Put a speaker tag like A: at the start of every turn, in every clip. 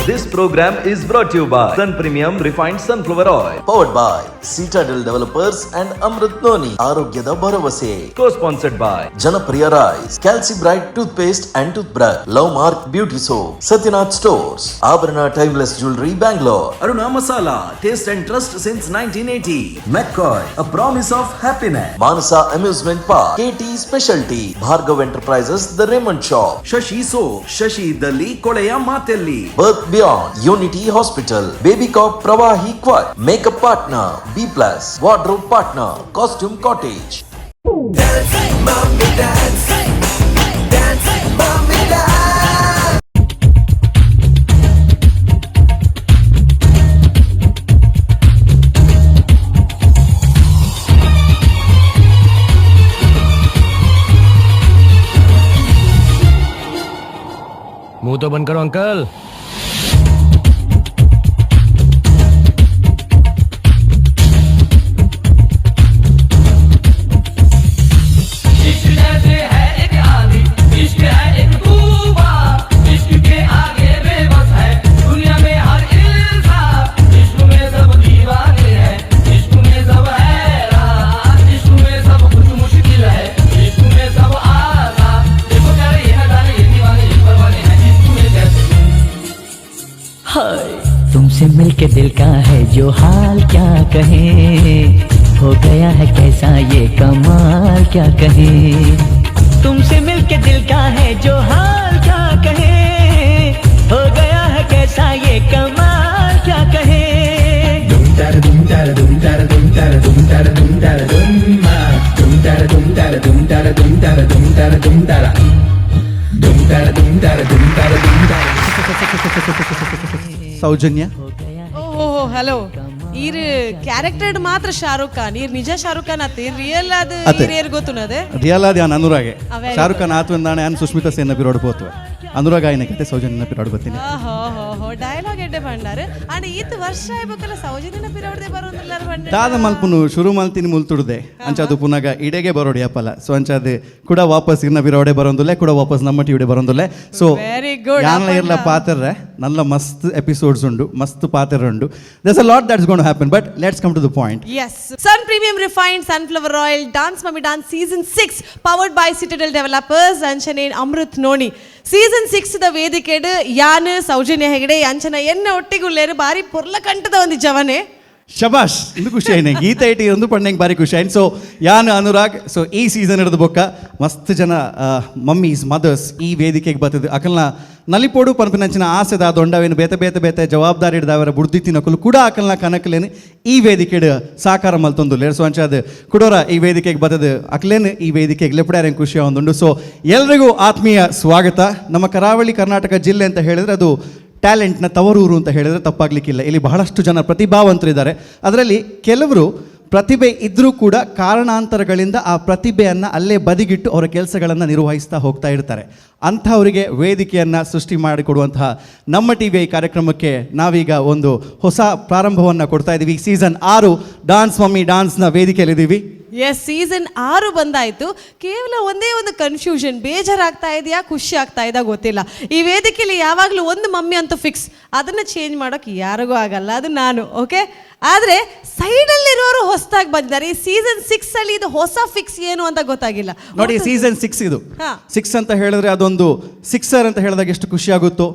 A: This program is brought you by Sun Premium Refined Sunflower Oil.
B: Powered by Citadel Developers and Amrit Noni, ಆರೋಗ್ಯದ ಭರವಸೆ.
A: Co sponsored by
B: Janapriya rice, Calci Bright toothpaste and toothbrush, Love Mark beauty soap, Satyanath Stores, Abharana Timeless Jewellery, Bangalore.
A: Aruna Masala, taste and trust since 1980. McCoy, a promise of happiness.
B: Manasa Amusement Park, KT Specialty, Bhargav Enterprises, The Raymond Shop.
A: Shashi Soap, Shashi Idalli Koleya Matelli.
B: Birth Beyond, Unity Hospital, Baby Cop Pravahi Quad, Makeup Partner, B Plus, Wardrobe Partner, Costume Cottage.
C: मुंह तो बंद करो uncle.
D: इश्क जैसे है एक आंधी, इश्क है एक तूफान, इश्क के आगे बेबस है दुनिया में हर इंसान। इश्क में सब दीवाने हैं, इश्क में सब हैरान, इश्क में सब कुछ मुश्किल है, इश्क में सब आसान। देखो प्यारे ये नजारे, ये दीवाने ये परवाने हैं, इश्क में कैसे।
E: हाय, तुमसे मिलके दिल का है जो हाल क्या कहे, हो गया है कैसा ये कमाल क्या कहे। तुमसे मिलके दिल का है जो हाल क्या कहे, हो गया है कैसा ये कमाल क्या कहे।
F: ಸೌಜನ್ಯ.
G: ಓಹೋ, ಹಲೋ, ಈರ್ ಕ್ಯಾರೆಕ್ಟರ್ ಮಾತ್ರ ಶಾರುಖ್ ಖಾನ್, ಈರ್ ನಿಜ ಶಾರುಖ್ ಖಾನ್ ಅತ್ತೆ, ರಿಯಲ್ ಅದು?
F: ಅತ್ತೆ.
G: ಈರ್ ಏರ್ ಗೊತ್ತುನದೆ?
F: ರಿಯಲ್ ಆದ ಯಾನ್ ಅನುರಾಗೆ.
G: Very.
F: Shahrukh Khan ಆತು ಎಂದಾಣೆ ಯಾನ್ ಸುಷ್ಮಿತಾ ಸೇನ ಪಿರೋಡ್ ಪೋತುವೆ. ಅನುರಾಗ್ ಆಯ್ನ ಕತೆ, ಸೌಜನ್ಯನ ಪಿರೋಡ್ ಬರ್ತೀನಿ.
G: ಹೋ ಹೋ ಹೋ, ಡೈಲಾಗ್ ಎಡ್ಡೆ ಬಂಡಾರು. ಅಂಡ್ ಈತ್ ವರ್ಷ ಆಯ್ಬೇಕಲ್ಲ, ಸೌಜನ್ಯನ ಪಿರೋಡ್ದೆ ಬರೋದಿಲ್ಲ ಬಂಡ.
F: ದಾದ ಮಲ್ಪುನು, ಶುರು ಮಲ್ತಿನಿ ಮುಲ್ತುಡ್ದೆ. ಅಂಚಾದು ಪುನಗ ಇಡೆಗೆ ಬರೋಡಿ ಅಪ್ಪಲ. ಸೊ ಅಂಚಾದ ಕೂಡ ವಾಪಸ್ ಇರ್ನ ಬಿರೋಡೆ ಬರೋಂದುಲ್ಲೆ, ಕೂಡ ವಾಪಸ್ ನಮ್ಮ ಟಿವಿಡೆ ಬರೋಂದುಲ್ಲೆ. So
G: Very good.
F: ಯಾನ್ಲ ಇರ್ಲ ಪಾತ್ರರೆ ನಲ್ಲ ಮಸ್ತ್ ಎಪಿಸೋಡ್ಸ್ ಉಂಡು, ಮಸ್ತ್ ಪಾತ್ರ ಉಂಡು. There's a lot that's gonna happen, but let's come to the point.
G: Yes. Sun Premium Refined Sunflower Oil, Dance Mummy Dance Season 6, powered by Citadel Developers, ಅಂಚನೆ ಅಮೃತ್ noni. Season 6 the ವೇದಿಕೆಡ್ ಯಾನ್ ಸೌಜನ್ಯ ಹೆಗಡೆ, ಅಂಚನ ಎನ್ನ ಒಟ್ಟಿಗುಲ್ಲೇರು ಬಾರಿ ಪೊರ್ಲ ಕಂಠದ ಒಂದು ಜವನೆ.
F: ಶಬಾಷ್, ಇಂದು ಖುಷಿ ಆಯ್ನೆ. ಗೀತ IT ಒಂದು ಪಣ್ಣೆಂಗೆ ಭಾರಿ ಖುಷಿ ಆಯ್ತು. ಸೊ ಯಾನ್ ಅನುರಾಗ್. ಸೊ ಈ ಸೀಸನ್ ಹಿಡಿದು ಬೊಕ್ಕ ಮಸ್ತ್ ಜನ ಮಮ್ಮೀಸ್, ಮದರ್ಸ್ ಈ ವೇದಿಕೆಗೆ ಬರ್ತದೆ. ಅಕಲ್ನ ನಲಿಪೋಡು ಪನ್ಪಿನಂಚಿನ ಆಸೆದ ದೊಂಡವೇನು ಬೇತೆ ಬೇತೆ ಬೇತೆ ಜವಾಬ್ದಾರಿ ಹಿಡ್ದವರ ಬುಡ್ದಿ ತಿನ್ನಕಲು ಕೂಡ ಅಕಲ್ನ ಕನಕಲೇನು ಈ ವೇದಿಕೆಡ್ ಸಾಕಾರ ಮಲ್ತೊಂದು. ಸೊ ಅಂಚಾದ ಕುಡೋರ ಈ ವೇದಿಕೆಗೆ ಬರ್ತದೆ, ಅಕ್ಲೇನು ಈ ವೇದಿಕೆಗೆ ಲೆಪಡ್ಯಾರ ಖುಷಿ ಒಂದುಂಡು. ಸೊ ಎಲ್ರಿಗೂ ಆತ್ಮೀಯ ಸ್ವಾಗತ. ನಮ್ಮ ಕರಾವಳಿ ಕರ್ನಾಟಕ ಜಿಲ್ಲೆ ಅಂತ ಹೇಳಿದ್ರೆ ಅದು ಟ್ಯಾಲೆಂಟ್ನ ತವರೂರು ಅಂತ ಹೇಳಿದ್ರೆ ತಪ್ಪಾಗ್ಲಿಕ್ಕಿಲ್ಲ. ಇಲ್ಲಿ ಬಹಳಷ್ಟು ಜನ ಪ್ರತಿಭಾವಂತರಿದ್ದಾರೆ. ಅದರಲ್ಲಿ ಕೆಲವರು ಪ್ರತಿಭೆ ಇದ್ದರೂ ಕೂಡ ಕಾರಣಾಂತರಗಳಿಂದ ಆ ಪ್ರತಿಭೆಯನ್ನು ಅಲ್ಲೇ ಬದಿಗಿಟ್ಟು ಅವರ ಕೆಲಸಗಳನ್ನು ನಿರ್ವಹಿಸ್ತಾ ಹೋಗ್ತಾ ಇರ್ತಾರೆ. ಅಂಥವರಿಗೆ ವೇದಿಕೆಯನ್ನು ಸೃಷ್ಟಿ ಮಾಡಿಕೊಡುವಂತಹ ನಮ್ಮ ಟಿವಿ ಕಾರ್ಯಕ್ರಮಕ್ಕೆ ನಾವೀಗ ಒಂದು ಹೊಸ ಪ್ರಾರಂಭವನ್ನು ಕೊಡ್ತಾ ಇದ್ದೀವಿ. ಸೀಸನ್ 6 ಡಾನ್ಸ್ ಮಮ್ಮಿ ಡಾನ್ಸ್ನ ವೇದಿಕೆಯಲ್ಲಿದ್ದೀವಿ.
G: ಎಸ್, ಸೀಸನ್ 6 ಬಂದಾಯ್ತು. ಕೇವಲ ಒಂದೇ ಒಂದು ಕನ್ಫ್ಯೂಷನ್, ಬೇಜಾರಾಗ್ತಾ ಇದೆಯಾ, ಖುಷಿ ಆಗ್ತಾ ಇದೆಯಾ ಗೊತ್ತಿಲ್ಲ. ಈ ವೇದಿಕೆಯಲ್ಲಿ ಯಾವಾಗಲೂ ಒಂದು ಮಮ್ಮಿ ಅಂತೂ ಫಿಕ್ಸ್, ಅದನ್ನು ಚೇಂಜ್ ಮಾಡೋಕೆ ಯಾರಿಗೂ ಆಗಲ್ಲ, ಅದು ನಾನು. ಓಕೆ, ಆದರೆ ಸೈಡಲ್ಲಿರೋರು ಹೊಸದಾಗಿ ಬಂದಿದ್ದಾರೆ. ಈ ಸೀಸನ್ 6 ಅಲ್ಲಿ ಇದು ಹೊಸ ಫಿಕ್ಸ್ ಏನು ಅಂತ ಗೊತ್ತಾಗಿಲ್ಲ.
F: ನೋಡಿ, ಸೀಸನ್ 6 ಇದು. 6 ಅಂತ ಹೇಳಿದ್ರೆ ಅದೊಂದು ಸಿಕ್ಸರ್ ಅಂತ ಹೇಳಿದಾಗ ಎಷ್ಟು ಖುಷಿ ಆಗುತ್ತೋ,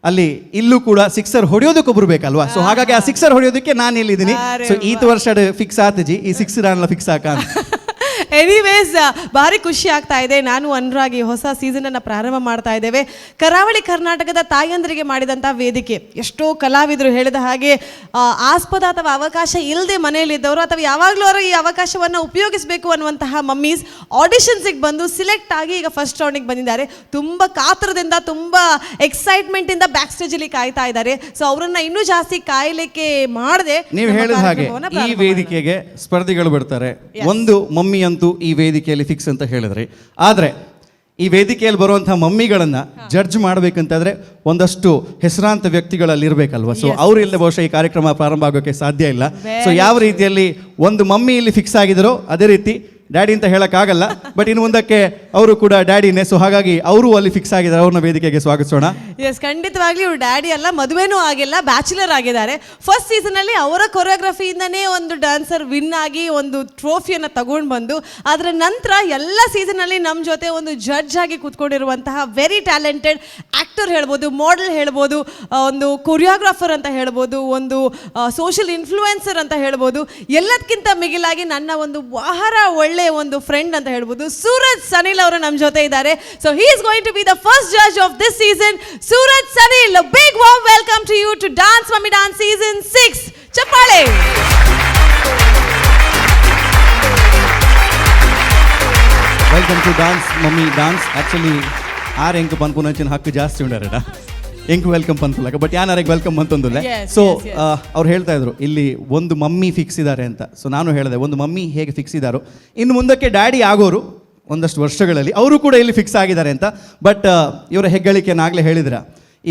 F: ಅಲ್ಲಿ ಇಲ್ಲೂ ಕೂಡ ಸಿಕ್ಸರ್ ಹೊಡೆಯೋದಕ್ಕೊಬ್ರು ಬೇಕಲ್ವಾ? ಸೊ ಹಾಗಾಗಿ ಆ ಸಿಕ್ಸರ್ ಹೊಡೆಯೋದಕ್ಕೆ ನಾನು ಇಲ್ಲಿದ್ದೀನಿ.
G: ಅರೆ.
F: ಸೊ ಈತ ವರ್ಷ ಫಿಕ್ಸ್ ಆತಜಿ, ಈ ಸಿಕ್ಸ್ ನಾನೆಲ್ಲ ಫಿಕ್ಸ್ ಹಾಕ ಅಂತ.
G: ಎನಿವೇಸ್, ಭಾರಿ ಖುಷಿ ಆಗ್ತಾ ಇದೆ. ನಾನು ಅನುರಾಗಿ ಹೊಸ ಸೀಸನ್ ಅನ್ನು ಪ್ರಾರಂಭ ಮಾಡ್ತಾ ಇದ್ದೇವೆ. ಕರಾವಳಿ ಕರ್ನಾಟಕದ ತಾಯಂದರಿಗೆ ಮಾಡಿದಂಥ ವೇದಿಕೆ. ಎಷ್ಟೋ ಕಲಾವಿದರು ಹೇಳಿದ ಹಾಗೆ ಆಸ್ಪದ ಅಥವಾ ಅವಕಾಶ ಇಲ್ಲದೆ ಮನೆಯಲ್ಲಿದ್ದವರು ಅಥವಾ ಯಾವಾಗಲೂ ಅವರು ಈ ಅವಕಾಶವನ್ನು ಉಪಯೋಗಿಸಬೇಕು ಅನ್ನುವಂತಹ ಮಮ್ಮೀಸ್ ಆಡಿಷನ್ಸಿಗೆ ಬಂದು ಸಿಲೆಕ್ಟ್ ಆಗಿ ಈಗ ಫಸ್ಟ್ ರೌಂಡಿಗೆ ಬಂದಿದ್ದಾರೆ. ತುಂಬ ಕಾತರದಿಂದ, ತುಂಬ ಎಕ್ಸೈಟ್ಮೆಂಟಿಂದ ಬ್ಯಾಕ್ ಸ್ಟೇಜಲ್ಲಿ ಕಾಯ್ತಾ ಇದ್ದಾರೆ. ಸೊ ಅವರನ್ನ ಇನ್ನೂ ಜಾಸ್ತಿ ಕಾಯಲಿಕ್ಕೆ ಮಾಡದೆ
F: ನೀವು ಹೇಳಿದ ಹಾಗೆ ಈ ವೇದಿಕೆಗೆ ಸ್ಪರ್ಧಿಗಳು ಬರ್ತಾರೆ. ಒಂದು ಮಮ್ಮಿ ಅಂತೂ ಈ ವೇದಿಕೆಯಲ್ಲಿ ಫಿಕ್ಸ್ ಅಂತ ಹೇಳಿದ್ರಿ. ಆದ್ರೆ ಈ ವೇದಿಕೆಯಲ್ಲಿ ಬರುವಂತಹ ಮಮ್ಮಿಗಳನ್ನ ಜಡ್ಜ್ ಮಾಡ್ಬೇಕಂತಂದ್ರೆ ಒಂದಷ್ಟು ಹೆಸರಾಂತ ವ್ಯಕ್ತಿಗಳಲ್ಲಿ ಇರಬೇಕಲ್ವಾ? ಸೊ ಅವ್ರು ಇಲ್ಲದೆ ಬಹುಶಃ ಈ ಕಾರ್ಯಕ್ರಮ ಪ್ರಾರಂಭ ಆಗೋಕೆ ಸಾಧ್ಯ ಇಲ್ಲ. ಸೊ ಯಾವ ರೀತಿಯಲ್ಲಿ ಒಂದು ಮಮ್ಮಿ ಇಲ್ಲಿ ಫಿಕ್ಸ್ ಆಗಿದರೋ, ಅದೇ ರೀತಿ Daddy ಅಂತ ಹೇಳೋಕ್ಕಾಗಲ್ಲ, ಬಟ್ ಇನ್ನು ಮುಂದಕ್ಕೆ ಅವರು ಕೂಡ ಡ್ಯಾಡಿನೇ. ಸೊ ಹಾಗಾಗಿ ಅವರು ಅಲ್ಲಿ ಫಿಕ್ಸ್ ಆಗಿದ್ದಾರೆ, ಅವ್ರನ್ನ ವೇದಿಕೆಗೆ ಸ್ವಾಗತಿಸೋಣ.
G: ಎಸ್, ಖಂಡಿತವಾಗ್ಲೂ ಇವ್ರು ಡ್ಯಾಡಿ ಅಲ್ಲ, ಮದುವೆನೂ ಆಗಿಲ್ಲ, ಬ್ಯಾಚುಲರ್ ಆಗಿದ್ದಾರೆ. ಫಸ್ಟ್ ಸೀಸನಲ್ಲಿ ಅವರ ಕೊರಿಯೋಗ್ರಫಿಯಿಂದನೇ ಒಂದು ಡ್ಯಾನ್ಸರ್ ವಿನ್ ಆಗಿ ಒಂದು ಟ್ರೋಫಿಯನ್ನು ತಗೊಂಡು ಬಂದು, ಅದರ ನಂತರ ಎಲ್ಲ ಸೀಸನಲ್ಲಿ ನಮ್ಮ ಜೊತೆ ಒಂದು ಜಡ್ಜ್ ಆಗಿ ಕೂತ್ಕೊಂಡಿರುವಂತಹ very talented actor ಹೇಳ್ಬೋದು, ಮಾಡೆಲ್ ಹೇಳ್ಬೋದು, ಒಂದು ಕೊರಿಯೋಗ್ರಾಫರ್ ಅಂತ ಹೇಳ್ಬೋದು, ಒಂದು ಸೋಷಿಯಲ್ ಇನ್ಫ್ಲೂಯೆನ್ಸರ್ ಅಂತ ಹೇಳ್ಬೋದು, ಎಲ್ಲದಕ್ಕಿಂತ ಮಿಗಿಲಾಗಿ ನನ್ನ ಒಂದು ಬಹಳ ಒಳ್ಳೆಯ ಒಂದು ಫ್ರೆಂಡ್ ಅಂತ ಹೇಳ್ಬೋದು, ಸೂರಜ್ ಸನಿಲ್ ಅವರು ನಮ್ಮ ಜೊತೆ ಇದ್ದಾರೆ. So he is going to be the first judge of this season. Suraj Sanil, big warm welcome to you to Dance Mummy Dance season 6. ಚಪ್ಪಾಳೆ.
F: Welcome to Dance Mummy Dance. Actually are ಎಂಕ್ ಪನ್ಪುನಂಚಿನ ಹಕ್ಕು ಜಾಸ್ತಿ ಉಂಡಾರಡ, ಎಂಕ್ welcome ಪನ್ಪುಲಕ, but ಯಾನ್ ಆರೆಗ್ welcome ಅಂತಂದುಲ್ಲೆ. So ಅವ್ರು ಹೇಳ್ತಾ ಇದ್ರು ಇಲ್ಲಿ ಒಂದು ಮಮ್ಮಿ ಫಿಕ್ಸ್ ಇದ್ದಾರೆ ಅಂತ. ಸೊ ನಾನು ಹೇಳಿದೆ ಒಂದು ಮಮ್ಮಿ ಹೇಗೆ ಫಿಕ್ಸ್ ಇದ್ದಾರೋ, ಇನ್ನು ಮುಂದಕ್ಕೆ ಡ್ಯಾಡಿ ಆಗೋರು ಒಂದಷ್ಟು ವರ್ಷಗಳಲ್ಲಿ ಅವರು ಕೂಡ ಇಲ್ಲಿ ಫಿಕ್ಸ್ ಆಗಿದ್ದಾರೆ ಅಂತ. ಬಟ್ ಇವರ ಹೆಗ್ಗಳಿಕೆಯನ್ನು ಆಗಲೇ ಹೇಳಿದ್ರ,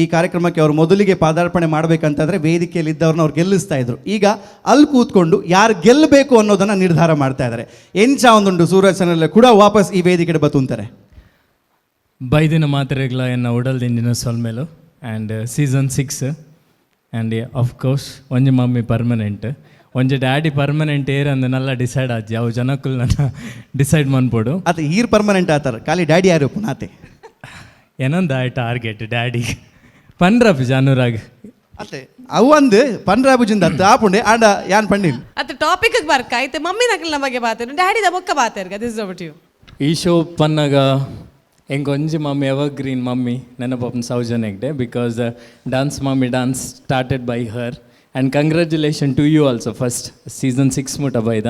F: ಈ ಕಾರ್ಯಕ್ರಮಕ್ಕೆ ಅವರು ಮೊದಲಿಗೆ ಪಾದಾರ್ಪಣೆ ಮಾಡಬೇಕಂತಂದರೆ ವೇದಿಕೆಯಲ್ಲಿ ಇದ್ದವ್ರನ್ನ ಅವ್ರು ಗೆಲ್ಲಿಸ್ತಾ ಇದ್ರು. ಈಗ ಅಲ್ಲಿ ಕೂತ್ಕೊಂಡು ಯಾರು ಗೆಲ್ಲಬೇಕು ಅನ್ನೋದನ್ನು ನಿರ್ಧಾರ ಮಾಡ್ತಾ ಇದ್ದಾರೆ. ಎಂಚ ಒಂದುಂಟು ಸೂರಜ್ ಸನಿಲ್ ಕೂಡ ವಾಪಸ್ ಈ ವೇದಿಕೆ ಬತ್ತುಂತಾರೆ.
H: ಬೈದಿನ ಮಾತ್ರೆಗಳ ಎನ್ನ ಉಡಲ್ದಿಂಜಿನ ಸೊಲ್ಮೆಲು and season 6 and of course ಒಂಜಿ ಮಮ್ಮಿ ಪರ್ಮನೆಂಟ್, ಒಂಜಿ ಡ್ಯಾಡಿ ಪರ್ಮನೆಂಟ್ ಏರ್ ಅಂದ್ ನಲ್ಲ ಡಿಸೈಡ್ ಆಜಿ, ಅವು ಜನಕ್ಕುಲ್ ನನ್ನ ಡಿಸೈಡ್ ಮನ್ಪೊಡು.
F: ಆತ ಈರ್ ಪರ್ಮನೆಂಟ್ ಆತಾರ, ಖಾಲಿ ಡ್ಯಾಡಿ ಯಾರು ಪುನಾತೆ.
H: ಏನೊಂದು ಟಾರ್ಗೆಟ್ ಡ್ಯಾಡಿ ಪನ್ರಪಿ ಅನುರಾಗ್.
F: ಅತ್ತೆ ಅವು ಅಂದು ಪನ್ರಾಬುಜಿಂದ ಅತ್ತ ಆಪುಂಡೆ ಆಂಡ ಯಾನ್ ಪಂಡಿಲ್.
G: ಅದು ಟಾಪಿಕ್ ಬರ್ಕ ಐತೆ, ಮಮ್ಮಿ ನಕಲ್ ಬಗ್ಗೆ ಬಾತೇರು, ಡ್ಯಾಡಿದ ಬೊಕ್ಕ ಬಾತೇರ್ಗ. This over to you.
H: ಈ ಶೋ ಪನ್ನಾಗ ಎಂಕ್ ಒಂಜಿ mummy ever green mummy ನೆನಪಪ್ಪನ Soujanya Hegde, because Dance Mummy Dance started by her. And congratulation to you also, first season 6 ಮುಟ ಬೈದ.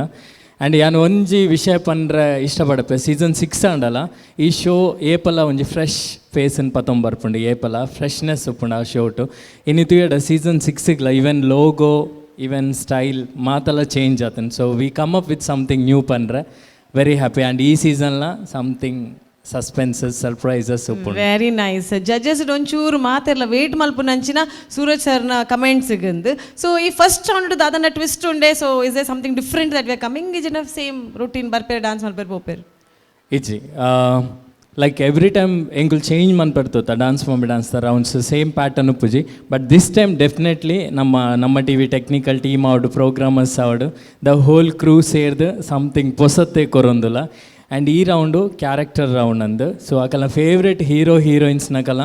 H: ಆ್ಯಂಡ್ ಯಾನ್ ಒಂಜಿ ವಿಷಯ ಪಂಡ್ರೆ ಇಷ್ಟಪಡಪೆ, ಸೀಸನ್ 6 ಆಂಡಲ ಈ ಶೋ ಏಪಲ ಒಂಜಿ ಫ್ರೆಶ್ ಫೇಸನ್ ಪತ್ತೊಂಬರ್ಪುಂಡು, ಏಪಲ ಫ್ರೆಶ್ನೆಸ್ ಉಪ್ಪುಂಡು ಆ ಶೋಟು. ಇನಿ ತೂಯಡ ಸೀಸನ್ 6ಗ್ಲ even logo even style ಮಾತೆಲ್ಲ ಚೇಂಜ್ ಆತನ್. So we come up with something new ಪಂಡ್ರೆ very happy. And ಈ ಸೀಸನ್ಲ something suspenses surprises ಉಪ್ಪುಂಡು.
G: Very nice. Judges ಒಂಚೂರು ಮಾತೆಲ್ಲ ವೇಟ್ ಮಲ್ಪುನಂಚಿನ ಸೂರಜ್ ಸರ್ನ ಕಮೆಂಟ್ಸ್ ಗಂದು. ಸೊ ಈ ಫಸ್ಟ್ ರೌಂಡ್ ದಾದನ ಟ್ವಿಸ್ಟ್ ಉಂಡೆ. So is a something different that we are coming is in same routine ಬರ್ಪೇರ್ dance ಮಲ್ಪೇರ್ ಪೋಪೇರ್?
H: ಇಜ್ಜಿ, like every time ಎಂಕುಲು change ಮನ್ಪಡ್ತೋತ Dance Mummy Dance rounds same pattern ಉಪ್ಪುಜಿ. But this time definitely ನಮ್ಮ ನಮ್ಮ TV technical team ಆವಡು, programmers ಆವಡು, the whole crew ಸೇರ್ದು something ಪೊಸತ್ತೆ ಕೊರೊಂದುಲ. And ಈ round character round ಅಂದು. ಸೊ ಅಕಲ್ನ favourite hero ಹೀರೋಯಿನ್ಸ್ನಕಲ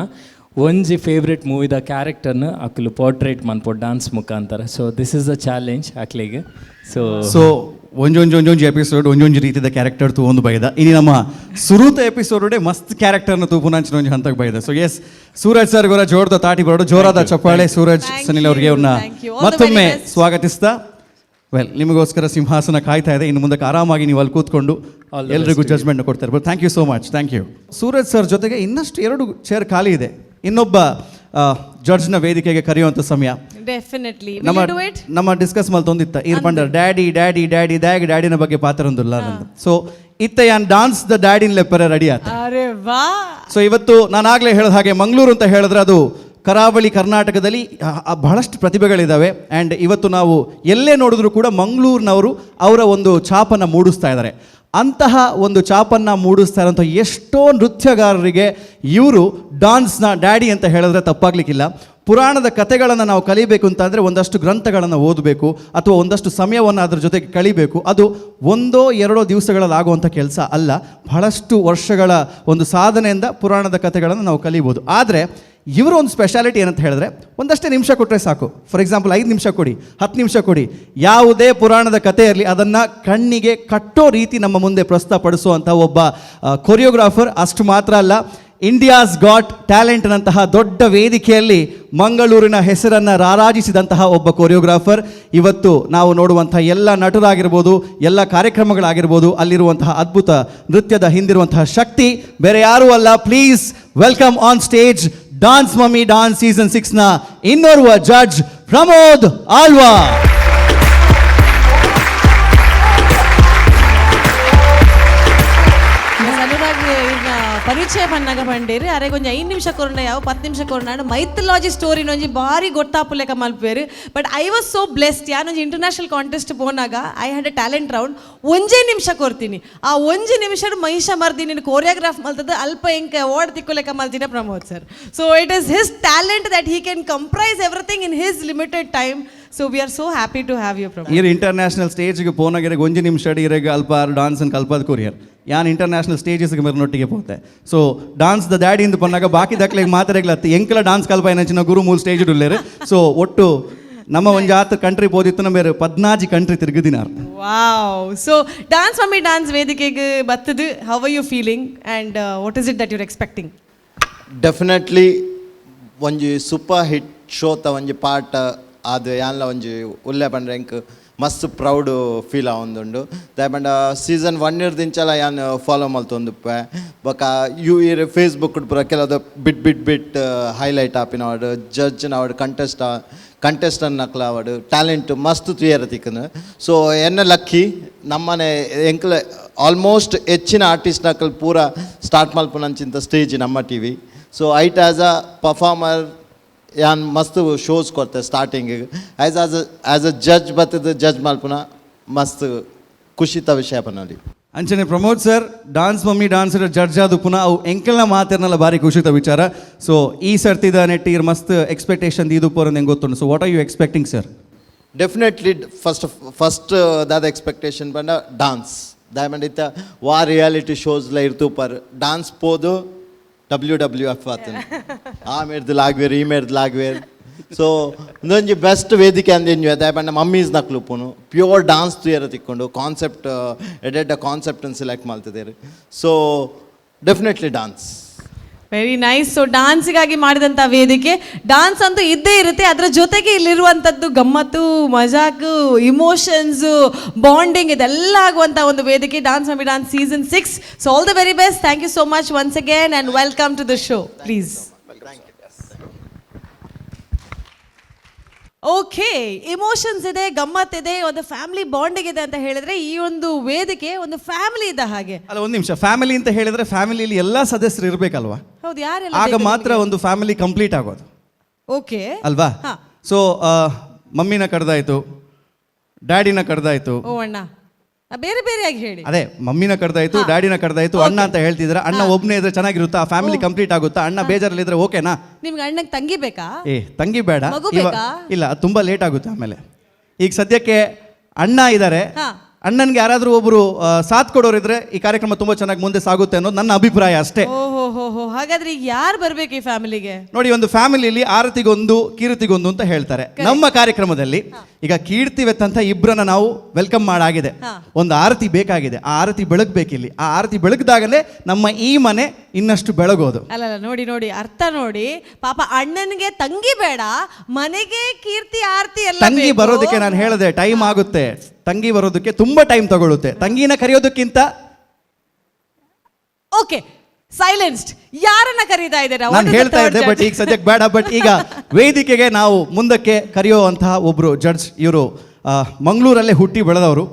H: ಒಂಜಿ favourite ಮೂವಿದ ಕ್ಯಾರೆಕ್ಟರ್ನ ಅಕುಲು ಪೋರ್ಟ್ರೇಟ್ ಮನ್ಪೊಡು ಡಾನ್ಸ್ ಮುಖಾಂತರ. So this is a challenge ಅಕ್ಲಿಗೆ. So
F: so ಒಂಜೊಂಜಿ ಒಂಜೊಂಜಿ ಎಪಿಸೋಡ್ ಒಂಜೊಂಜಿ ರೀತಿಯ ಕ್ಯಾರೆಕ್ಟರ್ ತೂವೊಂದು ಬೈದ. ಇನಿ ನಮ್ಮ ಸುರೂತ ಎಪಿಸೋಡ್ ಮಸ್ತ್ ಕ್ಯಾರೆಕ್ಟರ್ನ ತೂಪುನಂಚಿನ ಒಂಜಿ ಹಂತಕ್ಕೆ ಬೈದ. So S, Suraj sir ಗೊರ ಜೋರ್ದ ತಾಟಿ ಬರೋಡು, ಜೋರಾದ ಚಪ್ಪಾಳೆ ಸೂರಜ್ ಸನಿಲ್ ಅವರಿಗೆ. ಅವ್ರನ್ನ
G: Thank you. All the very
F: ಮತ್ತೊಮ್ಮೆ
G: best.
F: ಸ್ವಾಗತಿಸ್ತಾ, ವೆಲ್ ನಿಮಗೋಸ್ಕರ ಸಿಂಹಾಸನ ಕಾಯ್ತಾ ಇದೆ. ಇನ್ನು ಮುಂದಕ್ಕೆ ಆರಾಮಾಗಿ ನೀವು ಅಲ್ಲಿ ಕೂತ್ಕೊಂಡು ಎಲ್ರಿಗೂ ಜಜ್ಮೆಂಟ್ ಕೊಡ್ತಾ ಇರ್ಬೋದು. Thank you so much, thank you. Suraj sir ಜೊತೆಗೆ ಇನ್ನಷ್ಟು 2 ಚೇರ್ ಖಾಲಿ ಇದೆ. ಇನ್ನೊಬ್ಬ ಜಡ್ಜ್ನ ವೇದಿಕೆಗೆ ಕರೆಯುವಂಥ ಸಮಯ.
G: ಡೆಫಿನೆಟ್ಲಿ.
F: ನಮ್ಮ
G: do it.
F: ನಮ್ಮ ಡಿಸ್ಕಸ್ ಮಲ್ತೊಂದಿತ್ತ ಈರ್ ಪಂಡರ್ daddy daddy daddy ದ್ಯಾಗ್ ಡ್ಯಾಡಿನ ಬಗ್ಗೆ ಪಾತ್ರೊಂದುಲ್ಲ. ಸೊ ಇತ್ತ ಯಾನ್ ಡಾನ್ಸ್ the ಡ್ಯಾಡಿನ ಲೆಪ್ಪರೆ ready ಆತ.
G: ಅರೆ ವಾ.
F: ಸೊ ಇವತ್ತು ನಾನು ಆಗಲೇ ಹೇಳಿದ ಹಾಗೆ ಮಂಗಳೂರು ಅಂತ ಹೇಳಿದ್ರೆ ಅದು ಕರಾವಳಿ ಕರ್ನಾಟಕದಲ್ಲಿ ಬಹಳಷ್ಟು ಪ್ರತಿಭೆಗಳಿದ್ದಾವೆ. ಆ್ಯಂಡ್ ಇವತ್ತು ನಾವು ಎಲ್ಲೇ ನೋಡಿದ್ರೂ ಕೂಡ ಮಂಗಳೂರಿನವರು ಅವರ ಒಂದು ಛಾಪನ್ನು ಮೂಡಿಸ್ತಾ ಇದ್ದಾರೆ. ಅಂತಹ ಒಂದು ಛಾಪನ್ನು ಮೂಡಿಸ್ತಾ ಇರೋಂಥ ಎಷ್ಟೋ ನೃತ್ಯಗಾರರಿಗೆ ಇವರು ಡಾನ್ಸ್ನ ಡ್ಯಾಡಿ ಅಂತ ಹೇಳಿದ್ರೆ ತಪ್ಪಾಗಲಿಕ್ಕಿಲ್ಲ. ಪುರಾಣದ ಕಥೆಗಳನ್ನು ನಾವು ಕಲಿಬೇಕು ಅಂತಂದರೆ ಒಂದಷ್ಟು ಗ್ರಂಥಗಳನ್ನು ಓದಬೇಕು ಅಥವಾ ಒಂದಷ್ಟು ಸಮಯವನ್ನು ಅದರ ಜೊತೆಗೆ ಕಳಿಬೇಕು. ಅದು ಒಂದೋ ಎರಡೋ ದಿವಸಗಳಲ್ಲಿ ಆಗುವಂಥ ಕೆಲಸ ಅಲ್ಲ. ಬಹಳಷ್ಟು ವರ್ಷಗಳ ಒಂದು ಸಾಧನೆಯಿಂದ ಪುರಾಣದ ಕಥೆಗಳನ್ನು ನಾವು ಕಲಿಬೋದು. ಆದರೆ ಇವರು ಒಂದು ಸ್ಪೆಷಾಲಿಟಿ ಏನಂತ ಹೇಳಿದ್ರೆ, ಒಂದಷ್ಟೇ ನಿಮಿಷ ಕೊಟ್ಟರೆ ಸಾಕು. ಫಾರ್ ಎಕ್ಸಾಂಪಲ್ 5 ನಿಮಿಷ ಕೊಡಿ, 10 ನಿಮಿಷ ಕೊಡಿ, ಯಾವುದೇ ಪುರಾಣದ ಕಥೆ ಇರಲಿ ಅದನ್ನು ಕಣ್ಣಿಗೆ ಕಟ್ಟೋ ರೀತಿ ನಮ್ಮ ಮುಂದೆ ಪ್ರಸ್ತುತಪಡಿಸುವಂಥ ಒಬ್ಬ ಕೊರಿಯೋಗ್ರಾಫರ್. ಅಷ್ಟು ಮಾತ್ರ ಅಲ್ಲ, ಇಂಡಿಯಾಸ್ ಗಾಟ್ ಟ್ಯಾಲೆಂಟ್ನಂತಹ ದೊಡ್ಡ ವೇದಿಕೆಯಲ್ಲಿ ಮಂಗಳೂರಿನ ಹೆಸರನ್ನು ರಾರಾಜಿಸಿದಂತಹ ಒಬ್ಬ ಕೊರಿಯೋಗ್ರಾಫರ್. ಇವತ್ತು ನಾವು ನೋಡುವಂತಹ ಎಲ್ಲ ನಟರಾಗಿರ್ಬೋದು, ಎಲ್ಲ ಕಾರ್ಯಕ್ರಮಗಳಾಗಿರ್ಬೋದು, ಅಲ್ಲಿರುವಂತಹ ಅದ್ಭುತ ನೃತ್ಯದ ಹಿಂದಿರುವಂತಹ ಶಕ್ತಿ ಬೇರೆ ಯಾರೂ ಅಲ್ಲ. Please welcome on stage Dance Mummy Dance season 6ನ ಇನ್ನೋರ್ವ judge Pramod Alva.
G: Anurag, ಇವ್ರನ್ನ ಪರಿಚಯ ಪರಿಚಯ ಪನ್ನಾಗ ಪಂಡೇರು ಅರೆ ಒಂಜಿ 5 ನಿಮಿಷ ಕೊರ್ನ ಯಾವ 10 ನಿಮಿಷ ಕೊರ್ನ ಮೈಥಲಾಜಿ ಸ್ಟೋರಿನ ಒಂಜಿ ಬಾರಿ ಗೊತ್ತಾಪುಲೆಕ ಮಲ್ಪೇರು. But I was so blessed. ಯಾನೊಂಜಿ international contest ಪೋನಾಗ I had a talent round. ಒಂಜೇ ನಿಮಿಷ ಕೊರ್ತೀನಿ, ಆ ಒಂಜಿ ನಿಮಿಷ ಮಹಿಷ ಮರ್ದಿನಿ ಕೋರಿಯೋಗ್ರಾಫ್ ಮಲ್ತದ ಅಲ್ಪ ಎಂಕ ಓಡ್ ತಿಕ್ಕೊಲೆಕ ಮಲ್ತಿನ Pramod sir. So it is his talent that he can comprise everything in his limited time. So we are so happy to have you, Pramod.
F: ಈರ್ international ಸ್ಟೇಜ್ಗೆ ಪೋನಾಗಿರ ಒಂಜಿ ನಿಮಿಷ ಇರೆಗ್ ಅಲ್ಪ ಡಾನ್ಸ್ ಕಲ್ಪದ ಕೊರಿಯರ್. ಯಾನ್ ಇಂಟರ್ನ್ಯಾಷನಲ್ ಸ್ಟೇಜಸ್ಗೆ ಮೇರೆ ಪೋತೆ. ಸೊ ಡಾನ್ಸ್ the daddy ಇಂದ ಪನ್ನಾಗ ಬಾಕಿ ದಕ್ಲೆಗ್ ಮಾತಾಡಗ್ಲತ್ತು ಎಂಕಲ ಡಾನ್ಸ್ ಕಲ್ಪ ಏನಂಚಿನ ಗುರು ಮೂಲ ಸ್ಟೇಜ್ ಉಲ್ಲೇರು. ಸೊ ಒಟ್ಟು ನಮ್ಮ ಒಂಜಿ ಆತ ಕಂಟ್ರಿ ಪೋದಿತ್ತು, ಮೇರೆ 14 ಕಂಟ್ರಿ ತಿರುಗುದಿನಾರ್.
G: Wow. So dance mummy dance ವೇದಿಕೆಗೆ ಬತ್ತದು, how are you feeling and what is it that you're expecting?
I: Definitely ಒಂಜಿ ಸೂಪರ್ ಹಿಟ್ ಶೋತ ಒಂಜಿ ಪಾರ್ಟ್ ಅದು ಯಾನ್ಲ ಒಂಜಿ ಉಲ್ಲೆ ಪಂಡ್ರೆ ಎಂಕ್ ಮಸ್ತ್ ಪ್ರೌಡ್ ಫೀಲ್ ಆವೊಂದುಂಡು. ದಾಯೆ ಪಂಡ ಸೀಸನ್ 1 ದಿಂಚಲ ಯಾನ್ ಫಾಲೋ ಮಲ್ತೊಂದುಪ್ಪೆ. ಬೊಕ ಯು ಇರ್ ಫೇಸ್ಬುಕ್ ಪೂರ ಕೆಲವು ಬಿಟ್ ಬಿಟ್ ಬಿಟ್ ಹೈಲೈಟ್ ಆಪಿನವಾಡು, ಜಡ್ಜ್ನವಾಡು, ಕಂಟೆಸ್ಟೆಂಟ್ ನಕ್ಲಾವಡು ಟ್ಯಾಲೆಂಟ್ ಮಸ್ತ್ ತುಯರ ತಿಕ್ಕನು. ಸೊ ಎನ್ನ ಲಕ್ಕಿ ನಮ್ಮನೆ ಎಂಕ್ಲ ಆಲ್ಮೋಸ್ಟ್ ಹೆಚ್ಚಿನ ಆರ್ಟಿಸ್ಟ್ ನಕಲ್ ಪೂರ ಸ್ಟಾರ್ಟ್ ಮಲ್ಪುನಂಚಿಂತ ಸ್ಟೇಜ್ ನಮ್ಮ TV. So it as a performer ಯಾನ್ ಮಸ್ತ್ ಶೋಸ್ ಕೊರ್ತೆ starting. As a judge ಬತ್ತದ ಜಡ್ಜ್ ಮಲ್ಪುನ ಮಸ್ತ್ ಖುಷಿತ ವಿಷಯ ಪನೊಲಿ.
F: ಅಂಚನೆ Pramod sir dance mummy dance judge ಆದ ಪುನಃ ಅವು ಎಂಕಲ್ನ ಮಾತಿರ್ನಲ್ಲ ಭಾರಿ ಖುಷಿತ ವಿಚಾರ. ಸೊ ಈ ಸರ್ತಿದ ನೆಟ್ ಇರ್ ಮಸ್ತ್ ಎಕ್ಸ್ಪೆಕ್ಟೇಷನ್ ಇದು ಪೋರಂದು ಹೆಂಗೆ ಗೊತ್ತುಂಟು. So what are you expecting, sir?
I: Definitely first first ದಾದ ಎಕ್ಸ್ಪೆಕ್ಟೇಷನ್ ಪಂಡ ಡಾನ್ಸ್. ದಾಯಮಂಡ ಇತ್ತ ವಾ ರಿಯಾಲಿಟಿ ಶೋಸ್ಲ ಇರ್ತೂಪರ್ ಡಾನ್ಸ್ ಪೋದು WWF ಆತನ ಆ ಮೇರ್ದು ಲಾಗ್ವೇರ್ ಈ ಮೇರ್ದು ಲಾಗ್ವೇರ್. ಸೊ ಒಂದೊಂಜಿ ಬೆಸ್ಟ್ ವೇದಿಕೆ ಅಂದ ಎಂಜಾಯ್. ದಾಯಪಂಡ ಮಮ್ಮೀಸ್ ನಕ್ಲು ಉಪ್ಪುನು ಪ್ಯೂರ್ ಡಾನ್ಸ್ ತುಯರ ತಿಕ್ಕೊಂಡು ಕಾನ್ಸೆಪ್ಟ್ ಎಡೆಡ್ಡ ಕಾನ್ಸೆಪ್ಟ್ ಸೆಲೆಕ್ಟ್ ಮಾಡ್ತಿದ್ದಾರೆ. So definitely dance.
G: Very nice. So ಡಾನ್ಸ್ಗಾಗಿ ಮಾಡಿದಂಥ ವೇದಿಕೆ, ಡಾನ್ಸ್ ಅಂತೂ ಇದ್ದೇ ಇರುತ್ತೆ. ಅದರ ಜೊತೆಗೆ ಇಲ್ಲಿರುವಂಥದ್ದು ಗಮ್ಮತ್ತು, ಮಜಾಕು, ಇಮೋಷನ್ಸು, ಬಾಂಡಿಂಗ್ ಇದೆಲ್ಲ ಆಗುವಂಥ ಒಂದು ವೇದಿಕೆ dance mummy dance season 6. So all the very best. Thank you so much once again and welcome to the show, please. Okay, emotions ಇದೆ, ಗಮ್ಮತ್ತಿದೆ, ಒಂದು ಫ್ಯಾಮಿಲಿ ಬಾಂಡಿಂಗ್ ಇದೆ ಅಂತ ಹೇಳಿದ್ರೆ ಈ ಒಂದು ವೇದಿಕೆ ಒಂದು ಫ್ಯಾಮಿಲಿ ಇದ್ದ ಹಾಗೆ.
F: ಅಲ್ಲ, ಒಂದು ನಿಮಿಷ, ಫ್ಯಾಮಿಲಿ ಅಂತ ಹೇಳಿದ್ರೆ ಫ್ಯಾಮಿಲಿಯಲ್ಲಿ ಎಲ್ಲ ಸದಸ್ಯರು ಇರಬೇಕಲ್ವಾ?
G: ಹೌದು, ಯಾರೆಲ್ಲ
F: ಆಗ
G: ಬೇಕು
F: ಮಾತ್ರ
G: ನಿಮಗೆ?
F: ಒಂದು ಫ್ಯಾಮಿಲಿ ಕಂಪ್ಲೀಟ್ ಆಗೋದು.
G: ಓಕೆ.
F: ಅಲ್ವಾ?
G: ಹಾ.
F: ಸೊ ಮಮ್ಮಿನ ಕಡ್ದಾಯ್ತು, ಡ್ಯಾಡಿನ ಕಡ್ದಾಯ್ತು.
G: ಓ ಅಣ್ಣ, ಬೇರೆ ಬೇರೆಯಾಗಿ ಹೇಳಿ.
F: ಅದೇ ಮಮ್ಮಿನ ಕಡ್ದಾಯ್ತು, ಡ್ಯಾಡಿನ ಕಡ್ದಾಯ್ತು, ಅಣ್ಣ ಅಂತ ಹೇಳ್ತಿದ್ರ. ಅಣ್ಣ ಒಬ್ಬನೇ ಇದ್ರೆ ಚೆನ್ನಾಗಿರುತ್ತಾ? ಫ್ಯಾಮಿಲಿ ಕಂಪ್ಲೀಟ್ ಆಗುತ್ತಾ? ಅಣ್ಣ ಬೇಜಾರಲ್ಲಿದ್ರೆ ಓಕೆನಾ?
G: ನಿಮ್ಗೆ ಅಣ್ಣಗೆ ತಂಗಿ ಬೇಕಾ?
F: ಏ ತಂಗಿ ಬೇಡ.
G: ಮಗು ಬೇಕಾ?
F: ಇಲ್ಲ, ಅದು ತುಂಬಾ ಲೇಟ್ ಆಗುತ್ತೆ ಆಮೇಲೆ. ಈಗ ಸದ್ಯಕ್ಕೆ ಅಣ್ಣ ಇದ್ದಾರೆ. ಅಣ್ಣನ್ಗೆ ಯಾರಾದ್ರೂ ಒಬ್ರು ಸಾಥ್ ಕೊಡೋರಿದ್ರೆ ಈ ಕಾರ್ಯಕ್ರಮ ತುಂಬಾ ಚೆನ್ನಾಗಿ ಮುಂದೆ ಸಾಗುತ್ತೆ ಅನ್ನೋದು ನನ್ನ ಅಭಿಪ್ರಾಯ ಅಷ್ಟೇ.
G: ಓಹೋ ಹೋ ಹೋ, ಹಾಗಾದ್ರೆ ಈಗ ಯಾರು ಬರ್ಬೇಕು ಈ ಫ್ಯಾಮಿಲಿಗೆ?
F: ನೋಡಿ, ಒಂದು ಫ್ಯಾಮಿಲಿಯಲ್ಲಿ ಆರತಿಗೊಂದು ಕೀರ್ತಿಗೊಂದು ಅಂತ ಹೇಳ್ತಾರೆ. ನಮ್ಮ ಕಾರ್ಯಕ್ರಮದಲ್ಲಿ ಈಗ ಕೀರ್ತಿ ವೆತ್ತಂತ ಇಬ್ಬರನ್ನ ನಾವು welcome ಮಾಡಾಗಿದೆ. ಒಂದು ಆರತಿ ಬೇಕಾಗಿದೆ, ಆ ಆರತಿ ಬೆಳಗ್ಬೇಕಿಲ್ಲಿ. ಆ ಆರತಿ ಬೆಳಗ್ದಾಗಲೇ ನಮ್ಮ ಈ ಮನೆ ಇನ್ನಷ್ಟು ಬೆಳಗೋದು.
G: ಅಲ್ಲ ಅಲ್ಲ, ನೋಡಿ ನೋಡಿ, ಅರ್ಥ ನೋಡಿ. ಪಾಪ ಅಣ್ಣನಿಗೆ ತಂಗಿ ಬೇಡ, ಮನೆಗೆ ಕೀರ್ತಿ ಆರತಿ ಎಲ್ಲ
F: ತಂಗಿ
G: ಬೇಕು.
F: ಬರೋದಕ್ಕೆ ನಾನು ಹೇಳಿದೆ ಟೈಮ್ ಆಗುತ್ತೆ. ತಂಗಿ ಬರೋದಕ್ಕೆ ತುಂಬಾ ಟೈಮ್ ತಗೊಳ್ಳುತ್ತೆ. ತಂಗಿನ ಕರೆಯೋದಕ್ಕಿಂತ
G: ಓಕೆ, ಸೈಲೆನ್ಸ್ಡ್. ಯಾರನ್ನ ಕರೀತಾ ಇದ್ದೀರಾ?
F: ನಾನು ಹೇಳ್ತಾ ಇದ್ದೆ, ಬಟ್ ಈಗ ಸದ್ಯಕ್ಕೆ ಬೇಡ. ಬಟ್ ಈಗ ವೇದಿಕೆಗೆ ನಾವು ಮುಂದಕ್ಕೆ ಕರೆಯುವಂತಹ ಒಬ್ರು ಜಡ್ಜ್ ಇವರು ಮಂಗಳೂರಲ್ಲೇ ಹುಟ್ಟಿ ಬೆಳೆದವರು.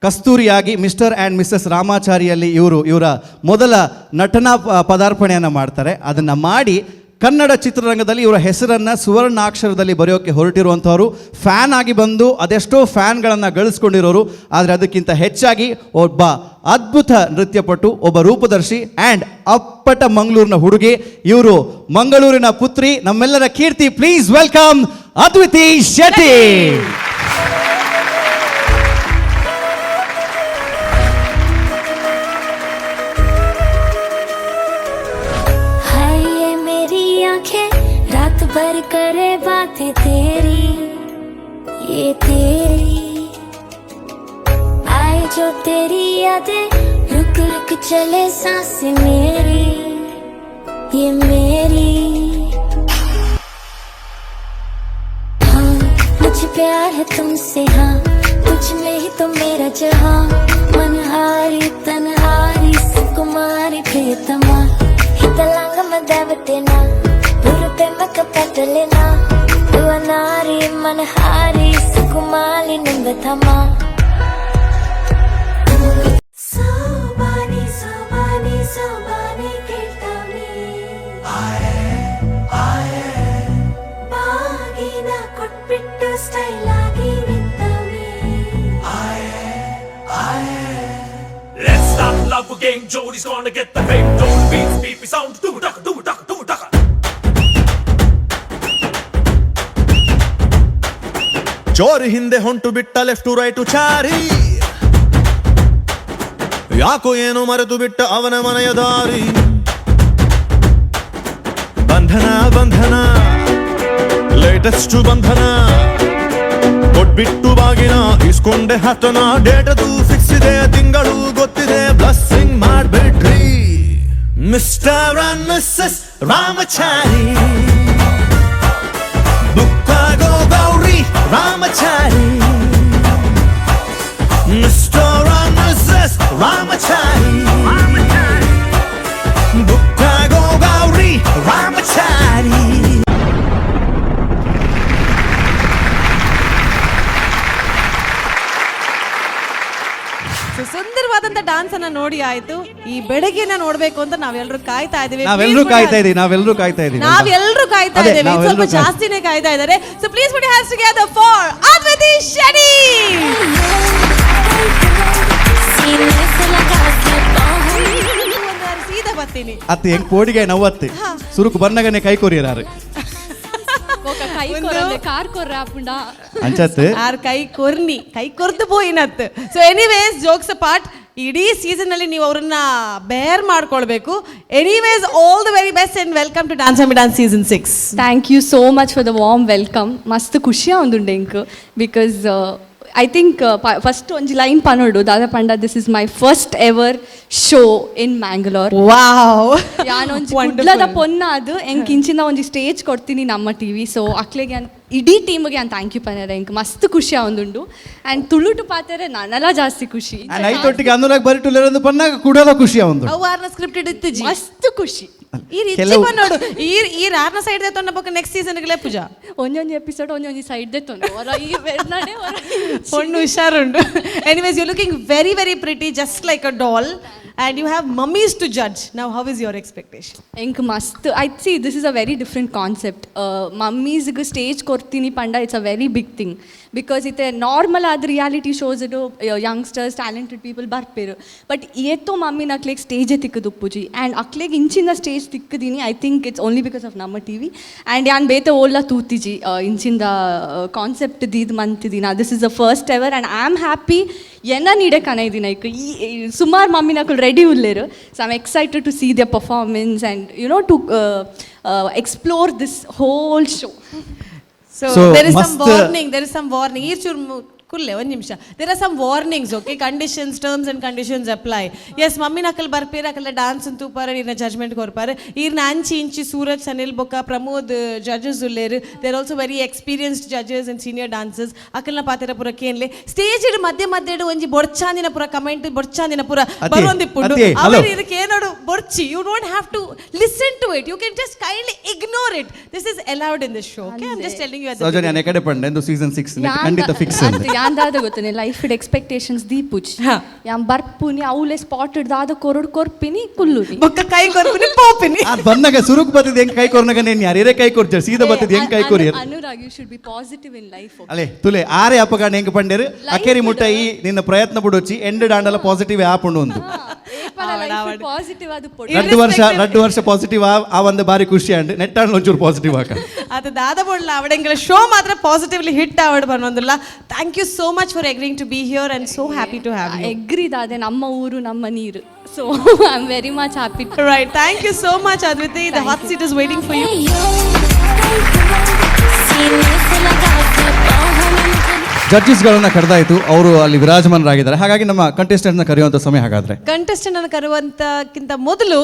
F: ಕಸ್ತೂರಿಯಾಗಿ ಮಿಸ್ಟರ್ ಆ್ಯಂಡ್ ಮಿಸ್ಸಸ್ ರಾಮಾಚಾರಿಯಲ್ಲಿ ಇವರು ಇವರ ಮೊದಲ ನಟನಾ ಪದಾರ್ಪಣೆಯನ್ನು ಮಾಡ್ತಾರೆ. ಅದನ್ನು ಮಾಡಿ ಕನ್ನಡ ಚಿತ್ರರಂಗದಲ್ಲಿ ಇವರ ಹೆಸರನ್ನು ಸುವರ್ಣಾಕ್ಷರದಲ್ಲಿ ಬರೆಯೋಕ್ಕೆ ಹೊರಟಿರುವಂಥವರು. ಫ್ಯಾನ್ ಆಗಿ ಬಂದು ಅದೆಷ್ಟೋ ಫ್ಯಾನ್ಗಳನ್ನು ಗಳಿಸ್ಕೊಂಡಿರೋರು. ಆದರೆ ಅದಕ್ಕಿಂತ ಹೆಚ್ಚಾಗಿ ಒಬ್ಬ ಅದ್ಭುತ ನೃತ್ಯಪಟು, ಒಬ್ಬ ರೂಪದರ್ಶಿ ಆ್ಯಂಡ್ ಅಪ್ಪಟ ಮಂಗಳೂರಿನ ಹುಡುಗಿ. ಇವರು ಮಂಗಳೂರಿನ ಪುತ್ರಿ, ನಮ್ಮೆಲ್ಲರ ಕೀರ್ತಿ. Please welcome Adviti Shetty.
J: हाय ये मेरी आंखें रात भर करे बातें तेरी, ये तेरी आए जो तेरी यादें, रुक रुक चले सांसें मेरी, ये मेरी। हाँ मुझे प्यार है तुमसे, हाँ तुझ में ही तो मेरा जहां। मनहारी तनहारी सुकुमारी प्रियतमा, हितलांग देवतेना पे मकपटलेना, नारी मनहारी सुकुमाली निंबथमा। सोबानी सोबानी सोबानी ಕೇಳ್ತಾವ. ಬಾಗಿನ ಕೊಟ್ಬಿಟ್ಟು ಸ್ಟೈಲ್ ಆಗಿ ನಿಂತವ್ನೆ.
D: Let's start love again. Jody's gonna get the fame. Don't beats, beep, sound. Do duck, do duck, do duck.
K: ಚೋರಿ ಹಿಂದೆ ಹೊಂಟು ಬಿಟ್ಟ ಲೆಫ್ಟು ರೈಟು ಚಾರಿ, ಯಾಕೋ ಏನು ಮರೆತು ಬಿಟ್ಟ ಅವನ ಮನೆಯ ದಾರಿ. ಬಂಧನ ಬಂಧನ ಲೇಟೆಸ್ಟ್ ಬಂಧನ, ಕೊಟ್ಬಿಟ್ಟು ಬಾಗಿನ ಇಸ್ಕೊಂಡೆ ಹತನ. ಡೇಟದು ಫಿಕ್ಸ್ ಇದೆ, ತಿಂಗಳು ಗೊತ್ತಿದೆ, blessing ಮಾಡ್ಬಿಡ್ರಿ mister and Mrs Ramachari. ಬುಕ್ಕಾಗೋ Gauri Ramachari, mister and Mrs Ramachari, ಬುಕ್ಕಾಗೋ Gauri Ramachari.
G: So ಸುಂದರವಾದಂತ dance ಅನ್ನ ನೋಡಿ ಆಯ್ತು. ಈ ಬೆಳಗ್ಗೆನ ನೋಡ್ಬೇಕು ಅಂತ ನಾವೆಲ್ಲರೂ ಕಾಯ್ತಾ ಇದೀವಿ.
F: ನಾವೆಲ್ಲರೂ ಕಾಯ್ತಾ ಇದೀವಿ, ನಾವೆಲ್ಲರೂ ಕಾಯ್ತಾ ಇದೀವಿ.
G: ನಾವೆಲ್ಲರೂ ಕಾಯ್ತಾ
F: ಅದೇ,
G: ಇದ್ದೇವೆ. ಇದು ಸ್ವಲ್ಪ
F: ನಾವೆಲ್ಲರೂ ಕಾಯ್ತಾ-
G: ಜಾಸ್ತಿನೇ ಕಾಯ್ತಾ ಇದ್ದಾರೆ. So please put hands together for Adviti Shetty.
J: सीने से लगा के बाहों
G: ಒಂದು ಸೀದಾ ಬರ್ತೀನಿ.
F: ಅತ್ತೆ ಹೆಂಗ್ ಪೋಡಿಗೆ ನವ್ವತ್ತೆ ಸುರುಕು ಬನ್ನಗನೆ ಕೈ ಕೊರಿಯರಾರು.
L: ಕೈ ಕೊರಂದೆ ಕಾರ್ ಕೊರ್ರೆ ಆಪುಂಡ.
F: ಅಂಚತ್ತು.
G: ಆರ್ ಕೈ ಕೊರ್ನಿ ಕೈ ಕೊರ್ದು ಪೋಯಿನತ್. So anyways, jokes apart, ಇಡೀ ಸೀಸನ್ ಅಲ್ಲಿ ನೀವು ಅವರನ್ನ ಬೇರ್ ಮಾಡ್ಕೊಳ್ಬೇಕು. Anyways, all the very best and welcome to Dance Mummy Dance season 6.
L: Thank you so much for the warm welcome. ಮಸ್ತ್ ಖುಷಿ ಆವೊಂದುಂಡು ಎಂಕ್, because I think first ಒಂಜಿ ಲೈನ್ ಪನೋಡು ದಾದ ಪಂಡ, this is my first ever show in Mangalore.
G: Wow.
L: ಯಾನ್ ಒಂಜಿ ಕುಡ್ಲದ ಪೊನ್ನ ಅದು ಎಂಕ್ ಇಂಚಿನ ಒಂಜಿ ಸ್ಟೇಜ್ ಕೊಡ್ತೀನಿ ನಮ್ಮ ಟಿವಿ. ಸೊ ಅಕ್ಲೆಗೆ ಯಾನ್ ಇಡೀ ಟೀಮ್ಗೆ ಯಾನ್ thank you ಪನರೆ. ಎಂಕ್ ಮಸ್ತ್ ಖುಷಿ ಆವೊಂದುಂಡು ಆ್ಯಂಡ್ ತುಳುಟು ಪಾತೆರೆ ನನಲ ಜಾಸ್ತಿ ಖುಷಿ.
F: ಅಂಡ್ ಐತೊಟ್ಟಿಗೆ ಅನುರಾಗ್ ಬರಿಟುಲ್ಲೆರಂದು ಪನ್ನಾಗ ಕುಡಲ ಖುಷಿ ಒಂದು.
G: ಅವು ಆರ್ನ ಸ್ಕ್ರಿಪ್ಟೆಡ್ ಇತ್ತಿಜಿ.
L: ಮಸ್ತ್ ಖುಷಿ.
G: ಈ ರಿಚ್ಚಿ ನೋಡು, ಈ ಈ ಆರ್ನ ಸೈಡ್ ತೊಂಡ ಬೊಕ್ಕ ನೆಕ್ಸ್ಟ್ ಸೀಸನ್ ಗಳೇ ಪೂಜಾ.
L: ಒಂಜೊಂಜಿ ಎಪಿಸೋಡ್ ಒಂಜೊಂಜಿ ಸೈಡ್ ದೆತ್ತೊಂದು ಹೊರ ಈ ಬೆರ್ನಾಡೆ ಹೊರ.
G: ಪೊಣ್ಣು ಹುಷಾರುಂಡು. Anyways, you looking very very pretty, just like a doll, and you have mummies to judge. ನಾವು how is your expectation?
L: ಎಂಕ್ ಮಸ್ತ್. I see, this is a very different concept. ಮಮ್ಮೀಸ್ಗೆ stage ಕೊಡ್ತೀನಿ ಪಂಡ it's a very big thing, because ಇತ್ತೆ normal ಆದ reality shows youngsters, talented people ಬರ್ಪೇರು, but ಏತೋ ಮಮ್ಮಿನ ಅಕ್ಲೆಗ್ ಸ್ಟೇಜೇ ತಿಕ್ಕದು ಉಪ್ಪುಜಿ. And ಅಕ್ಲೆಗ್ ಇಂಚಿನ ಸ್ಟೇಜ್ ತಿಕ್ಕದಿನಿ, I think it's only because of ನಮ್ಮ ಟಿವಿ. ಆ್ಯಂಡ್ ಯಾನ್ ಬೇತೆ ಓಲ್ಲ ತೂತಿಜಿ ಇಂಚಿಂದ ಕಾನ್ಸೆಪ್ಟ್ ದೀದ್ ಮಂತಿದಿನ. This is the first ever and I am happy. ಎನ್ನ ನೀಡೆ ಕನೈದಿನ ಐಕ್ ಈ ಸುಮಾರು ಮಮ್ಮಿನಕುಲು ready ಉಲ್ಲೇರು. So I'm excited to see the performance and to explore this whole show.
G: So
F: So,
G: there is some
F: ಮಸ್ತ್-
G: warning, there is some warning. ಈ ಚೂರು ಕುಲ್ಲೆ ಒಂದು ನಿಮಿಷ. There are some warnings, okay? Conditions, terms and conditions apply. Yes, mummy ನಕಲ್ ಬರ್ಪೇರ, Akal dance ತೂಪಾರ, ಈರ್ನ judgment ಕೊರ್ಪಾರೆ. ಈರ್ನ ಅಂಚಿ ಇಂಚಿ ಸೂರಜ್ ಸನಿಲ್ ಬೊಕ್ಕ ಪ್ರಮೋದ್ ಜಡ್ಜಸ್ ಉಲ್ಲೇರು. They are also very experienced judges and senior dancers. ಅಕಲ್ನ ಪಾತೆರ ಪೂರ ಕೇನ್ಲೆ. ಸ್ಟೇಜ್ ಮಧ್ಯ ಮಧ್ಯೆ ಒಂಜಿ ಬೊರ್ಚಾಂದಿನ ಪೂರ ಕಮೆಂಟ್, ಬೊರ್ಚಾಂದಿನ ಪೂರ
F: ಅತ್ತೆ,
G: ಬರೋಂದಿಪ್ಪುಂಡು.
F: ಅತ್ತೆ, hello.
G: ಅವರು ಇದಕ್ಕೆ ಏನೋಡು ಬೊರ್ಚಿ. You don't have to listen to it, you can just kindly ignore it. This is allowed in this show, okay? I'm just telling you.
F: Soujanya ಅನೆ ಕಡೆ ಪಂಡೆ ಎಂದು ಸೀಸನ್ 6 ಖಂಡಿತ ಫಿಕ್ಸ್.
L: ಯಾಂದಾದ ಗೊತ್ತನೆ ಲೈಫ್ ಎಕ್ಸ್ಪೆಕ್ಟೇಷನ್ಸ್ ದೀಪುಜ್. ಯಾನ್ ಬರ್ಪುನಿ, ಅವಲೆ ಸ್ಪಾಟ್ ದಾದ ಕೊರಡು ಕೊರ್ಪಿನಿ ಕುಲ್ಲುನಿ.
G: ಬೊಕ್ಕ ಕೈ ಕೊರ್ಪಿನಿ ಪೋಪಿನಿ.
F: ಅದು ಬಂದಾಗ ಸುರುಕ್ ಬತ್ತಿದ್ ಹೆಂಗ್ ಕೈ ಕೊರ್ನಾಗ ನೇನ್ ಯಾರೇ ಕೈ ಕೊರ್ಜಾರ್, ಸೀದಾ ಬತ್ತಿದ್ ಹೆಂಗ್ ಕೈ courier.
L: Anurag, you should be positive in life.
F: ಅಲೆ ತುಲೆ ಆರೆ ಅಪ್ಪಗಾಣ ಹೆಂಗ್ ಪಂಡೇರು ಅಕೇರಿ ಮುಟ್ಟ ಈ ನಿನ್ನ ಪ್ರಯತ್ನ ಬಿಡೋಚಿ ಎಂಡ್ ಡಾಂಡಲ ಪಾಸಿಟಿವ್ ಆಪ್ ಉಂಡು ಒಂದು.
L: ಪಾಸಿಟಿವ್ ಅದು.
F: 2 ವರ್ಷ, 2 ವರ್ಷ ಪಾಸಿಟಿವ್ ಆ ಒಂದು ಬಾರಿ ಖುಷಿ ಅಂಡ್ ನೆಟ್ ಆಂಡ್ ಒಂಚೂರು ಪಾಸಿಟಿವ್ ಆಕ.
G: ಅದು ದಾದ ಬೋಡ್ಲ ಅವಡೆಂಗಳ ಶೋ ಮಾತ್ರ ಪಾಸಿಟಿವ್ಲಿ ಹಿಟ್ ಆವಡ್ ಬನ್ನೊಂದಿಲ್ಲ. Thank you so much for agreeing to be here and so happy to have you.
L: Agri ದಾದೆ ನಮ್ಮ ಊರು ನಮ್ಮ ನೀರು, so I am very much happy.
G: Right, thank you so much, Adviti. The hot seat is waiting for you.
J: सीने से लगा के बाहों में मुझे
F: ಜಡ್ಜಸ್ಗಳನ್ನ ಕರೆದಾಯಿತು, ಅವರು ಅಲ್ಲಿ ವಿರಾಜಮಾನರಾಗಿದ್ದಾರೆ. ಹಾಗಾಗಿ ನಮ್ಮ ಕಂಟೆಸ್ಟೆಂಟ್ನ ಕರೆಯುವಂಥ ಸಮಯ ಹಾಗಾದ್ರೆ.
G: ಕಂಟೆಸ್ಟೆಂಟ್ ಅನ್ನು ಕರೆಯುವಂತಕ್ಕಿಂತ ಮೊದಲು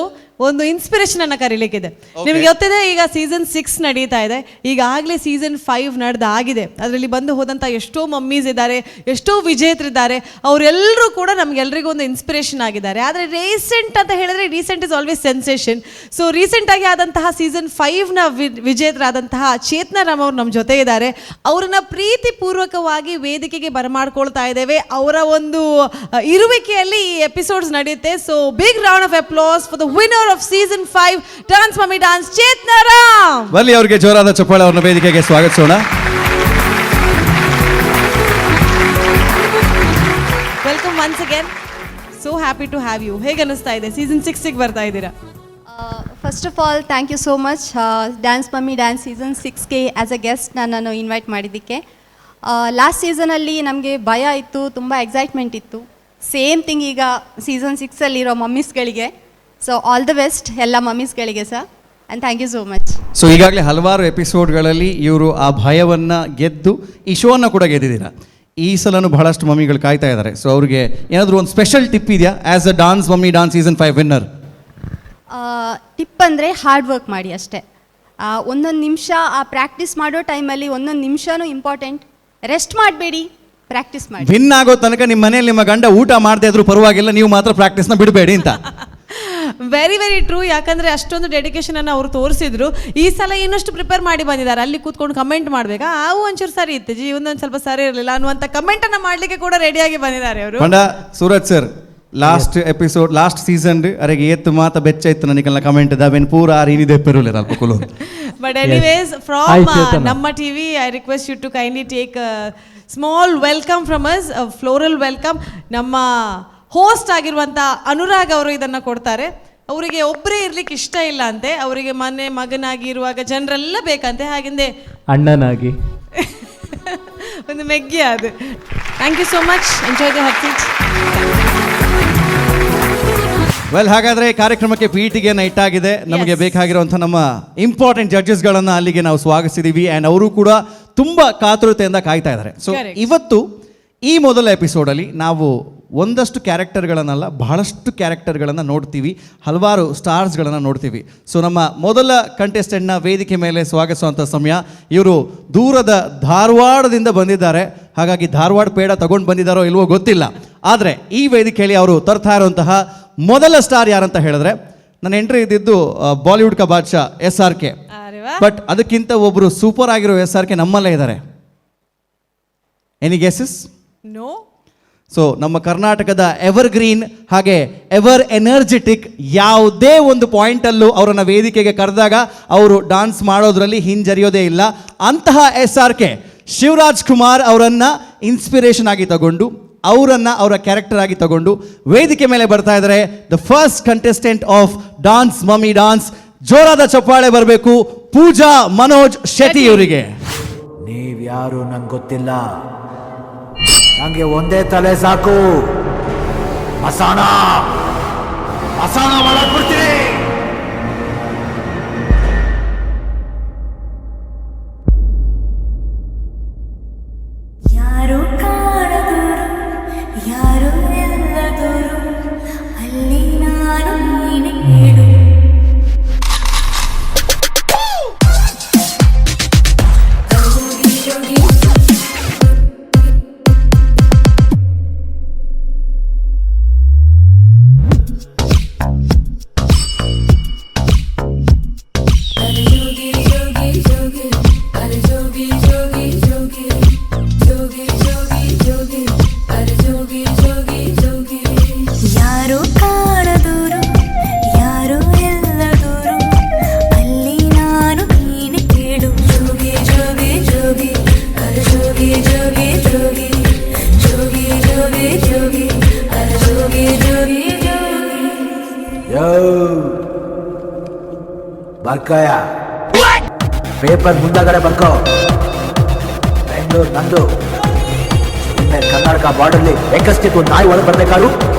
G: ಒಂದು ಇನ್ಸ್ಪಿರೇಷನ್ ಅನ್ನ ಕರೀಲಿಕ್ಕಿದೆ. ನಿಮಗೆ ಗೊತ್ತಿದೆ, ಈಗ ಸೀಸನ್ 6 ನಡೀತಾ ಇದೆ. ಈಗಾಗಲೇ ಸೀಸನ್ 5 ನಡೆದ ಆಗಿದೆ. ಅದರಲ್ಲಿ ಬಂದು ಹೋದಂಥ ಎಷ್ಟೋ ಮಮ್ಮೀಸ್ ಇದ್ದಾರೆ, ಎಷ್ಟೋ ವಿಜೇತರಿದ್ದಾರೆ. ಅವರೆಲ್ಲರೂ ಕೂಡ ನಮಗೆಲ್ಲರಿಗೂ ಒಂದು ಇನ್ಸ್ಪಿರೇಷನ್ ಆಗಿದ್ದಾರೆ. ಆದರೆ ರೀಸೆಂಟ್ ಅಂತ ಹೇಳಿದ್ರೆ, recent is always sensation. So ರೀಸೆಂಟಾಗಿ ಆದಂತಹ ಸೀಸನ್ 5ನ ವಿಜೇತರಾದಂತಹ ಚೇತನ ರಾಮ್ ಅವರು ನಮ್ಮ ಜೊತೆ ಇದ್ದಾರೆ. ಅವರನ್ನ ಪ್ರೀತಿಪೂರ್ವಕವಾಗಿ ವೇದಿಕೆಗೆ ಬರಮಾಡ್ಕೊಳ್ತಾ ಇದ್ದೇವೆ. ಅವರ ಒಂದು ಇರುವಿಕೆಯಲ್ಲಿ ಈ ಎಪಿಸೋಡ್ಸ್ ನಡೆಯುತ್ತೆ. So big round of applause for the winner of season 5 Dance Mummy Dance, Chetna Ram.
F: ಬರ್ಲಿ, ಅವ್ರಿಗೆ ಜೋರಾದ ಚಪ್ಪಾಳೆ. ಅವ್ರನ್ನ ವೇದಿಕೆಗೆ ಸ್ವಾಗತಿಸೋಣ.
G: Once again, so happy to have you. ಹೇಗೆ ಅನಿಸ್ತಾ ಇದೆ ಸೀಸನ್ 6ಗೆ ಬರ್ತಾ ಇದ್ದೀರಾ?
L: First of all, thank you so much dance mummy dance season 6ಗೆ as a guest ನನ್ನನ್ನು ಇನ್ವೈಟ್ ಮಾಡಿದ್ದಕ್ಕೆ. ಲಾಸ್ಟ್ ಸೀಸನಲ್ಲಿ ನಮಗೆ ಭಯ ಇತ್ತು, ತುಂಬ ಎಕ್ಸೈಟ್ಮೆಂಟ್ ಇತ್ತು. ಸೇಮ್ ಥಿಂಗ್ ಈಗ season 6ಅಲ್ಲಿರೋ ಮಮ್ಮೀಸ್ಗಳಿಗೆ. So all the best ಎಲ್ಲ ಮಮ್ಮೀಸ್ಗಳಿಗೆ sir, and thank you so much.
F: So ಈಗಾಗಲೇ ಹಲವಾರು ಎಪಿಸೋಡ್ಗಳಲ್ಲಿ ಇವರು ಆ ಭಯವನ್ನು ಗೆದ್ದು ಈ ಶೋವನ್ನು ಕೂಡ ಗೆದ್ದಿದ್ದೀರಾ. ಈ ಸಲನೂ ಬಹಳಷ್ಟು ಮಮ್ಮಿಗಳು ಕಾಯ್ತಾ ಇದ್ದಾರೆ. ಸೊ ಅವ್ರಿಗೆ ಏನಾದರೂ ಒಂದು ಸ್ಪೆಷಲ್ ಟಿಪ್ ಇದೆಯಾ as a dance mummy dance season 5 winner?
L: Tip ಅಂದರೆ ಹಾರ್ಡ್ ವರ್ಕ್ ಮಾಡಿ ಅಷ್ಟೇ. ಒಂದೊಂದು ನಿಮಿಷ ಆ ಪ್ರಾಕ್ಟೀಸ್ ಮಾಡೋ ಟೈಮಲ್ಲಿ ಒಂದೊಂದು ನಿಮಿಷನೂ ಇಂಪಾರ್ಟೆಂಟ್. ರೆಸ್ಟ್ ಮಾಡಬೇಡಿ, ಪ್ರಾಕ್ಟೀಸ್ ಮಾಡಿ.
F: ವಿನ್ ಆಗೋ ತನಕ ನಿಮ್ಮ ಮನೆಯಲ್ಲಿ ನಿಮ್ಮ ಗಂಡ ಊಟ ಮಾಡದೇ ಇದ್ರೂ ಪರವಾಗಿಲ್ಲ, ನೀವು ಮಾತ್ರ ಪ್ರಾಕ್ಟೀಸ್ನ ಬಿಡಬೇಡಿ ಅಂತ.
G: Very very true. ಯಾಕಂದ್ರೆ ಅಷ್ಟೊಂದು ಡೆಡಿಕೇಶನ್ ಅನ್ನು ಅವರು ತೋರಿಸಿದ್ರು. ಈ ಸಲ ಇನ್ನಷ್ಟು ಪ್ರಿಪೇರ್ ಮಾಡಿ ಬಂದಿದ್ದಾರೆ. ಅಲ್ಲಿ ಕೂತ್ಕೊಂಡು ಕಮೆಂಟ್ ಮಾಡಬೇಕಾ, ಆವು ಒಂಚೂರು ಸರಿ ಇತ್ತು ಜಿ, ಒಂದೊಂದು ಸ್ವಲ್ಪ ಸರಿ ಇರಲಿಲ್ಲ ಅನ್ನುವಂಥ ಕಮೆಂಟ್ ಅನ್ನ ಮಾಡ್ಲಿಕ್ಕೆ ಕೂಡ ರೆಡಿಯಾಗಿ ಬಂದಿದ್ದಾರೆ ಅವರು.
F: ಪಂಡ Suraj sir, last episode last season ಅರೆಗೆ ಏತ್ತು ಮಾತ ಬೆಚ್ಚ ಇತ್ತು ನನಗೆಲ್ಲ ಕಮೆಂಟ್ ದಾವೇನು ಪೂರ ಆರ್ ಏನಿದೆ ಪೆರುಲಿರ ಅಲ್ಪ ಕುಲು.
G: But anyways, from
H: Hi, Chetana.
G: Namma TV, I request you to kindly take small welcome from us, floral welcome. ನಮ್ಮ ಹೋಸ್ಟ್ ಆಗಿರುವಂಥ ಅನುರಾಗ್ ಅವರು ಇದನ್ನು ಕೊಡ್ತಾರೆ. ಅವರಿಗೆ ಒಬ್ಬರೇ ಇರ್ಲಿಕ್ಕೆ ಇಷ್ಟ ಇಲ್ಲ ಅಂತೆ. ಅವರಿಗೆ ಮನೆ ಮಗನಾಗಿ ಇರುವಾಗ ಜನರೆಲ್ಲ ಬೇಕಂತೆ, ಹಾಗೆಂದೇ
H: ಅಣ್ಣನಾಗಿ
G: ಒಂದು ಮೆಗ್ಗಿ ಅದು. Thank you so much, enjoy the hot seat.
F: Well, ಹಾಗಾದ್ರೆ ಕಾರ್ಯಕ್ರಮಕ್ಕೆ ಪೀಠಿಗೆಯನ್ನು ಇಟ್ಟಾಗಿದೆ. ನಮಗೆ ಬೇಕಾಗಿರುವಂಥ ನಮ್ಮ ಇಂಪಾರ್ಟೆಂಟ್ ಜಡ್ಜಸ್ಗಳನ್ನು ಅಲ್ಲಿಗೆ ನಾವು ಸ್ವಾಗತಿಸಿದೀವಿ. ಆ್ಯಂಡ್ ಅವರು ಕೂಡ ತುಂಬ ಕಾತುರತೆಯಿಂದ ಕಾಯ್ತಾ ಇದ್ದಾರೆ. ಸೊ ಇವತ್ತು ಈ ಮೊದಲ ಎಪಿಸೋಡಲ್ಲಿ ನಾವು ಒಂದಷ್ಟು ಕ್ಯಾರೆಕ್ಟರ್ಗಳನ್ನೆಲ್ಲ, ಬಹಳಷ್ಟು ಕ್ಯಾರೆಕ್ಟರ್ಗಳನ್ನು ನೋಡ್ತೀವಿ, ಹಲವಾರು ಸ್ಟಾರ್ಸ್ಗಳನ್ನು ನೋಡ್ತೀವಿ. ಸೊ ನಮ್ಮ ಮೊದಲ ಕಂಟೆಸ್ಟೆಂಟ್ನ ವೇದಿಕೆ ಮೇಲೆ ಸ್ವಾಗತಿಸುವಂಥ ಸಮಯ. ಇವರು ದೂರದ ಧಾರವಾಡದಿಂದ ಬಂದಿದ್ದಾರೆ, ಹಾಗಾಗಿ ಧಾರವಾಡ ಪೇಡ ತಗೊಂಡು ಬಂದಿದ್ದಾರೋ ಇಲ್ವೋ ಗೊತ್ತಿಲ್ಲ. ಆದರೆ ಈ ವೇದಿಕೆಯಲ್ಲಿ ಅವರು ತರ್ತಾ ಇರುವಂತಹ ಮೊದಲ ಸ್ಟಾರ್ ಯಾರಂತ ಹೇಳಿದ್ರೆ, ನನ್ನ ಎಂಟ್ರಿ ಇದ್ದಿದ್ದು ಬಾಲಿವುಡ್ ಕಾ ಬಾದ್ಶಾ SRK. But ಅದಕ್ಕಿಂತ ಒಬ್ಬರು ಸೂಪರ್ ಆಗಿರೋ SRK ನಮ್ಮಲ್ಲೇ ಇದ್ದಾರೆ. Any guesses?
G: No.
F: So ನಮ್ಮ ಕರ್ನಾಟಕದ ಎವರ್ ಗ್ರೀನ್ ಹಾಗೆ ಎವರ್ ಎನರ್ಜೆಟಿಕ್, ಯಾವುದೇ ಒಂದು ಪಾಯಿಂಟಲ್ಲೂ ಅವರನ್ನು ವೇದಿಕೆಗೆ ಕರೆದಾಗ ಅವರು ಡಾನ್ಸ್ ಮಾಡೋದ್ರಲ್ಲಿ ಹಿಂಜರಿಯೋದೇ ಇಲ್ಲ. ಅಂತಹ SRK Shivraj Kumar ಅವರನ್ನು ಇನ್ಸ್ಪಿರೇಷನ್ ಆಗಿ ತಗೊಂಡು, ಅವರನ್ನು ಅವರ ಕ್ಯಾರೆಕ್ಟರ್ ಆಗಿ ತಗೊಂಡು ವೇದಿಕೆ ಮೇಲೆ ಬರ್ತಾ ಇದ್ದಾರೆ the first contestant of dance mummy dance. ಜೋರಾದ ಚಪ್ಪಾಳೆ ಬರಬೇಕು ಪೂಜಾ ಮನೋಜ್ ಶೆಟ್ಟಿ ಅವರಿಗೆ.
M: ನೀವ್ಯಾರು ನಂಗೆ ಗೊತ್ತಿಲ್ಲ, ನಂಗೆ ಒಂದೇ ತಲೆ ಸಾಕು. ಮಸಾಣ ಮಸಾಣ ಮಾಡಾಕ್ಬಿಡ್ತೀನಿ.
J: ಯಾರು ಕಾಣದೋರು, ಯಾರು ಎಲ್ಲದೋರು, ಅಲ್ಲಿ ನಾನು ನೀನೆ ಹೇಳು. ಯಾರು ಕಾಣದೋರು, ಯಾರು ಎಲ್ಲದೋರು, ಅಲ್ಲಿ ನಾನು ನೀನೆ ಕೇಳು. ಜೋಗಿ ಜೋಗಿ ಜೋಗಿ ಅರ ಜೋಗಿ ಜೋಗಿ ಜೋಗಿ ಜೋಗಿ ಜೋಗಿ ಜೋಗಿ ಅರ ಜೋಗಿ ಜೋಗಿ ಜೋಗಿ.
M: ಯೋ ಬರ್ಕಯ, ಪೇಪರ್ ಮುಂದಗಡೆ ಬರ್ಕೋ. ಬೆಂಗಳೂರು ನಂದು, ಇನ್ಮೇಲೆ ಕರ್ನಾಟಕ ಬಾರ್ಡರ್ಲಿ ಎಕ್ಕಸ್ಟಿತ್ತು ನಾಯಿ ಒಳಗೆ ಬರ್ಬೇಕಾದ್ರು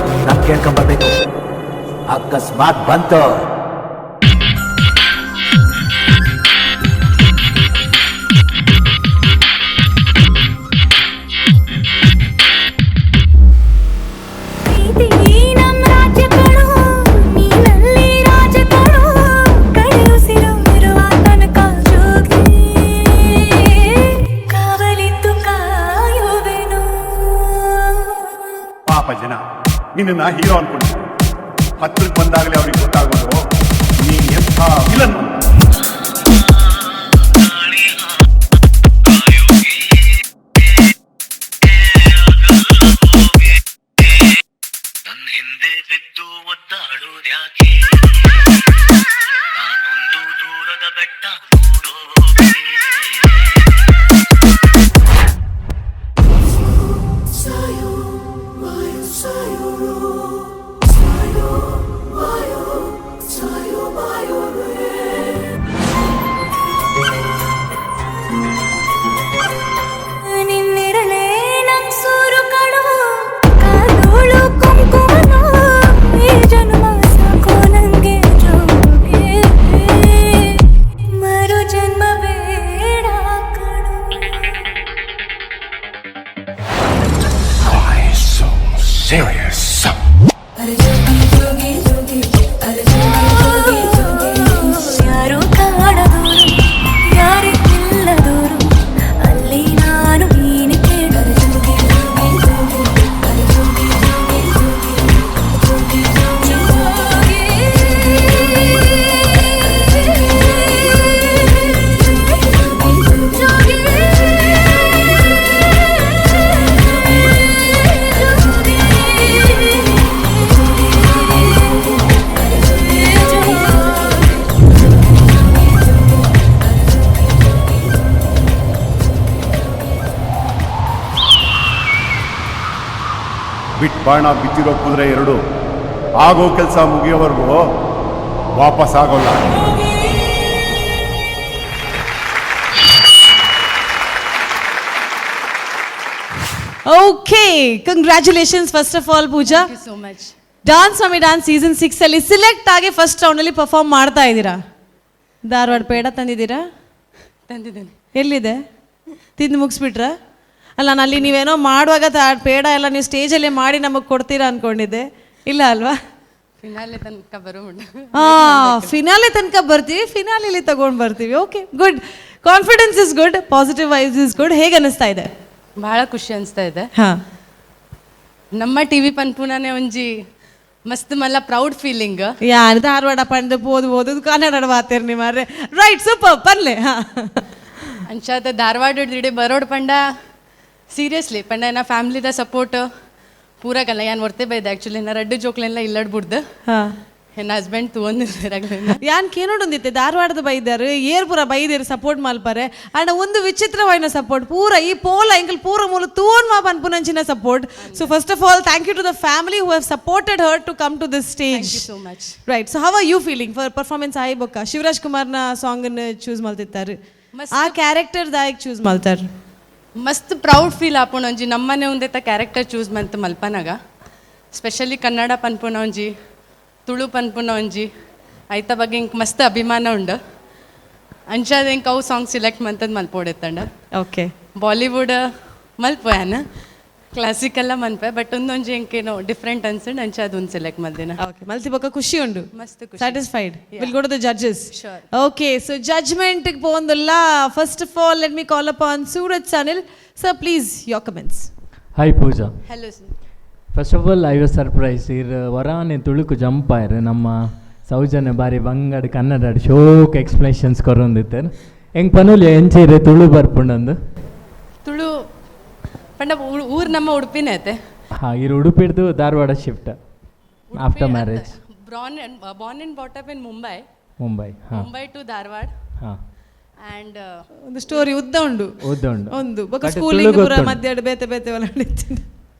M: ನಮ್ ಕೇಳ್ಕೊಂಬರ್ಬೇಕು. ಅಕಸ್ಮಾತ್ ಬಂತು
J: ಪ್ರೀತಿ ನಮ್ಮ ರಾಜ್ಯ ಕಣೋ, ನೀನಲ್ಲಿ ರಾಜ ಕಣೋ, ಕಡೆಯುಸಿರು ಇರುವ ತನಕ ಜೋಗಿ ಕಾವಲಿದ್ದು ಕಾಯುವೆನು.
N: ಪಾಪ ಜನ ನಿನ್ನನ್ನ ಹೀರೋ ಅನ್ಕೊಂಡಿದ್ರು. ಹತ್ರಕ್ಕೆ ಬಂದಾಗಲೇ ಅವ್ರಿಗೆ ಗೊತ್ತಾಗೋದು ನೀನ್ ಎಂಥ ವಿಲನ್ ಅಂತ. Serious.
J: ಯಾರು ಕಾಣದೋರು ಯಾರಿಲ್ಲದೋರು ಅಲ್ಲಿ ನಾನು ನೀನೆ ಕೇಳು.
N: ಬಿಟ್ ಬಾಣ, ಬಿದ್ದಿರೋ ಕುದುರೆ ಎರಡು ಆಗೋ ಕೆಲಸ ಮುಗಿಯೋವರೆಗೂ ವಾಪಸ್ ಆಗೋಲ್ಲ.
G: Okay, congratulations first of all, Pooja.
L: So much.
G: Dance mummy dance season 6 ಅಲ್ಲಿ ಸಿಲೆಕ್ಟ್ ಆಗಿ ಫಸ್ಟ್ ರೌಂಡ್ ಅಲ್ಲಿ ಪರ್ಫಾರ್ಮ್ ಮಾಡ್ತಾ ಇದ್ದೀರಾ. ಧಾರವಾಡ ಪೇಡ ತಂದಿದ್ದೀರಾ?
O: ತಂದಿದ್ದೇನೆ.
G: ಎಲ್ಲಿದೆ? ತಿಂದು ಮುಗಿಸ್ಬಿಟ್ರಾ? ಅಲ್ಲ, ನಾನು ಅಲ್ಲಿ ನೀವೇನೋ ಮಾಡುವಾಗ ಪೇಡ ಎಲ್ಲ ನೀವು ಸ್ಟೇಜಲ್ಲೇ ಮಾಡಿ ನಮಗೆ ಕೊಡ್ತೀರಾ ಅನ್ಕೊಂಡಿದ್ದೆ. ಇಲ್ಲ ಅಲ್ವಾ?
O: ಫಿನಾಲೆ ತನಕ ಬರೋ.
G: ಹಾ, ಫಿನಾಲೆ ತನಕ ಬರ್ತೀವಿ, ಫಿನಾಲೆಲಿ ತಗೊಂಡು ಬರ್ತೀವಿ. Okay, good. Confidence is good, positive vibes is good. ಹೇಗೆ ಅನಿಸ್ತಾ ಇದೆ?
O: ಬಹಳ ಖುಷಿ ಅನಿಸ್ತಾ ಇದೆ. ನಮ್ಮ ಟಿವಿ ಪನ್ಪುನಾನೆ ಒಂಜಿ ಮಸ್ತ್ ಮಲ್ಲ ಪ್ರೌಡ್ ಫೀಲಿಂಗ್.
G: ಯಾರು ಧಾರವಾಡ ಪಂಡು ಬೋದು ಬೋದು ಕನ್ನಡ ಮಾತೇರ್ನಿ ಮಾರ್ರೆ. ರೈಟ್, ಸೂಪರ್, ಪನ್ಲೆ. ಹಾ.
O: ಅಂಚಾದ ಧಾರವಾಡ ಇಡೀ ಬರೋಡ್ ಪಂಡ ಸೀರಿಯಸ್ಲಿ ಪಂಡ ನಾ ಫ್ಯಾಮಿಲಿದ ಸಪೋರ್ಟ್ ಪೂರ ಕಲ್ಲ ಯಾನ್ ಹೊರ್ತೆ ಬೈದೆ. ಆ್ಯಕ್ಚುಲಿ ನಾ ರಡ್ಡು ಜೋಕ್ಲೆಲ್ಲ ಇಲ್ಲಡ್ ಬುಡ್ದು ನನ್ನ ಹಸ್ಬೆಂಡ್ ತೂವೊಂದಿದ್ದಾರೆ.
G: ಯಾನ್ ಕೇನೋಡೊಂದಿತ್ತೆ, ಧಾರವಾಡದ ಬೈದಾರು ಏರ್ ಪೂರ ಬೈದೇರು ಸಪೋರ್ಟ್ ಮಲ್ಪರೆ. ಅಂಡ್ ಒಂದು ವಿಚಿತ್ರವಾಯಿನ ಸಪೋರ್ಟ್ ಪೂರ ಈ ಪೋಲ ಎಂಕಲ್ ಪೂರ ಮೂಲ ತೂವೊನ್ ಮಾ ಪನ್ಪುನಂಚಿನ support. So first of all, thank you to the family who have supported her to come to this stage.
O: So much.
G: Right, so how are you feeling for performance ಆಯಿ ಬೊಕ್ಕ Shivaraj ಕುಮಾರ್ನ song ಅನ್ನು choose ಮಲ್ತಿತ್ತಾರೆ, ಆ character ದಾಯಕ್ choose ಮಲ್ತಾರೆ?
O: ಮಸ್ತ್ proud feel ಆಪುಂಡು. ಒಂಜಿ ನಮ್ಮನೆ ಒಂದೇತ character choose ಮಂತ್ ಮಲ್ಪನಾಗ, specially Kannada ಪನ್ಪುನ ಒಂಜಿ, ತುಳು ಪನ್ಪುನ ಒಂಜಿ, ಐತ ಬಗ್ಗೆ ಇಂಕ್ ಮಸ್ತ್ ಅಭಿಮಾನ ಉಂಡು. ಅಂಚಾದ ಇಂಕ್ ಅವು ಸಾಂಗ್ ಸಿಲೆಕ್ಟ್ ಮಂತದ್ ಮಲ್ಪೋಡೆತ್ತಂಡ. ಬಾಲಿವುಡ್ ಮಲ್ಪೋಯಾನ, ಕ್ಲಾಸಿಕಲ್ಲ ಮನ್ಪೆ, ಬಟ್ ಒಂದೊಂಜಿ ಇಂಕೇನೋ ಡಿಫ್ರೆಂಟ್ ಅನ್ಸಂಡ್ ಅಂಚಾದ ಒಂದು ಸೆಲೆಕ್ಟ್ ಮಲ್ದಿನ.
G: ಓಕೆ, ಮಲ್ತಿ ಬೊಕ್ಕ ಖುಷಿ ಉಂಡು?
O: ಮಸ್ತ್ ಖುಷಿ.
G: Satisfied? We'll go to the judges.
O: Sure.
G: Okay, so judgment ಪೋಂದುಲ್ಲ. First of all, let me call upon Suraj Sanil sir. Please, your comments.
H: Hi Pooja.
O: Hello sir.
H: First of all, I was surprise. ಇರ್ ವರಾನೆ ತುಳುಕು ಜಂಪಾಯರ್. ನಮ್ಮ ಸೌಜನ್ಯ ಬಾರಿ ಬಂಗಡ್ Kannada ಶೋಕ್ explosions ಕೊರೊಂದಿತ್ತೆರ್. ಎಂಕ್ ಪನೊಲಿ, ಎಂಚೆರೆ ತುಳು ಬರ್ಪುಂಡಂದು?
O: ತುಳು ಪಂಡ ಊರು ನಮ್ಮ ಉಡುಪಿನೇ ಐತೆ.
H: ಹಾಂ, ಇರ್ ಉಡುಪಿಡ್ದು Dharwad shift after marriage?
O: Born and brought up in Mumbai.
H: Mumbai, ಹಾಂ.
O: ಮುಂಬೈ ಟು ಧಾರವಾಡ. ಆ್ಯಂಡ್
G: ಒಂದು ಸ್ಟೋರಿ ಉದ್ದ ಉಂಡು.
H: ಉದ್ದ ಉಂಡು.
G: ಒಂದು ಬೊಕ್ಕ
H: But
G: schooling
H: Tulu
G: ಪೂರ
H: ಗೊತ್ತುಂಡು.
G: ಮಧ್ಯಾಹ್ನ ಬೇತೆ ಬೇತೆ ಒಳಗಡೆ.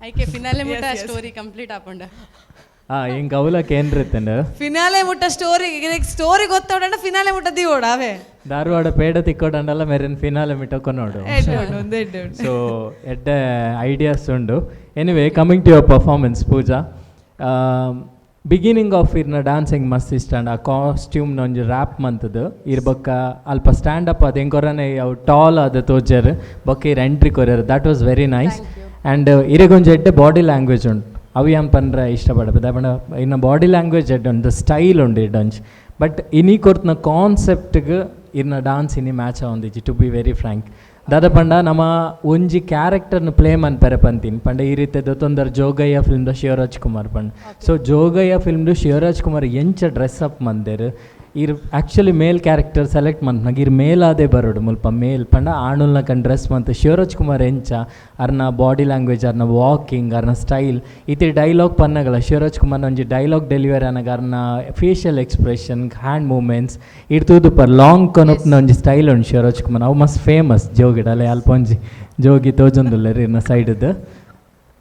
O: ಐಕೆ ಫಿನಾಲೆ ಮುಟ್ಟ ಸ್ಟೋರಿ ಕಂಪ್ಲೀಟ್ ಆಪುಂಡ.
H: ಹಾಂ, ಎಂಕ್ ಅವಲ ಕೇಂದ್ರ ಇತ್ತಂಡ.
G: ಫಿನಾಲೆ ಮುಟ್ಟ ಸ್ಟೋರಿ ಸ್ಟೋರಿ ಗೊತ್ತೋಡ, ಫಿನಾಲೆ ಮುಟ್ಟ ದಿವೋಡ ಅವೇ.
H: ಧಾರವಾಡ ಪೇಡ ತಿಕ್ಕೋಡಂಡಲ್ಲ ಮೆರೆನ್ ಫಿನಾಲೆ ಮಿಟ್ಟಕೊನೋಡು.
G: ಎಡ್ಡೆ ಉಂಡು, ಒಂದು ಎಡ್ಡೆ ಉಂಡು.
H: ಸೊ ಎಡ್ಡೆ ಐಡಿಯಾಸ್ ಉಂಡು. Anyway, coming to your performance, Pooja, beginning of ಇರ್ನ ಡಾನ್ಸಿಂಗ್ ಮಸ್ತ್ ಇಷ್ಟ. ಆ ಕಾಸ್ಟ್ಯೂಮ್ನ ಒಂಜಿ ರ್ಯಾಪ್ ಮಂತದ್ದು ಇರ್ ಬೊಕ್ಕ ಅಲ್ಪ ಸ್ಟ್ಯಾಂಡ್ ಅಪ್ ಅದು ಎಂಕೊರನೆ ಅವು ಟಾಲ್ ಆದ ತೋಜರ್. ಬೊಕ್ಕ ಇರ್ entry courier, that was very nice. And ಇರೆಗೊಂಜಿ ಎಡ್ಡೆ ಬಾಡಿ ಲ್ಯಾಂಗ್ವೇಜ್ ಉಂಟು. ಅವು ಯಾನ್ ಪಂಡ್ರೆ ಇಷ್ಟಪಡಪೆ ಪಂಡ ಇನ್ನ ಬಾಡಿ ಲ್ಯಾಂಗ್ವೇಜ್ ಎಡ್ಡೆ ಉಂಟು, ಸ್ಟೈಲ್ ಉಂಡು ಇಡ್ಡಂಚ್. ಬಟ್ ಇನಿ ಕೊರ್ತನ ಕಾನ್ಸೆಪ್ಟ್ಗೆ ಇರ್ನ ಡಾನ್ಸ್ ಇನಿ match ಆವೊಂದಿಜ್ಜಿ, to be very Frank. ದಾದ ಪಂಡ ನಮ್ಮ ಒಂಜಿ ಕ್ಯಾರೆಕ್ಟರ್ನ ಪ್ಲೇ ಮನ್ಪೆರೆ ಪಂತೀನಿ ಪಂಡ ಈ ರೀತಿ ತೊಂದರೆ ಜೋಗಯ್ಯ ಫಿಲ್ಮ್ದ ಶಿವರಾಜ್ ಕುಮಾರ್ ಪಂಡ. ಸೊ ಜೋಗಯ್ಯ ಫಿಲ್ಮ್ದು ಶಿವರಾಜ್ ಕುಮಾರ್ ಎಂಚ ಡ್ರೆಸ್ ಅಪ್ ಮಂದೆರ್. ಇರ್ ಆ್ಯಕ್ಚುಲಿ ಮೇಲ್ ಕ್ಯಾರೆಕ್ಟರ್ ಸೆಲೆಕ್ಟ್ ಮನ್ಪನಾಗ ಇರ್ ಮೇಲಾದೆ ಬರೋಡು. ಮುಲ್ಪ ಮೇಲ್ ಪಂಡ ಆಣುಲ್ನ ಕಣ್ ಡ್ರೆಸ್ ಮಂತ್ ಶಿವರಾಜ್ ಕುಮಾರ್ ಎಂಚ ಅರ್ನ ಬಾಡಿ ಲ್ಯಾಂಗ್ವೇಜ್, ಅರ್ನ ವಾಕಿಂಗ್, ಅರ್ನ ಸ್ಟೈಲ್, ಇತಿ ಡೈಲಾಗ್ ಪನ್ನಗಲ ಶಿವರಾಜ್ ಕುಮಾರ್ ಒಂಜಿ ಡೈಲಾಗ್ ಡೆಲಿವರಿ ಅನಗ ಅರ್ನ facial expression, hand movements ಇರ್ ತೂದು ಪರ್ ಲಾಂಗ್ ಕೊನೊಪ್ನ ಒಂಜಿ ಸ್ಟೈಲ್ ಉಂಡು ಶಿವರಾಜ್ ಕುಮಾರ್. ಅವು ಮಸ್ತ್ ಫೇಮಸ್ ಜೋಗಿಡ ಅಲ್ಲೇ ಅಲ್ಪ ಒಂಜಿ ಜೋಗಿ ತೋಜೊಂದುಲ್ಲೆರ್ ಇರ್ನ ಸೈಡ್ದು.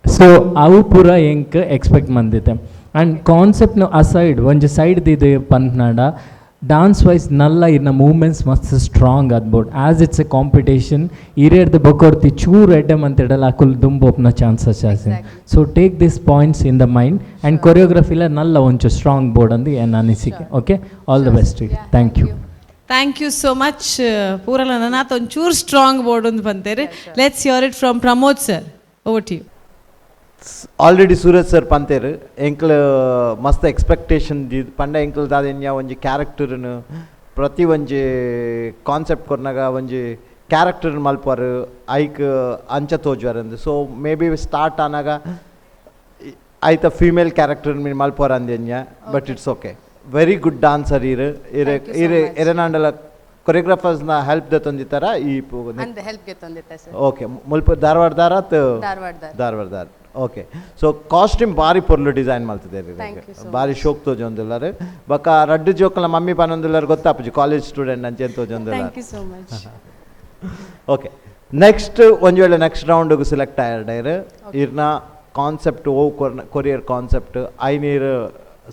H: ಸೊ ಅವು ಪೂರ ಎಂಕ್ ಎಕ್ಸ್ಪೆಕ್ಟ್ ಮಂದಿತ್ತೆ. ಆ್ಯಂಡ್ ಕಾನ್ಸೆಪ್ಟ್ನು ಅಸೈಡ್ ಒಂಜಿ ಸೈಡ್ ದಿದ್ದು ಪನ್ಪನಾಂಡ, ಡಾನ್ಸ್ ವೈಸ್ ನಲ್ಲ ಇರ್ನ ಮೂವ್ಮೆಂಟ್ಸ್ ಮಸ್ತ್ ಸ್ಟ್ರಾಂಗ್ ಅದ್ಬೋಡ್. As it's A competition, ಇರೇರ್ದು ಬೊಕೊರ್ತಿ ಚೂರು ಎಡ್ಡೆ ಮಂತಿಡಲ್ಲ ಅಕುಲ್ ದುಂಬೋಪ್ನ chances Jasi. So take this points in the mind and ಕೊರಿಯೋಗ್ರಫಿಲ Nalla ಒಂಚು strong board ಅಂದು ಎನ್ನ ಅನಿಸಿಕೆ. Okay, all the best, thank you.
G: Thank you so much. ಪೂರಲ ನನಾತ್ ಒಂಚೂರು ಸ್ಟ್ರಾಂಗ್ ಬೋರ್ಡ್ ಒಂದು ಬಂತೇರಿ. Let's hear it from Pramod sir. Over to you.
I: Already Suraj sir ಪಂತೇರು ಎಂಕ್ಲು ಮಸ್ತ್ expectation ಪಂಡ ಎಂಕ್ಲು ದಾದೆನ್ಯ ಒಂಜಿ ಕ್ಯಾರೆಕ್ಟರ್ನು ಪ್ರತಿ ಒಂಜಿ ಕಾನ್ಸೆಪ್ಟ್ ಕೊರ್ನಾಗ ಒಂಜಿ ಕ್ಯಾರೆಕ್ಟರ್ ಮಲ್ಪರು ಐಕ್ ಅಂಚ ತೋಜುವರ್ ಅಂದ್. So may be start ಆನಾಗ ಐತ ಫೀಮೇಲ್ ಕ್ಯಾರೆಕ್ಟರ್ ಮೀನ್ ಮಲ್ಪುವರ್ ಅಂದೆನ್ಯ, but it's okay. Very good dancer ಇರು ಇರೆ ಇರೆ ಎರೆನಾಂಡಲ ಕೊರಿಯೋಗ್ರಾಫರ್ಸ್ನ ಹೆಲ್ಪ್ ದತ್ತೊಂದಿತ್ತಾರ ಈ
O: ಅಂದ್ ಹೆಲ್ಪ್ ಗೆತ್ತೊಂದಿತ್ತ ಸರ್.
I: ಓಕೆ, ಮುಲ್ಪ ಧಾರವಾಡದಾರ
O: ಧಾರವಾಡದಾರ್.
I: ಧಾರವಾಡದಾರ. Okay, so costume ಬಾರಿ ಪೊರ್ಲು ಡಿಸೈನ್ ಮಲ್ತಿದ್ದಾರೆ.
O: Thank you so
I: ಬಾರಿ ಶೋಕ್ ತೋಜೊಂದುಲ್ಲಾರು. ಬೊಕ್ಕ ರಡ್ಡು ಜೋಕುಲ ಮಮ್ಮಿ ಪನೊಂದುಲ್ಲಾರು ಗೊತ್ತಾಪುಜಿ ಕಾಲೇಜ್ ಸ್ಟೂಡೆಂಟ್ ಅಂಚೆ ತೋಜೊಂದುಲ್ಲಾರು.
O: Thank you so much.
I: Okay, next ಒಂಜಿ ವೇಳೆ ನೆಕ್ಸ್ಟ್ ರೌಂಡ್ಗೆ ಸೆಲೆಕ್ಟ್ ಆಯರ್ಡೈರ್ ಇರ್ನ ಕಾನ್ಸೆಪ್ಟ್ ಓ ಕೊರಿಯರ್ ಕಾನ್ಸೆಪ್ಟ್ ಐನೀರು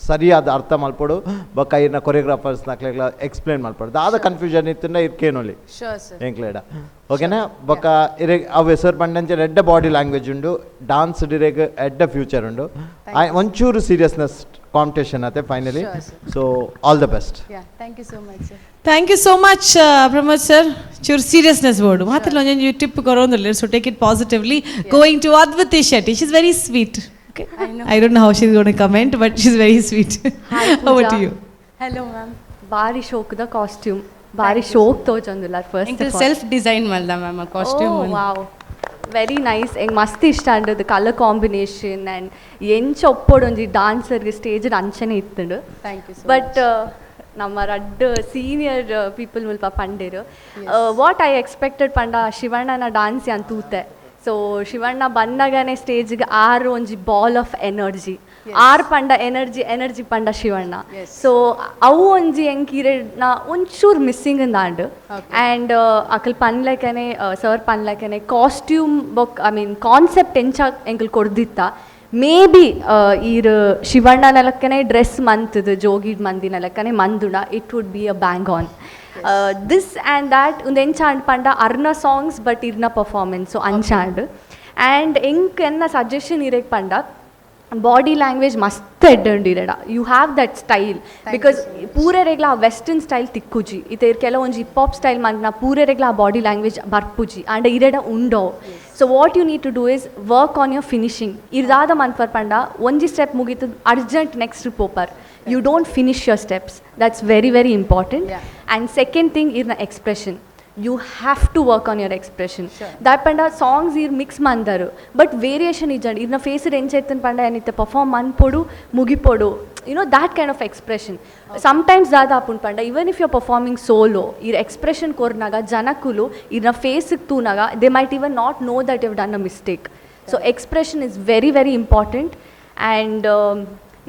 I: ಸರಿಯಾದ ಅರ್ಥ ಮಲ್ಪೊಡು. ಬೊಕ್ಕ ಇರ್ನ ಕೊರಿಯೋಗ್ರಾಫರ್ಸ್ ನಕ್ಲೆಗ್ಲ ಎಕ್ಸ್ಪ್ಲೇನ್ ಮಲ್ಪೊಡು. ದಾದ ಕನ್ಫ್ಯೂಷನ್ ಇತ್ತಂಡ ಇರ್ ಕೇನೊಲಿ
O: Sure, sir.
I: ಎಂಕ್ಲೇಡ ಓಕೆನಾ. ಬೊಕ್ಕ ಇರೆ ಅವು ಹೆಸರು ಪಂಡಂಚೆ ಎಡ್ಡ ಬಾಡಿ ಲ್ಯಾಂಗ್ವೇಜ್ ಉಂಡು, ಡಾನ್ಸ್ ಡಿರೆಗ್ ಎಡ್ಡ ಫ್ಯೂಚರ್ ಉಂಡು. ಒಂಚೂರು ಸೀರಿಯಸ್ನೆಸ್ ಕಾಂಪಿಟೇಷನ್ ಆತೆ finally.
O: Sure, sir.
I: So all the best.
O: Yeah, thank you so much sir.
G: Thank you so much Pramod sir. ಚೂರು ಸೀರಿಯಸ್ನೆಸ್ ಬೋರ್ಡು ಮಾತ್ರ ಒಂಜೊಂಜಿ tip ಕೊರೋಂದಿಲ್ಲ, so take it positively. Going to Adviti Shetty, she is very sweet. Okay, I don't know how she is gonna comment, but she is very sweet. Over to you.
O: Hello ma'am.
L: ಬಾರಿ ಶೋಕ್ದ costume, ಬಾರಿ ಶೋಕ್ ತೋಜೊಂದುಲ್ಲ first.
O: ಎಂಕಲ್ self design ಮಲ್ದ ma'am ಆ costume.
L: Wow, very nice. ಎಂಗ್ ಮಸ್ತ್ ಇಷ್ಟ ಅಂಡದು colour combination and ಎಂಚ ಒಪ್ಪೊಡೊಂಜಿ ಡಾನ್ಸರ್ಗೆ stage ಅಂಚನೆ ಇತ್ತುಂಡು.
O: Thank you so
L: but ನಮ್ಮ ರಡ್ಡ್ senior people ಮುಲ್ಪ ಪಂಡೇರು what I expected ಪಂಡ ಶಿವಣ್ಣನ ಡಾನ್ಸ್ ಯಾನ್ ತೂತೆ. ಸೊ ಶಿವಣ್ಣ ಬಂದಾಗನೆ ಸ್ಟೇಜ್ಗೆ ಆರು ಒಂಜಿ ball of energy, R ಪಂಡ ಎನರ್ಜಿ, ಎನರ್ಜಿ ಪಂಡ ಶಿವಣ್ಣ. ಸೊ ಅವು ಒಂಜಿ ಎಂಕ್ ಇರೆಡ್ನ ಒಂಚೂರು ಮಿಸ್ಸಿಂಗ್ ಅಂದಾಂಡ್. ಆ್ಯಂಡ್ ಅಕಲ್ ಪನ್ಲೆಕನೆ ಸರ್ ಪನ್ಲೆಕನೆ ಕಾಸ್ಟ್ಯೂಮ್ ಬೊಕ್ I mean concept ಎಂಚ ಎಂಕಲ್ ಕೊರ್ದಿತ್ತ, ಮೇ ಬಿ ಈರ್ ಶಿವಣ್ಣನ ಲೆಕ್ಕನೆ ಡ್ರೆಸ್ ಮಂತದ ಜೋಗಿಡ್ ಮಂದಿನ ಲೆಕ್ಕನೆ ಮಂದುಣ it would be a bang on this and that. ಒಂದು ಎಂಚ ಅಂಡ್ ಪಂಡ ಅರ್ನ ಸಾಂಗ್ಸ್ ಬಟ್ ಇರ್ನ ಪರ್ಫಾರ್ಮೆನ್ಸ್ ಸೊ ಅಂಚಾಂಡ್. ಆ್ಯಂಡ್ ಎಂಕ್ ಎನ್ನ ಸಜೆಷನ್ ಇರೆಗ್ ಪಂಡ ಬಾಡಿ ಲ್ಯಾಂಗ್ವೇಜ್ ಮಸ್ತ್ ಎಡ್ಡಂಡು ಇರೆಡ. You have that style because ಪೂರೆರೆಗ್ಲ ಆ ವೆಸ್ಟರ್ನ್ ಸ್ಟೈಲ್ ತಿಕ್ಕುಜಿ. ಇತ್ತೆ ಕೆಲವೊಂಜಿ hip hop style ಮಂತ್ನ ಪೂರೆರೆಗ್ಲ ಆ ಬಾಡಿ ಲ್ಯಾಂಗ್ವೇಜ್ ಬರ್ಪುಜಿ ಆಂಡ ಇರೆಡ undo. So what you need to do is work on your finishing. ಇರ್ದಾದ ಮನ್ಪರ್ ಪಂಡ ಒಂಜಿ ಸ್ಟೆಪ್ ಮುಗೀತು ಅರ್ಜೆಂಟ್ ನೆಕ್ಸ್ಟ್ ಪೋಪರ್, you don't finish your steps. That's very very important. And second thing ಇರ್ನ expression, you have to work on your expression. That ಪಂಡ songs ಇರ್ mix ಮಂದರು but variation ಇಜ್ಜಂಡ್. ಇರ್ನ face ಎಂಚ ಇತ್ತನ್ ಪಂಡ ಏನಿತ್ತೆ perform ಮನ್ಪೊಡು ಮುಗಿಪೊಡು, you know that kind of expression. Sometimes ದಾದ ಆಪುಂಡು ಪಂಡ even if you performing solo ಇರ್ ಎಕ್ಸ್ಪ್ರೆಷನ್ ಕೊರ್ನಾಗ ಜನಕುಲು ಇರ್ನ ಫೇಸಿಗೆ ತೂನಾಗ they might even not know that you've done a mistake. So expression is very very important and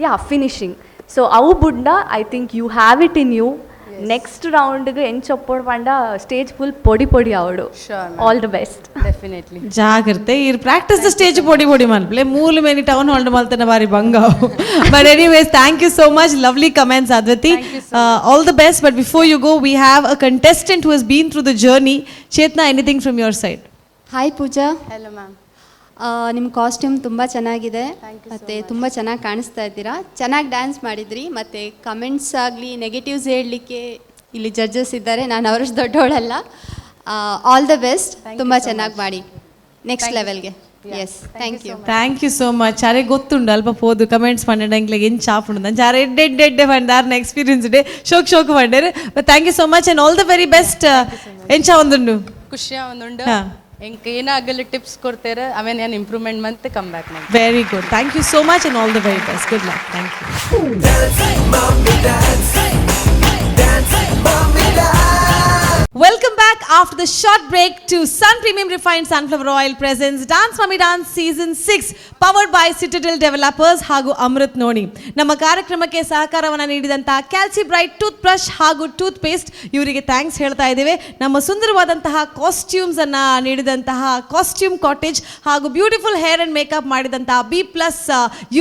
L: yeah finishing. So ಅವು ಬುಡ್ಡ I think you have it in you. Next ರೌಂಡ್ಗೆ ಎಂಚೊಪ್ಪೋಡು ಪಂಡ stage full ಪೊಡಿ ಪೊಡಿ ಅವಡು. All the best.
O: Definitely.
G: ಜಾಗ್ರತೆ, ಇರ್ practice stage ಪೊಡಿ ಪೊಡಿ ಮಲ್ಪಲೆ ಮೂಲು many town hall ಮಲ್ತನ ಬಾರಿ ಬಂಗ. But anyways, thank you so much. Lovely comments Adviti, all the best. But before you go, we have a contestant who has been through the journey. Chetana, anything from your side?
P: Hi Pooja.
O: Hello ma'am.
P: ನಿಮ್ಮ costume ತುಂಬ ಚೆನ್ನಾಗಿದೆ ಮತ್ತು ತುಂಬ ಚೆನ್ನಾಗಿ ಕಾಣಿಸ್ತಾ ಇದ್ದೀರಾ. ಚೆನ್ನಾಗಿ dance ಮಾಡಿದ್ರಿ. ಮತ್ತು ಕಮೆಂಟ್ಸ್ ಆಗಲಿ ನೆಗೆಟಿವ್ಸ್ ಹೇಳಲಿಕ್ಕೆ ಇಲ್ಲಿ ಜಡ್ಜಸ್ ಇದ್ದಾರೆ, ನಾನು ಅವರಷ್ಟು ದೊಡ್ಡವಳಲ್ಲ. All the best, ತುಂಬ ಚೆನ್ನಾಗಿ ಮಾಡಿ ನೆಕ್ಸ್ಟ್ ಲೆವೆಲ್ಗೆ. Yes, thank you.
G: Thank you so much. ಅರೆ ಗೊತ್ತುಂಡು ಅಲ್ಪ ಪೋದು ಕಮೆಂಟ್ಸ್ ಪಂಡ ಎಂಕ್ಲೆಗ್ ಎಂಚ ಆಪುಂಡು ಅಂಚ ಅರೆ ಎಡ್ಡೆ ಎಡ್ಡೆ ಎಡ್ಡೆ ಪಂಡ ಆರ್ನ ಎಕ್ಸ್ಪೀರಿಯನ್ಸ್ ಡೆ ಶೋಕ್ ಶೋಕ್ ಪಂಡೇರು. But thank you so much and all the very best. ಎಂಚ ಒಂದುಂಡು?
O: ಖುಷಿ ಒಂದುಂಡು. ಎಂಕ್ ಏನಾಗಲ್ಲ ಟಿಪ್ಸ್ ಕೊಡ್ತೇರೆ ಅವೇನು ಏನು ಇಂಪ್ರೂವ್ಮೆಂಟ್ ಮಂತ್ come back ಮಾಡಿ.
G: Very good, thank you so much and all the very best. Good luck. Thank you. Welcome back after the short break to Sun Premium Refined Sunflower Oil presents Dance Mummy Dance Season 6 powered by Citadel Developers ಹಾಗೂ Amrit noni. ನಮ್ಮ ಕಾರ್ಯಕ್ರಮಕ್ಕೆ ಸಹಕಾರವನ್ನು ನೀಡಿದಂತಹ ಕ್ಯಾಲ್ಸಿ bright tooth brush ಹಾಗೂ tooth paste ಇವರಿಗೆ thanks ಹೇಳ್ತಾ ಇದ್ದೇವೆ. ನಮ್ಮ ಸುಂದರವಾದಂತಹ ಕಾಸ್ಟ್ಯೂಮ್ಸ್ ಅನ್ನ ನೀಡಿದಂತಹ ಕಾಸ್ಟ್ಯೂಮ್ ಕಾಟೇಜ್ ಹಾಗೂ beautiful hair and makeup ಮಾಡಿದಂತಹ B plus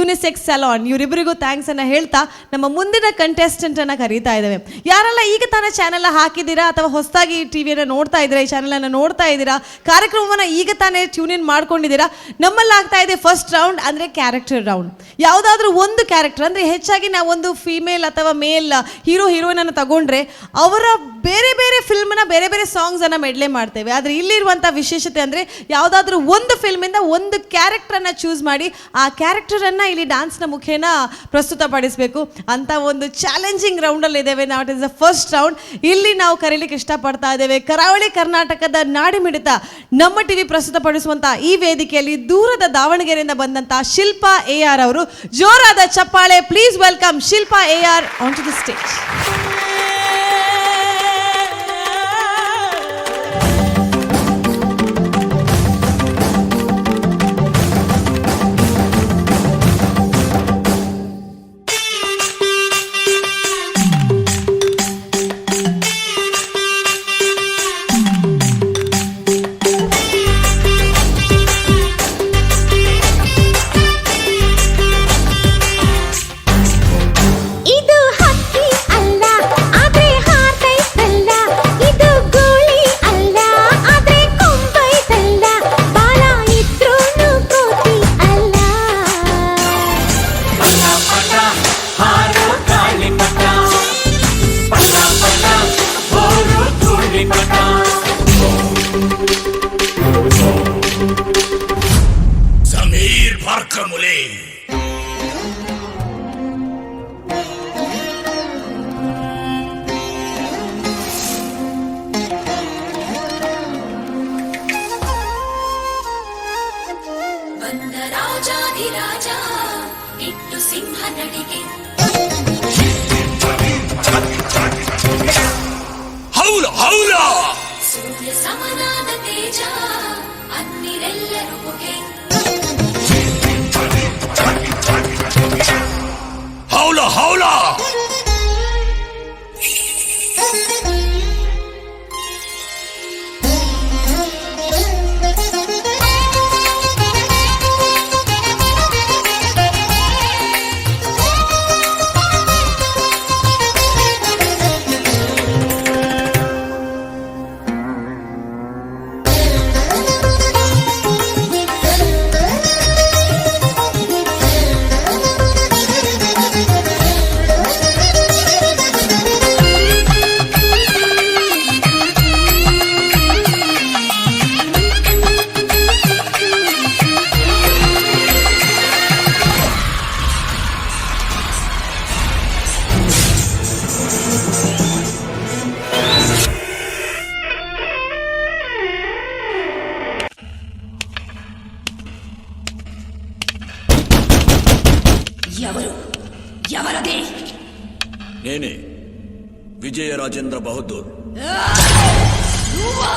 G: unisex salon ಇವರಿಬ್ಬರಿಗೂ thanks ಅನ್ನ ಹೇಳ್ತಾ ನಮ್ಮ ಮುಂದಿನ ಕಂಟೆಸ್ಟೆಂಟ್ ಅನ್ನ ಕರೀತಾ ಇದ್ದೇವೆ. ಯಾರೆಲ್ಲ ಈಗ ತಾನೇ ಚಾನೆಲ್ ಹಾಕಿದ್ದೀರಾ ಅಥವಾ ಹೊಸದಾಗಿ ಹೊಸದಾಗಿ ಟಿವಿಯನ್ನು ನೋಡ್ತಾ ಇದ್ದೀರಾ, ಈ ಚಾನಲನ್ನು ನೋಡ್ತಾ ಇದ್ದೀರಾ, ಕಾರ್ಯಕ್ರಮವನ್ನು ಈಗ ತಾನೇ ಟ್ಯೂನ್ ಇನ್ ಮಾಡ್ಕೊಂಡಿದ್ದೀರಾ, ನಮ್ಮಲ್ಲಿ ಆಗ್ತಾ ಇದೆ ಫಸ್ಟ್ ರೌಂಡ್ ಅಂದರೆ ಕ್ಯಾರೆಕ್ಟರ್ ರೌಂಡ್. ಯಾವುದಾದ್ರೂ ಒಂದು ಕ್ಯಾರೆಕ್ಟರ್ ಅಂದರೆ ಹೆಚ್ಚಾಗಿ ನಾವೊಂದು ಫೀಮೇಲ್ ಅಥವಾ ಮೇಲ್ ಹೀರೋ ಹೀರೋಯಿನನ್ನು ತಗೊಂಡ್ರೆ ಅವರ ಬೇರೆ ಬೇರೆ ಫಿಲ್ಮ್ನ ಬೇರೆ ಬೇರೆ ಸಾಂಗ್ಸನ್ನು ಮೆಡ್ಲೆ ಮಾಡ್ತೇವೆ. ಆದರೆ ಇಲ್ಲಿರುವಂಥ ವಿಶೇಷತೆ ಅಂದರೆ ಯಾವುದಾದ್ರೂ ಒಂದು ಫಿಲ್ಮಿಂದ ಒಂದು ಕ್ಯಾರೆಕ್ಟರನ್ನು ಚೂಸ್ ಮಾಡಿ ಆ ಕ್ಯಾರೆಕ್ಟರನ್ನು ಇಲ್ಲಿ ಡ್ಯಾನ್ಸ್ನ ಮುಖೇನ ಪ್ರಸ್ತುತಪಡಿಸಬೇಕು ಅಂತ ಒಂದು ಚಾಲೆಂಜಿಂಗ್ ರೌಂಡಲ್ಲಿ ಇದ್ದೇವೆ ನಾವು. It is the first round. ಇಲ್ಲಿ ನಾವು ಕರೀಲಿಕ್ಕೆ ಇಷ್ಟಪಡ್ತಾ ಇದ್ದೇವೆ ಕರಾವಳಿ ಕರ್ನಾಟಕದ ನಾಡಿಮಿಡಿತ ನಮ್ಮ ಟಿವಿ ಪ್ರಸ್ತುತಪಡಿಸುವಂಥ ಈ ವೇದಿಕೆಯಲ್ಲಿ ದೂರದ ದಾವಣಗೆರೆಯಿಂದ ಬಂದಂಥ ಶಿಲ್ಪಾ ಎ ಆರ್ ಅವರು. ಜೋರಾದ ಚಪ್ಪಾಳೆ. Please welcome Shilpa A R on to the stage.
J: ಇದು ಹಕ್ಕಿ ಅಲ್ಲ ಆದ್ರೆ ಹಾರ್ತೈತಲ್ಲ, ಇದು ಗೋಳಿ ಅಲ್ಲ ಆದ್ರೆ ಕೊಂಬೈತಲ್ಲ, ಬಾಲ ಇದ್ರೂನು ಕೋತಿ ಅಲ್ಲ.
Q: ಸಮೀರ್ ಪಾರ್ಕಮುಲೆ.
J: ಬಂದ ರಾಜಾಧಿರಾಜ ಇಟ್ಟು ಸಿಂಹ ನಡಿಗೆ.
Q: ಹೌಲ ಹೌಲ.
J: ಸೂರ್ಯ ಸಮನಾದ ತೇಜ ಅನ್ನಿರೆಲ್ಲರೂ ಹೊಗೆ.
Q: ಹೌಲ ಹೌಲ.
R: ఎవరు ఎవరది?
Q: నేనే విజయ రాజేంద్ర బహదూర్.
R: నువ్వా?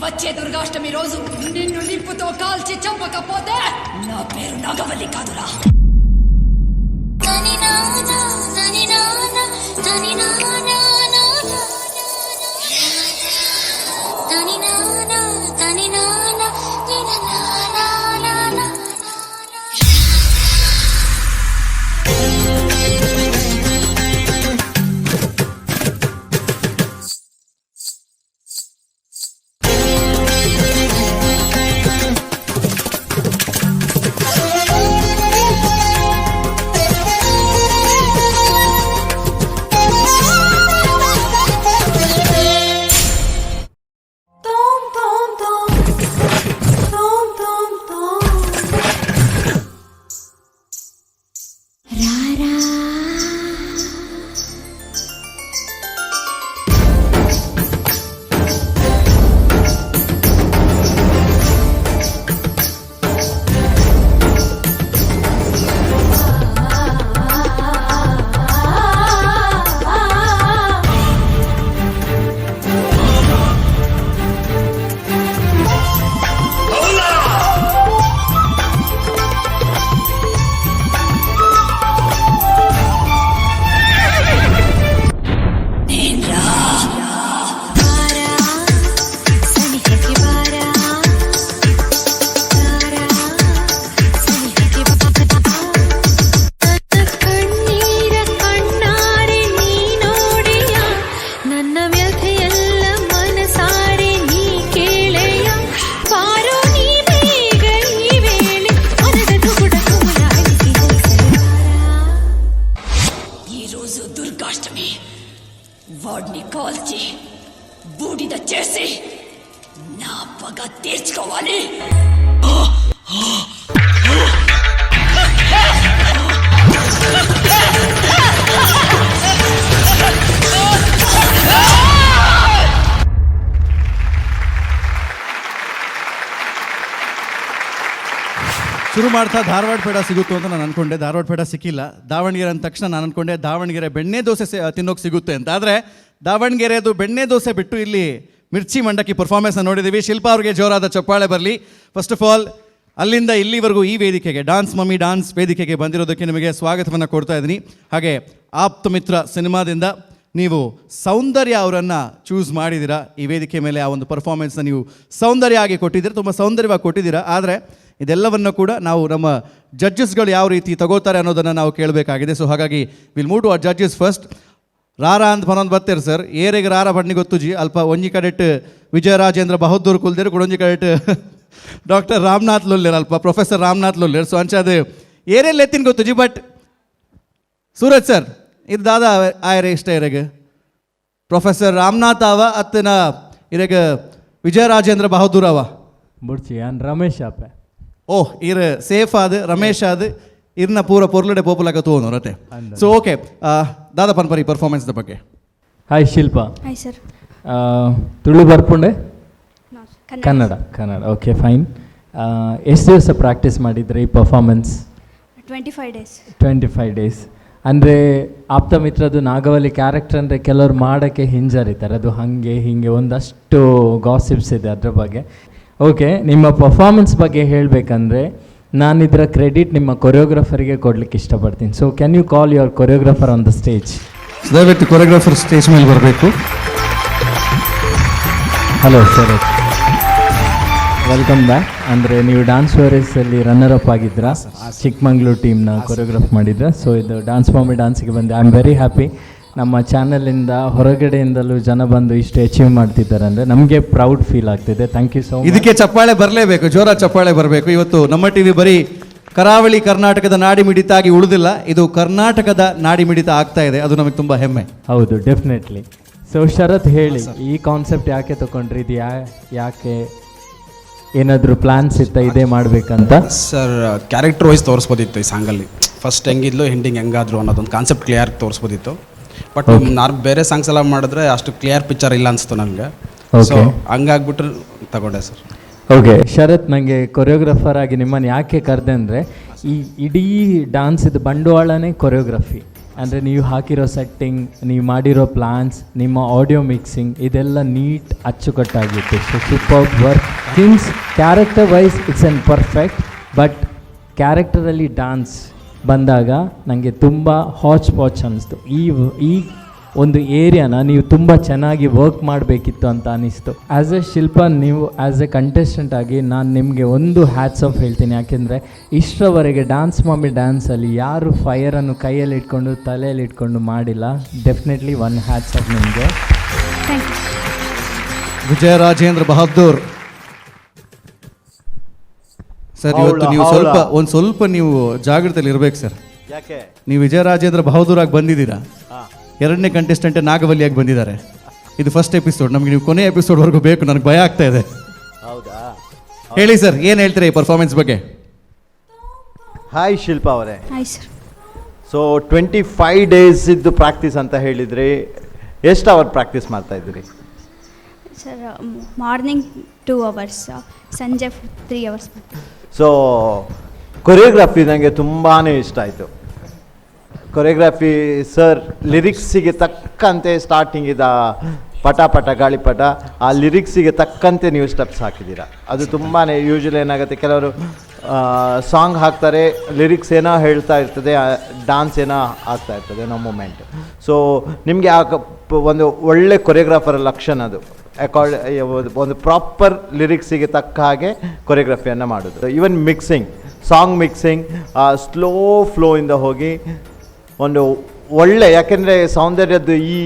R: వచ్చే దుర్గాష్టమి రోజు నిన్ను నిప్పుతో కాల్చి చంపకపోతే నా పేరు నాగవల్లి కాదురా.
J: తని నానా తని నానా తని నానా నానా తని నానా తని నానా తని నానా నానా.
Q: ಆ
R: తెలుసుకోవాలి.
F: ಶುರು ಮಾಡ್ತಾ ಧಾರವಾಡ ಪೇಡ ಸಿಗುತ್ತು ಅಂತ ನಾನು ಅನ್ಕೊಂಡೆ, ಧಾರವಾಡ ಪೇಡ ಸಿಕ್ಕಿಲ್ಲ. ದಾವಣಗೆರೆ ಅಂದ ತಕ್ಷಣ ನಾನು ಅನ್ಕೊಂಡೆ ದಾವಣಗೆರೆ ಬೆಣ್ಣೆ ದೋಸೆ ತಿನ್ನೋಕೆ ಸಿಗುತ್ತೆ ಅಂತ. ಆದರೆ ದಾವಣಗೆರೆದು ಬೆಣ್ಣೆ ದೋಸೆ ಬಿಟ್ಟು ಇಲ್ಲಿ ಮಿರ್ಚಿ ಮಂಡಕ್ಕಿ ಪರ್ಫಾರ್ಮೆನ್ಸ್ನ ನೋಡಿದ್ದೀವಿ. ಶಿಲ್ಪಾ ಅವ್ರಿಗೆ ಜೋರಾದ ಚಪ್ಪಾಳೆ ಬರಲಿ. First of all ಅಲ್ಲಿಂದ ಇಲ್ಲಿವರೆಗೂ ಈ ವೇದಿಕೆಗೆ, dance mummy dance ವೇದಿಕೆಗೆ ಬಂದಿರೋದಕ್ಕೆ ನಿಮಗೆ ಸ್ವಾಗತವನ್ನು ಕೊಡ್ತಾ ಇದ್ದೀನಿ. ಹಾಗೆ ಆಪ್ತ ಮಿತ್ರ ಸಿನಿಮಾದಿಂದ ನೀವು ಸೌಂದರ್ಯ ಅವರನ್ನು ಚೂಸ್ ಮಾಡಿದ್ದೀರಾ. ಈ ವೇದಿಕೆ ಮೇಲೆ ಆ ಒಂದು ಪರ್ಫಾರ್ಮೆನ್ಸ್ನ ನೀವು ಸೌಂದರ್ಯ ಆಗಿ ಕೊಟ್ಟಿದ್ದೀರಾ, ತುಂಬ ಸೌಂದರ್ಯವಾಗಿ ಕೊಟ್ಟಿದ್ದೀರಾ. ಆದರೆ ಇದೆಲ್ಲವನ್ನು ಕೂಡ ನಾವು ನಮ್ಮ ಜಡ್ಜಸ್ಗಳು ಯಾವ ರೀತಿ ತಗೋತಾರೆ ಅನ್ನೋದನ್ನು ನಾವು ಕೇಳಬೇಕಾಗಿದೆ. ಸೊ ಹಾಗಾಗಿ will move to our judges first. ರಾರಾ ಅಂತ ಪನೊಂದು ಬರ್ತೀರಿ ಸರ್, ಏರೆಗೆ ರಾರ ಬಣ್ಣಿ ಗೊತ್ತುಜಿ ಅಲ್ಪ ಒಂಜಿ ಕಡೆಟ್ ವಿಜಯರಾಜೇಂದ್ರ ಬಹದ್ದೂರ್ ಕುಲ್ದೇರು, ಕುಡೊಂಜಿ ಕಡೆಟ್ ಡಾಕ್ಟರ್ ರಾಮನಾಥ್ ಲೊಲ್ಲೇರ್, ಅಲ್ಪ ಪ್ರೊಫೆಸರ್ ರಾಮನಾಥ್ ಲೊಲ್ಲೇರ್. ಸೊ ಅಂಚಾದ ಏರೆಲ್ಲ ಎತ್ತಿನ ಗೊತ್ತುಜಿ. ಬಟ್ ಸೂರಜ್ ಸರ್, ಇದು ದಾದಾ ಆಯರೆ ಇಷ್ಟ ಇರೆಗೆ ಪ್ರೊಫೆಸರ್ ರಾಮನಾಥ್ ಆವ ಅತ್ತಿನ ಇರೆಗೆ ವಿಜಯರಾಜೇಂದ್ರ ಬಹದ್ದೂರ್ ಅವ
H: ಬುಡ್ಚಿ ಅನ್ ರಮೇಶ್ ಆಪೆ.
F: ಓಹ್, ಇರ್ ಸೇಫ್ ಆದ ರಮೇಶ್ ಆದ ಇರ್ನ ಪೂರ ಪೊರ್ಲಡೆ ಪೋಪುಲಾಗ ತೋನು ರತೆ. ಸೊ ಓಕೆ, ದಾದಾ ಪನ್ಪರಿ ಪರ್ಫಾರ್ಮೆನ್ಸ್ ಬಗ್ಗೆ.
H: Hi Shilpa.
P: Hi sir.
H: Tulu ಬರ್ಪುಂಡೆ? ಕನ್ನಡ. Kannada, okay fine. ಎಷ್ಟು ದಿವಸ ಪ್ರಾಕ್ಟೀಸ್ ಮಾಡಿದ್ರಿ ಈ performance?
P: 25 days.
H: 25 days. ಅಂದರೆ ಆಪ್ತ ಮಿತ್ರದು ನಾಗವಲ್ಲಿ ಕ್ಯಾರೆಕ್ಟರ್ ಅಂದರೆ ಕೆಲವರು ಮಾಡೋಕ್ಕೆ ಹಿಂಜರಿತಾರೆ, ಅದು ಹಾಗೆ ಹೀಗೆ ಒಂದಷ್ಟು ಗಾಸಿಪ್ಸ್ ಇದೆ ಅದ್ರ ಬಗ್ಗೆ. ಓಕೆ, ನಿಮ್ಮ ಪರ್ಫಾರ್ಮೆನ್ಸ್ ಬಗ್ಗೆ ಹೇಳಬೇಕಂದ್ರೆ ನಾನಿದರ ಕ್ರೆಡಿಟ್ ನಿಮ್ಮ ಕೊರಿಯೋಗ್ರಾಫರಿಗೆ ಕೊಡಲಿಕ್ಕೆ ಇಷ್ಟಪಡ್ತೀನಿ. So can you call your choreographer on the stage?
F: ದಯವಿಟ್ಟು ಕೊರಿಯೋಗ್ರಾಫರ್ ಸ್ಟೇಜ್ ಮೇಲೆ ಬರಬೇಕು.
H: Hello sir, welcome back. ಅಂದರೆ ನೀವು ಡಾನ್ಸ್ ವರೀಸಲ್ಲಿ ರನ್ನರ್ ಅಪ್ ಆಗಿದ್ರಾ, ಚಿಕ್ಕಮಂಗ್ಳೂರು ಟೀಮ್ನ ಕೊರಿಯೋಗ್ರಾಫ್ ಮಾಡಿದ್ರ. ಸೊ ಇದು ಡಾನ್ಸ್ ಮಮ್ಮಿ ಡಾನ್ಸಿಗೆ ಬಂದೆ, I am very happy. ನಮ್ಮ ಚಾನಲಿಂದ ಹೊರಗಡೆಯಿಂದಲೂ ಜನ ಬಂದು ಇಷ್ಟು ಅಚೀವ್ ಮಾಡ್ತಿದ್ದಾರೆ ಅಂದರೆ ನಮಗೆ ಪ್ರೌಡ್ ಫೀಲ್ ಆಗ್ತಿದೆ. Thank you so much.
F: ಇದಕ್ಕೆ ಚಪ್ಪಾಳೆ ಬರಲೇಬೇಕು, ಜೋರ ಚಪ್ಪಾಳೆ ಬರಬೇಕು. ಇವತ್ತು ನಮ್ಮ ಟಿವಿ ಬರೀ ಕರಾವಳಿ ಕರ್ನಾಟಕದ ನಾಡಿ ಮಿಡಿತ ಆಗಿ ಉಳಿದಿಲ್ಲ, ಇದು ಕರ್ನಾಟಕದ ನಾಡಿ ಮಿಡಿತ ಆಗ್ತಾ ಇದೆ. ಅದು ನಮಗೆ ತುಂಬ ಹೆಮ್ಮೆ.
H: ಹೌದು, ಡೆಫಿನೆಟ್ಲಿ. ಸೊ ಶರತ್ ಹೇಳಿ, ಈ ಕಾನ್ಸೆಪ್ಟ್ ಯಾಕೆ ತಗೊಂಡ್ರಿ? ಇದು ಯಾಕೆ, ಏನಾದರೂ ಪ್ಲಾನ್ಸ್ ಇತ್ತ ಇದೇ ಮಾಡಬೇಕಂತ?
S: Sir, character wise ತೋರಿಸ್ಬೋದಿತ್ತು ಈ ಸಾಂಗಲ್ಲಿ. ಫಸ್ಟ್ ಹೆಂಗಿದ್ಲು, ಎಂಡಿಂಗ್ ಹೆಂಗಾದ್ರು ಅನ್ನೋದೊಂದು ಕಾನ್ಸೆಪ್ಟ್ ಕ್ಲಿಯರ್ ತೋರಿಸ್ಬೋದಿತ್ತು. ಬಟ್ ನಾನು ಬೇರೆ ಸಾಂಗ್ಸ್ ಎಲ್ಲ ಮಾಡಿದ್ರೆ ಅಷ್ಟು ಕ್ಲಿಯರ್ ಪಿಕ್ಚರ್ ಇಲ್ಲ ಅನಿಸ್ತು ನನಗೆ. ಸೊ ಹಂಗಾಗ್ಬಿಟ್ರೆ ತಗೊಂಡೆ ಸರ್.
H: ಓಕೆ ಶರತ್, ನನಗೆ ಕೊರಿಯೋಗ್ರಾಫರ್ ಆಗಿ ನಿಮ್ಮನ್ನು ಯಾಕೆ ಕರೆದೆ ಅಂದರೆ, ಈ ಇಡೀ ಡಾನ್ಸಿದ ಬಂಡವಾಳನೇ ಕೊರಿಯೋಗ್ರಫಿ. ಅಂದರೆ ನೀವು ಹಾಕಿರೋ ಸೆಟ್ಟಿಂಗ್, ನೀವು ಮಾಡಿರೋ ಪ್ಲಾನ್ಸ್, ನಿಮ್ಮ ಆಡಿಯೋ ಮಿಕ್ಸಿಂಗ್, ಇದೆಲ್ಲ neat ಅಚ್ಚುಕಟ್ಟಾಗಿತ್ತು. So super work. Things character wise it's an perfect, but ಕ್ಯಾರೆಕ್ಟರಲ್ಲಿ dance ಬಂದಾಗ ನನಗೆ ತುಂಬ ಹಾಚ್ ಪಾಚ್ ಅನ್ನಿಸ್ತು. ಈ ಒಂದು ಏರಿಯಾನ ನೀವು ತುಂಬ ಚೆನ್ನಾಗಿ ವರ್ಕ್ ಮಾಡಬೇಕಿತ್ತು ಅಂತ ಅನ್ನಿಸ್ತು. ಆ್ಯಸ್ ಎ ಶಿಲ್ಪ, ನೀವು as A contestant ಆಗಿ ನಾನು ನಿಮಗೆ ಒಂದು ಹ್ಯಾಟ್ಸ್ ಆಫ್ ಹೇಳ್ತೀನಿ. ಯಾಕೆಂದರೆ ಇಷ್ಟರವರೆಗೆ ಡಾನ್ಸ್ ಮಮ್ಮಿ ಡ್ಯಾನ್ಸಲ್ಲಿ ಯಾರು ಫೈರನ್ನು ಕೈಯಲ್ಲಿ ಇಟ್ಕೊಂಡು ತಲೆಯಲ್ಲಿ ಇಟ್ಕೊಂಡು ಮಾಡಿಲ್ಲ. Definitely one hats off ನಿಮಗೆ.
F: ವಿಜಯ ರಾಜೇಂದ್ರ ಬಹದ್ದೂರ್ ಸರ್, ಇವತ್ತು ನೀವು ಸ್ವಲ್ಪ ಒಂದು ಸ್ವಲ್ಪ ನೀವು ಜಾಗೃತಿಯಲ್ಲಿ ಇರಬೇಕು ಸರ್.
I: ಯಾಕೆ?
F: ನೀವು ವಿಜಯ ರಾಜೇಂದ್ರ ಬಹದ್ದೂರ್ ಆಗಿ ಬಂದಿದ್ದೀರಾ, ಎರಡನೇ ಕಂಟೆಸ್ಟೆಂಟ್ ನಾಗವಲ್ಲಿಯಾಗಿ ಬಂದಿದ್ದಾರೆ. ಇದು ಫಸ್ಟ್ ಎಪಿಸೋಡ್, ನಮಗೆ ನೀವು ಕೊನೆ ಎಪಿಸೋಡ್ವರೆಗೂ ಬೇಕು, ನನಗೆ ಭಯ ಆಗ್ತಾ ಇದೆ.
I: ಹೌದಾ?
F: ಹೇಳಿ ಸರ್, ಏನು ಹೇಳ್ತೀರಾ ಈ ಪರ್ಫಾರ್ಮೆನ್ಸ್ ಬಗ್ಗೆ?
I: ಹಾಯ್ ಶಿಲ್ಪಾ ಅವರೇ.
P: Hi sir.
I: So 25 days ಇದ್ದು ಪ್ರಾಕ್ಟೀಸ್ ಅಂತ ಹೇಳಿದ್ರಿ, ಎಷ್ಟು ಅವರ್ ಪ್ರಾಕ್ಟೀಸ್ ಮಾಡ್ತಾ ಇದ್ರಿ?
P: Sir, morning 2 hours, ಸಂಜೆ 3 hours.
I: So choreography ನನಗೆ ತುಂಬಾ ಇಷ್ಟ ಆಯಿತು. ಕೊರಿಯೋಗ್ರಫಿ ಸರ್ ಲಿರಿಕ್ಸಿಗೆ ತಕ್ಕಂತೆ ಸ್ಟಾರ್ಟಿಂಗ್ ಇದ್ದ ಪಟ ಪಟ ಗಾಳಿಪಟ, ಆ ಲಿರಿಕ್ಸಿಗೆ ತಕ್ಕಂತೆ ನೀವು ಸ್ಟೆಪ್ಸ್ ಹಾಕಿದ್ದೀರಾ. ಅದು ತುಂಬಾ ಯೂಶ್ವಲಿ ಏನಾಗುತ್ತೆ, ಕೆಲವರು ಸಾಂಗ್ ಹಾಕ್ತಾರೆ, ಲಿರಿಕ್ಸ್ ಏನೋ ಹೇಳ್ತಾ ಇರ್ತದೆ, ಡಾನ್ಸ್ ಏನೋ ಆಗ್ತಾ ಇರ್ತದೆ, ಏನೋ ಮೂಮೆಂಟ್. ಸೊ ನಿಮಗೆ ಆ ಒಂದು ಒಳ್ಳೆ ಕೊರಿಯೋಗ್ರಾಫರ್ ಲಕ್ಷಣ ಅದು. ಒಂದು ಪ್ರಾಪರ್ ಲಿರಿಕ್ಸಿಗೆ ತಕ್ಕ ಹಾಗೆ ಕೊರಿಯೋಗ್ರಫಿಯನ್ನು ಮಾಡೋದು. Even mixing, song mixing, slow ಫ್ಲೋಯಿಂದ ಹೋಗಿ ಒಂದು ಒಳ್ಳೆ, ಯಾಕೆಂದರೆ ಸೌಂದರ್ಯದ್ದು ಈ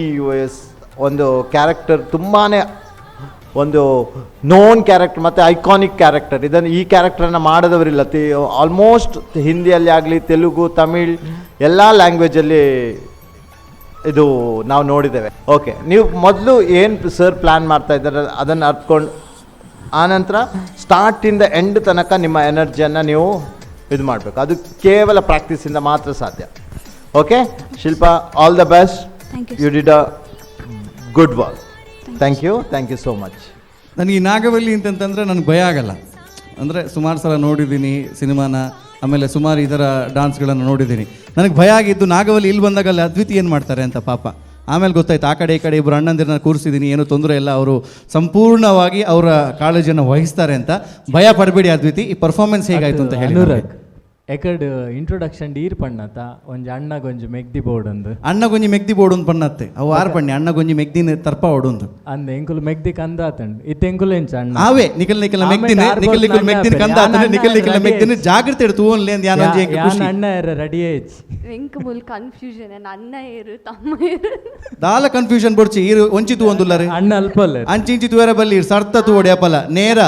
I: ಒಂದು ಕ್ಯಾರೆಕ್ಟರ್ ತುಂಬಾ ಒಂದು ನೋನ್ ಕ್ಯಾರೆಕ್ಟರ್ ಮತ್ತು ಐಕಾನಿಕ್ ಕ್ಯಾರೆಕ್ಟರ್. ಇದನ್ನು ಈ ಕ್ಯಾರೆಕ್ಟರನ್ನು ಮಾಡದವರಿಲ್ಲ. ಆಲ್ಮೋಸ್ಟ್ ಹಿಂದಿಯಲ್ಲಿ ಆಗಲಿ, ತೆಲುಗು, ತಮಿಳ್ ಎಲ್ಲ ಲ್ಯಾಂಗ್ವೇಜಲ್ಲಿ ಇದು ನಾವು ನೋಡಿದ್ದೇವೆ. ಓಕೆ, ನೀವು ಮೊದಲು ಏನು ಸರ್ ಪ್ಲ್ಯಾನ್ ಮಾಡ್ತಾ ಇದ್ದಾರೆ ಅದನ್ನು ಅರ್ಥಕೊಂಡು ಆನಂತರ ಸ್ಟೆಪ್ ಸ್ಟಾರ್ಟಿಂದ ಎಂಡ್ ತನಕ ನಿಮ್ಮ ಎನರ್ಜಿಯನ್ನು ನೀವು ಇದು ಮಾಡಬೇಕು. ಅದು ಕೇವಲ ಪ್ರಾಕ್ಟೀಸಿಂದ ಮಾತ್ರ ಸಾಧ್ಯ. Okay Shilpa, all the best.
P: Thank you.
I: You did a good work. Thank you, thank you so much.
F: ನನಗೆ ಈ ನಾಗವಲ್ಲಿ ಅಂತಂತಂದರೆ ನನಗೆ ಭಯ ಆಗಲ್ಲ. ಅಂದರೆ ಸುಮಾರು ಸಲ ನೋಡಿದ್ದೀನಿ ಸಿನಿಮಾನ, ಆಮೇಲೆ ಸುಮಾರು ಇದರ ಡಾನ್ಸ್ಗಳನ್ನು ನೋಡಿದ್ದೀನಿ. ನನಗೆ ಭಯ ಆಗಿದ್ದು ನಾಗವಲ್ಲಿ ಇಲ್ಲಿ ಬಂದಾಗ ಅಲ್ಲಿ ಅದ್ವಿತಿ ಏನು ಮಾಡ್ತಾರೆ ಅಂತ ಪಾಪ. ಆಮೇಲೆ ಗೊತ್ತಾಯ್ತು ಆ ಕಡೆ ಈ ಕಡೆ ಇಬ್ಬರು ಅಣ್ಣಂದಿರನ್ನ ಕೂರಿಸಿದ್ದೀನಿ, ಏನೂ ತೊಂದರೆ ಇಲ್ಲ, ಅವರು ಸಂಪೂರ್ಣವಾಗಿ ಅವರ ಕಾಳಜಿಯನ್ನು ವಹಿಸ್ತಾರೆ ಅಂತ. ಭಯ ಪಡಬೇಡಿ ಅದ್ವಿತಿ. ಈ ಪರ್ಫಾರ್ಮೆನ್ಸ್ ಹೇಗಾಯಿತು ಅಂತ ಹೇಳಿ.
H: ಅನುರಾಗ್, ಎಕಡ್ ಇಂಟ್ರೊಡಕ್ಷನ್ ಈರ್ ಪಣ್ಣತ ಒಂಜಿ ಅಣ್ಣಗೊಂಜಿ ಮೆಗ್ದಿ ಬೋರ್ಡ್ ಅಂದು.
F: ಅಣ್ಣಗೊಂಜಿ ಮೆಗ್ದಿ ಬೋರ್ಡ್ ಒಂದು ಪಣ್ಣತ್ತೆ ಅವು ಆರ್ ಪಣ್ಣೆ ಅಣ್ಣಗೊಂಜಿ ಮೆಗ್ದಿನ ತರ್ಪ ಓಡೊಂದು.
H: ಅಂದ್ ಎಂಕುಲು ಮೆಗ್ದಿ ಕಂದ ಆತಂಡ್ ಇತ್ತೆ ಎಂಕುಲು ಎಂಚ ಅಣ್ಣ
F: ಆವೆ ನಿಕಲ್ ನಿಕಲ್ ಮೆಗ್ದಿನ ನಿಕಲ್ ನಿಕಲ್ ಮೆಗ್ದಿನ ಕಂದ ಆತಂಡ್ ನಿಕಲ್ ನಿಕಲ್ ಮೆಗ್ದಿನ ಜಾಗ್ರತೆ ಇಡು ತೂವನ್ಲೆ ಅಂದ್ ಯಾನ್ ಒಂಜಿ ಎಂಕ್ ಖುಷಿ.
H: ಅಣ್ಣ ರೆಡಿ ಏಜ್
L: ಎಂಕ್ ಮುಲ್ ಕನ್ಫ್ಯೂಷನ್ ಅಣ್ಣ ಏರು ತಮ್ಮ ಏರು.
F: ದಾಲ ಕನ್ಫ್ಯೂಷನ್ ಬೊಡ್ಚಿ ಈರು ಒಂಚಿ ತೂವೊಂದುಲ್ಲರೆ
H: ಅಣ್ಣ ಅಲ್ಪಲ್ಲ
F: ಅಂಚಿ ಇಂಚಿ ತೂವೆರ ಬಲ್ಲಿ ಈರ್ ಸರ್ತ ತೂವೊಡಿ ಅಪಲ ನೇರ.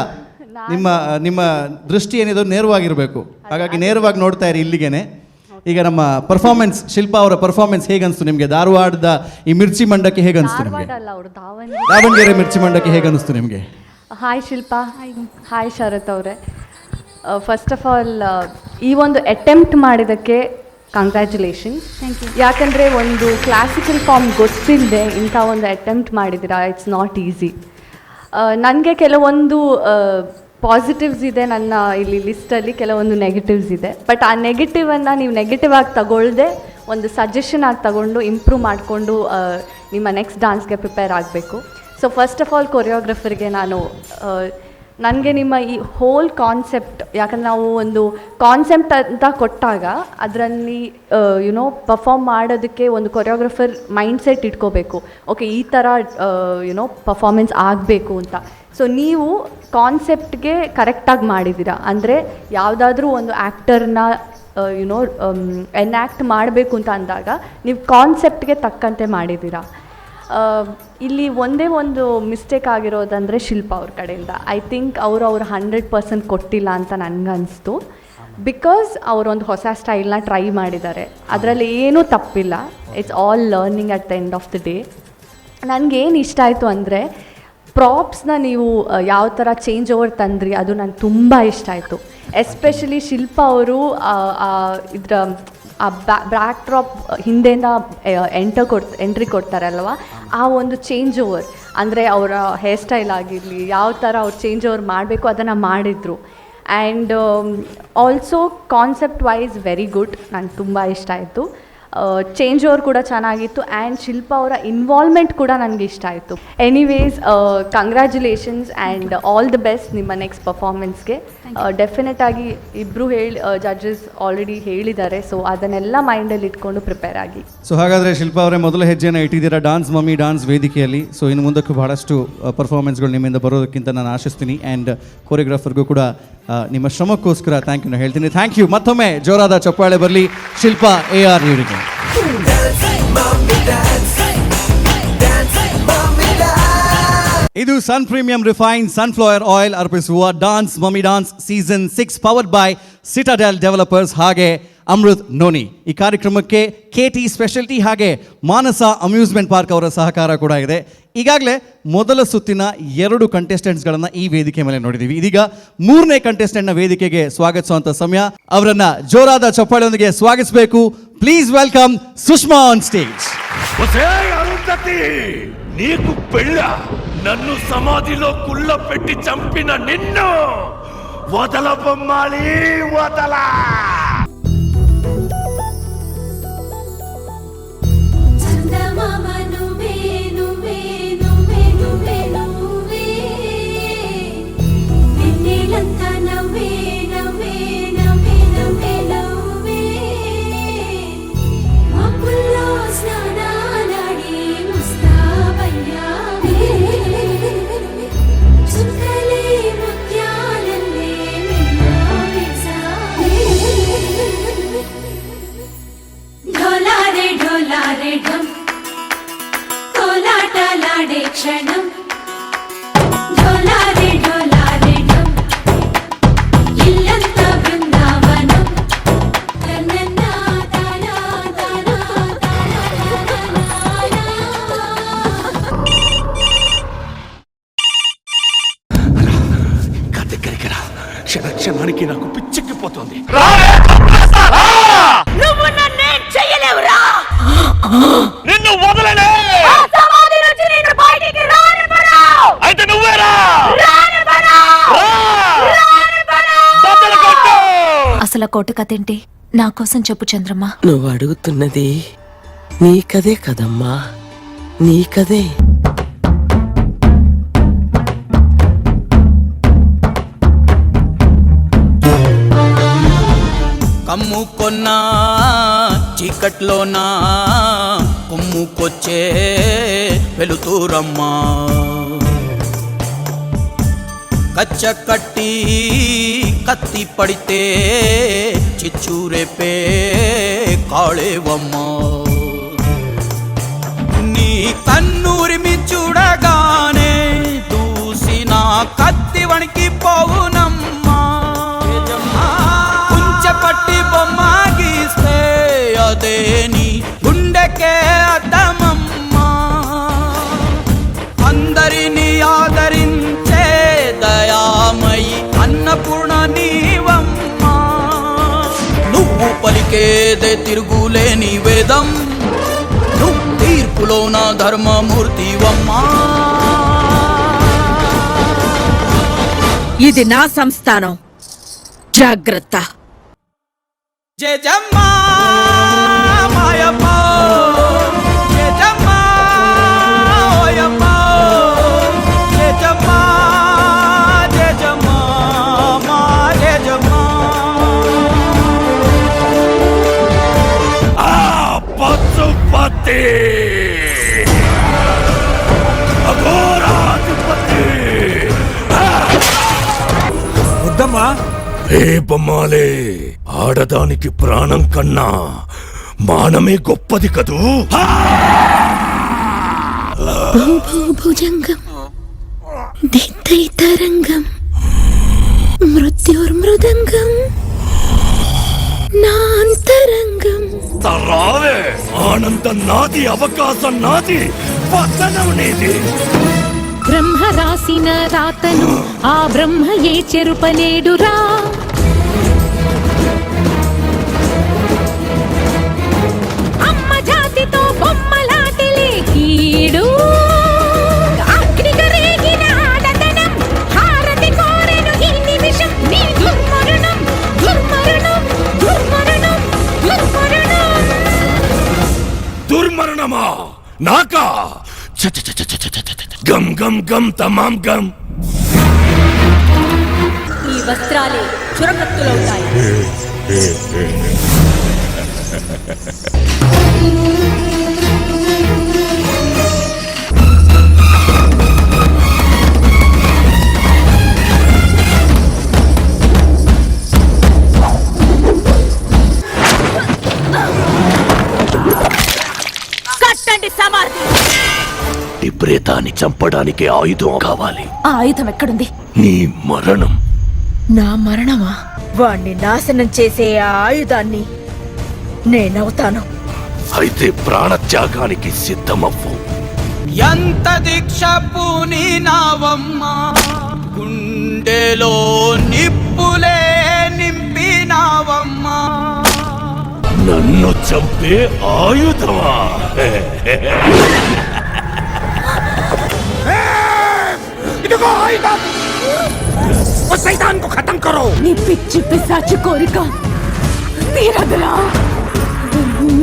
F: ನಿಮ್ಮ ನಿಮ್ಮ ದೃಷ್ಟಿ ಏನಿದೆ ನೇರವಾಗಿರಬೇಕು, ಹಾಗಾಗಿ ನೇರವಾಗಿ ನೋಡ್ತಾ ಇರಿ ಇಲ್ಲಿಗೇನೆ. ಈಗ ನಮ್ಮ ಪರ್ಫಾರ್ಮೆನ್ಸ್, ಶಿಲ್ಪಾ ಅವರ ಪರ್ಫಾರ್ಮೆನ್ಸ್ ಹೇಗನ್ಸ್ತು ನಿಮಗೆ? ಧಾರವಾಡದ ಈ ಮಿರ್ಚಿ ಮಂಡಕ್ಕೆ ಹೇಗನ್ಸ್ತು ನಿಮಗೆ? ದಾವಣಗೆರೆ ಮಿರ್ಚಿ ಮಂಡಕ್ಕೆ ಹೇಗನ್ನಿಸ್ತು ನಿಮಗೆ?
L: ಹಾಯ್ ಶಿಲ್ಪಾ. ಹಾಯ್ ಶರತ್ ಅವರೇ. ಫಸ್ಟ್ ಆಫ್ ಆಲ್ ಈ ಒಂದು ಅಟೆಂಪ್ಟ್ ಮಾಡಿದ್ದಕ್ಕೆ ಕಂಗ್ರ್ಯಾಚುಲೇಷನ್ಸ್. ಯಾಕಂದರೆ ಒಂದು ಕ್ಲಾಸಿಕಲ್ ಫಾರ್ಮ್ ಗೊತ್ತಿಲ್ಲದೆ ಇಂಥ ಒಂದು ಅಟೆಂಪ್ಟ್ ಮಾಡಿದ್ದೀರಾ, it's not easy. ನನಗೆ ಕೆಲವೊಂದು ಪಾಸಿಟಿವ್ಸ್ ಇದೆ ನನ್ನ ಇಲ್ಲಿ ಲಿಸ್ಟಲ್ಲಿ, ಕೆಲವೊಂದು ನೆಗೆಟಿವ್ಸ್ ಇದೆ. ಬಟ್ ಆ ನೆಗೆಟಿವನ್ನು ನೀವು ನೆಗೆಟಿವ್ ಆಗಿ ತಗೊಳ್ಳದೆ ಒಂದು ಸಜೆಷನ್ ಆಗಿ ತಗೊಂಡು ಇಂಪ್ರೂವ್ ಮಾಡಿಕೊಂಡು ನಿಮ್ಮ ನೆಕ್ಸ್ಟ್ ಡಾನ್ಸ್ಗೆ ಪ್ರಿಪೇರ್ ಆಗಬೇಕು. ಸೊ ಫಸ್ಟ್ ಆಫ್ ಆಲ್ ಕೊರಿಯೋಗ್ರಫರ್ಗೆ ನಾನು ನನಗೆ ನಿಮ್ಮ ಈ ಹೋಲ್ ಕಾನ್ಸೆಪ್ಟ್, ಯಾಕಂದರೆ ನಾವು ಒಂದು ಕಾನ್ಸೆಪ್ಟ್ ಅಂತ ಕೊಟ್ಟಾಗ ಅದರಲ್ಲಿ ಯುನೋ ಪರ್ಫಾರ್ಮ್ ಮಾಡೋದಕ್ಕೆ ಒಂದು ಕೊರಿಯೋಗ್ರಫರ್ ಮೈಂಡ್ಸೆಟ್ ಇಟ್ಕೋಬೇಕು. ಓಕೆ, ಈ ಥರ ಯುನೋ ಪರ್ಫಾರ್ಮೆನ್ಸ್ ಆಗಬೇಕು ಅಂತ. ಸೊ ನೀವು ಕಾನ್ಸೆಪ್ಟ್ಗೆ ಕರೆಕ್ಟಾಗಿ ಮಾಡಿದ್ದೀರಾ. ಅಂದರೆ ಯಾವುದಾದ್ರೂ ಒಂದು ಆ್ಯಕ್ಟರ್ನ ಯುನೋ ಎನ್ಯಾಕ್ಟ್ ಮಾಡಬೇಕು ಅಂತ ಅಂದಾಗ ನೀವು ಕಾನ್ಸೆಪ್ಟ್ಗೆ ತಕ್ಕಂತೆ ಮಾಡಿದ್ದೀರಾ. ಇಲ್ಲಿ ಒಂದೇ ಒಂದು ಮಿಸ್ಟೇಕ್ ಆಗಿರೋದಂದರೆ ಶಿಲ್ಪಾ ಅವ್ರ ಕಡೆಯಿಂದ. I think ಅವರು 100% ಕೊಟ್ಟಿಲ್ಲ ಅಂತ ನನಗನ್ನಿಸ್ತು. Because ಅವರೊಂದು ಹೊಸ ಸ್ಟೈಲ್ನ ಟ್ರೈ ಮಾಡಿದ್ದಾರೆ, ಅದರಲ್ಲಿ ಏನೂ ತಪ್ಪಿಲ್ಲ. It's all learning at the end of the day. ನನಗೇನು ಇಷ್ಟ ಆಯಿತು ಅಂದರೆ ಪ್ರಾಪ್ಸ್ನ ನೀವು ಯಾವ ಥರ ಚೇಂಜ್ ಓವರ್ ತಂದ್ರಿ, ಅದು ನನಗೆ ತುಂಬ ಇಷ್ಟ ಆಯಿತು. ಎಸ್ಪೆಷಲಿ ಶಿಲ್ಪಾ ಅವರು ಇದರ ಆ ಬ್ಯಾಕ್ ಡ್ರಾಪ್ ಹಿಂದೆಯಿಂದ ಎಂಟ್ರಿ ಕೊಡ್ತಾರಲ್ವ, ಆ ಒಂದು ಚೇಂಜ್ ಓವರ್ ಅಂದರೆ ಅವರ ಹೇರ್ ಸ್ಟೈಲ್ ಆಗಿರಲಿ, ಯಾವ ಥರ ಅವ್ರು ಚೇಂಜ್ ಓವರ್ ಮಾಡಬೇಕು ಅದನ್ನು ಮಾಡಿದರು. And also concept wise very good, ನಂಗೆ ತುಂಬ ಇಷ್ಟ ಆಯಿತು. ಚೇಂಜ್ ಓವರ್ ಕೂಡ ಚೆನ್ನಾಗಿತ್ತು ಆ್ಯಂಡ್ ಶಿಲ್ಪಾ ಅವರ ಇನ್ವಾಲ್ವ್ಮೆಂಟ್ ಕೂಡ ನನಗೆ ಇಷ್ಟ ಆಯಿತು. Anyways, congratulations and all the best ನಿಮ್ಮ ನೆಕ್ಸ್ಟ್ ಪರ್ಫಾರ್ಮೆನ್ಸ್ಗೆ. ಡೆಫಿನೆಟ್ ಆಗಿ ಇಬ್ಬರು ಹೇಳಿ ಜಡ್ಜಸ್ ಆಲ್ರೆಡಿ ಹೇಳಿದ್ದಾರೆ, ಸೊ ಅದನ್ನೆಲ್ಲ ಮೈಂಡಲ್ಲಿ ಇಟ್ಕೊಂಡು ಪ್ರಿಪೇರ್ ಆಗಿ.
F: ಸೊ ಹಾಗಾದರೆ ಶಿಲ್ಪಾ ಅವರೇ, ಮೊದಲ ಹೆಜ್ಜೆಯನ್ನು ಇಟ್ಟಿದ್ದೀರಾ ಡಾನ್ಸ್ ಮಮ್ಮಿ ಡಾನ್ಸ್ ವೇದಿಕೆಯಲ್ಲಿ. ಸೊ ಇನ್ನು ಮುಂದಕ್ಕೂ ಬಹಳಷ್ಟು ಪರ್ಫಾರ್ಮೆನ್ಸ್ಗಳು ನಿಮ್ಮಿಂದ ಬರೋದಕ್ಕಿಂತ ನಾನು ಆಶಿಸ್ತೀನಿ. ಆ್ಯಂಡ್ ಕೊರಿಯೋಗ್ರಾಫರ್ಗೂ ಕೂಡ ನಿಮ್ಮ ಶ್ರಮಕ್ಕೋಸ್ಕರ thank ಯೂನ ಹೇಳ್ತೀನಿ. Thank you. ಮತ್ತೊಮ್ಮೆ ಜೋರಾದ ಚಪ್ಪಾಳೆ ಬರಲಿ ಶಿಲ್ಪಾ ಎ ಆರ್ ಇವರಿಗೆ. ಇದು Sun Premium refine sunflower oil ಅರ್ಪಿಸುವ dance mummy dance season 6 powered by Citadel developers ಹಾಗೆ ಅಮೃತ್ ನೋನಿ. ಈ ಕಾರ್ಯಕ್ರಮಕ್ಕೆ ಕೆಟಿ ಸ್ಪೆಷಾಲಿಟಿ ಹಾಗೆ ಮಾನಸ ಅಮ್ಯೂಸ್ಮೆಂಟ್ ಪಾರ್ಕ್ ಅವರ ಸಹಕಾರ ಕೂಡ ಇದೆ. ಈಗಾಗಲೇ ಮೊದಲ ಸುತ್ತಿನ 2 ಕಂಟೆಸ್ಟೆಂಟ್ಸ್ಗಳನ್ನು ಈ ವೇದಿಕೆ ಮೇಲೆ ನೋಡಿದ್ದೀವಿ. ಇದೀಗ 3ನೇ ಕಂಟೆಸ್ಟೆಂಟ್ನ ವೇದಿಕೆಗೆ ಸ್ವಾಗತಿಸುವಂಥ ಸಮಯ. ಅವರನ್ನು ಜೋರಾದ ಚಪ್ಪಾಳೆಯೊಂದಿಗೆ ಸ್ವಾಗತಿಸಬೇಕು. Please welcome Sushma on stage.
Q: నీకు పెళ్ళ నన్ను సమాధిలో కుళ్ళ పెట్టి చంపిన నిన్ను వదల బొమ్మాలి వదల.
J: చుక్కలే ముత్యాలల్లే మిన్నా.
Q: క్షణ క్షణానికి నాకు పిచ్చెక్కిపోతుంది.
R: నువ్వు నన్నేం చెయ్యలేవురా.
Q: నిన్ను వదలనే.
R: సమాధి నుంచి నిన్ను బయటికి రానివ్వను.
Q: అయితే నువ్వేరా.
R: రానివ్వను.
T: అసలు ఆ కోట కథ ఏంటి నా కోసం చెప్పు చంద్రమ్మ.
U: నువ్వు అడుగుతున్నది నీ కదే కదమ్మా, నీ కదే.
D: కమ్ముకొన్నా చీకట్లోనా కుమ్ముకొచ్చే వెలుతురమ్మా. కచ్చ కట్టి కత్తి పడితే చిచ్చురేపే కాళేవమ్మా. నీ కన్నూరిమి చూడగానే దూసిన కత్తి వణికి పోవునమ్మా. కుంచపట్టి బొమ్మ గీస్తే అదే నీ గుండెకే అద్దమమ్మా. అందరినీ ఆదరించే దయామయి అన్నపూర్ణ నీవమ్మా. నువ్వు పలికేదే తిరుగులేని వేదం, నువ్వు తీర్పులో నా ధర్మమూర్తివమ్మా.
R: ఇది నా సంస్థానం, జాగ్రత్త.
D: జయజమ్మా మాయమ్మ, జయజమ్మా ఓయమ్మ, జయజమ్మా జయజమ్మా మా జయజమ్మా.
Q: ఆ పశుపతి అఘోరాధిపతి.
M: వద్దమ్మా.
Q: ఏ బొమ్మాలే, ఆడదానికి ప్రాణం కన్నా మానమే గొప్పది కదూ.
J: భూభుజంగం దిత్తైతరంగం మృత్యుర్మృదంగం నాంతరంగం.
Q: రావే, ఆనందం నాది, అవకాశం నాది, పతనం నీది.
T: బ్రహ్మ రాసిన రాతను ఆ బ్రహ్మ ఏ చెరుపలేడురా. అమ్మ జాతితో బొమ్మలాటిలే కీడు, అగ్నిగా రేగిన ఆడతనం హారతి కోరెను ఈ నిమిషం. నీ దుర్మరణం దుర్మరణం దుర్మరణం దుర్మరణం.
Q: దుర్మరణమా నాకా? చ చ చ చ చ చ చ. గమ్ గమ్ గమ్ తమాం గమ్.
R: ఈ వస్త్రాలే చురకత్తులవుతాయి. కట్టండి సమాధి.
Q: ఈ ప్రేతాన్ని చంపడానికి ఆయుధం కావాలి.
T: ఆ ఆయుధం ఎక్కడుంది?
Q: నీ మరణం.
R: నా మరణమా? వాణ్ణి నాశనం చేసే ఆ ఆయుధాన్ని నేనవుతాను.
Q: అయితే ప్రాణత్యాగానికి సిద్ధమవ్వు.
D: ఎంత దీక్ష పూనినావమ్మా, గుండెలో నిప్పులే నింపినావమ్మా.
Q: నన్ను చంపే ఆయుధమా?
N: ఇదిగో ఆయుధం, उस शैतान को खत्म करो.
R: నీ పిచ్చి పిశాచి కోరిక తీరదురా.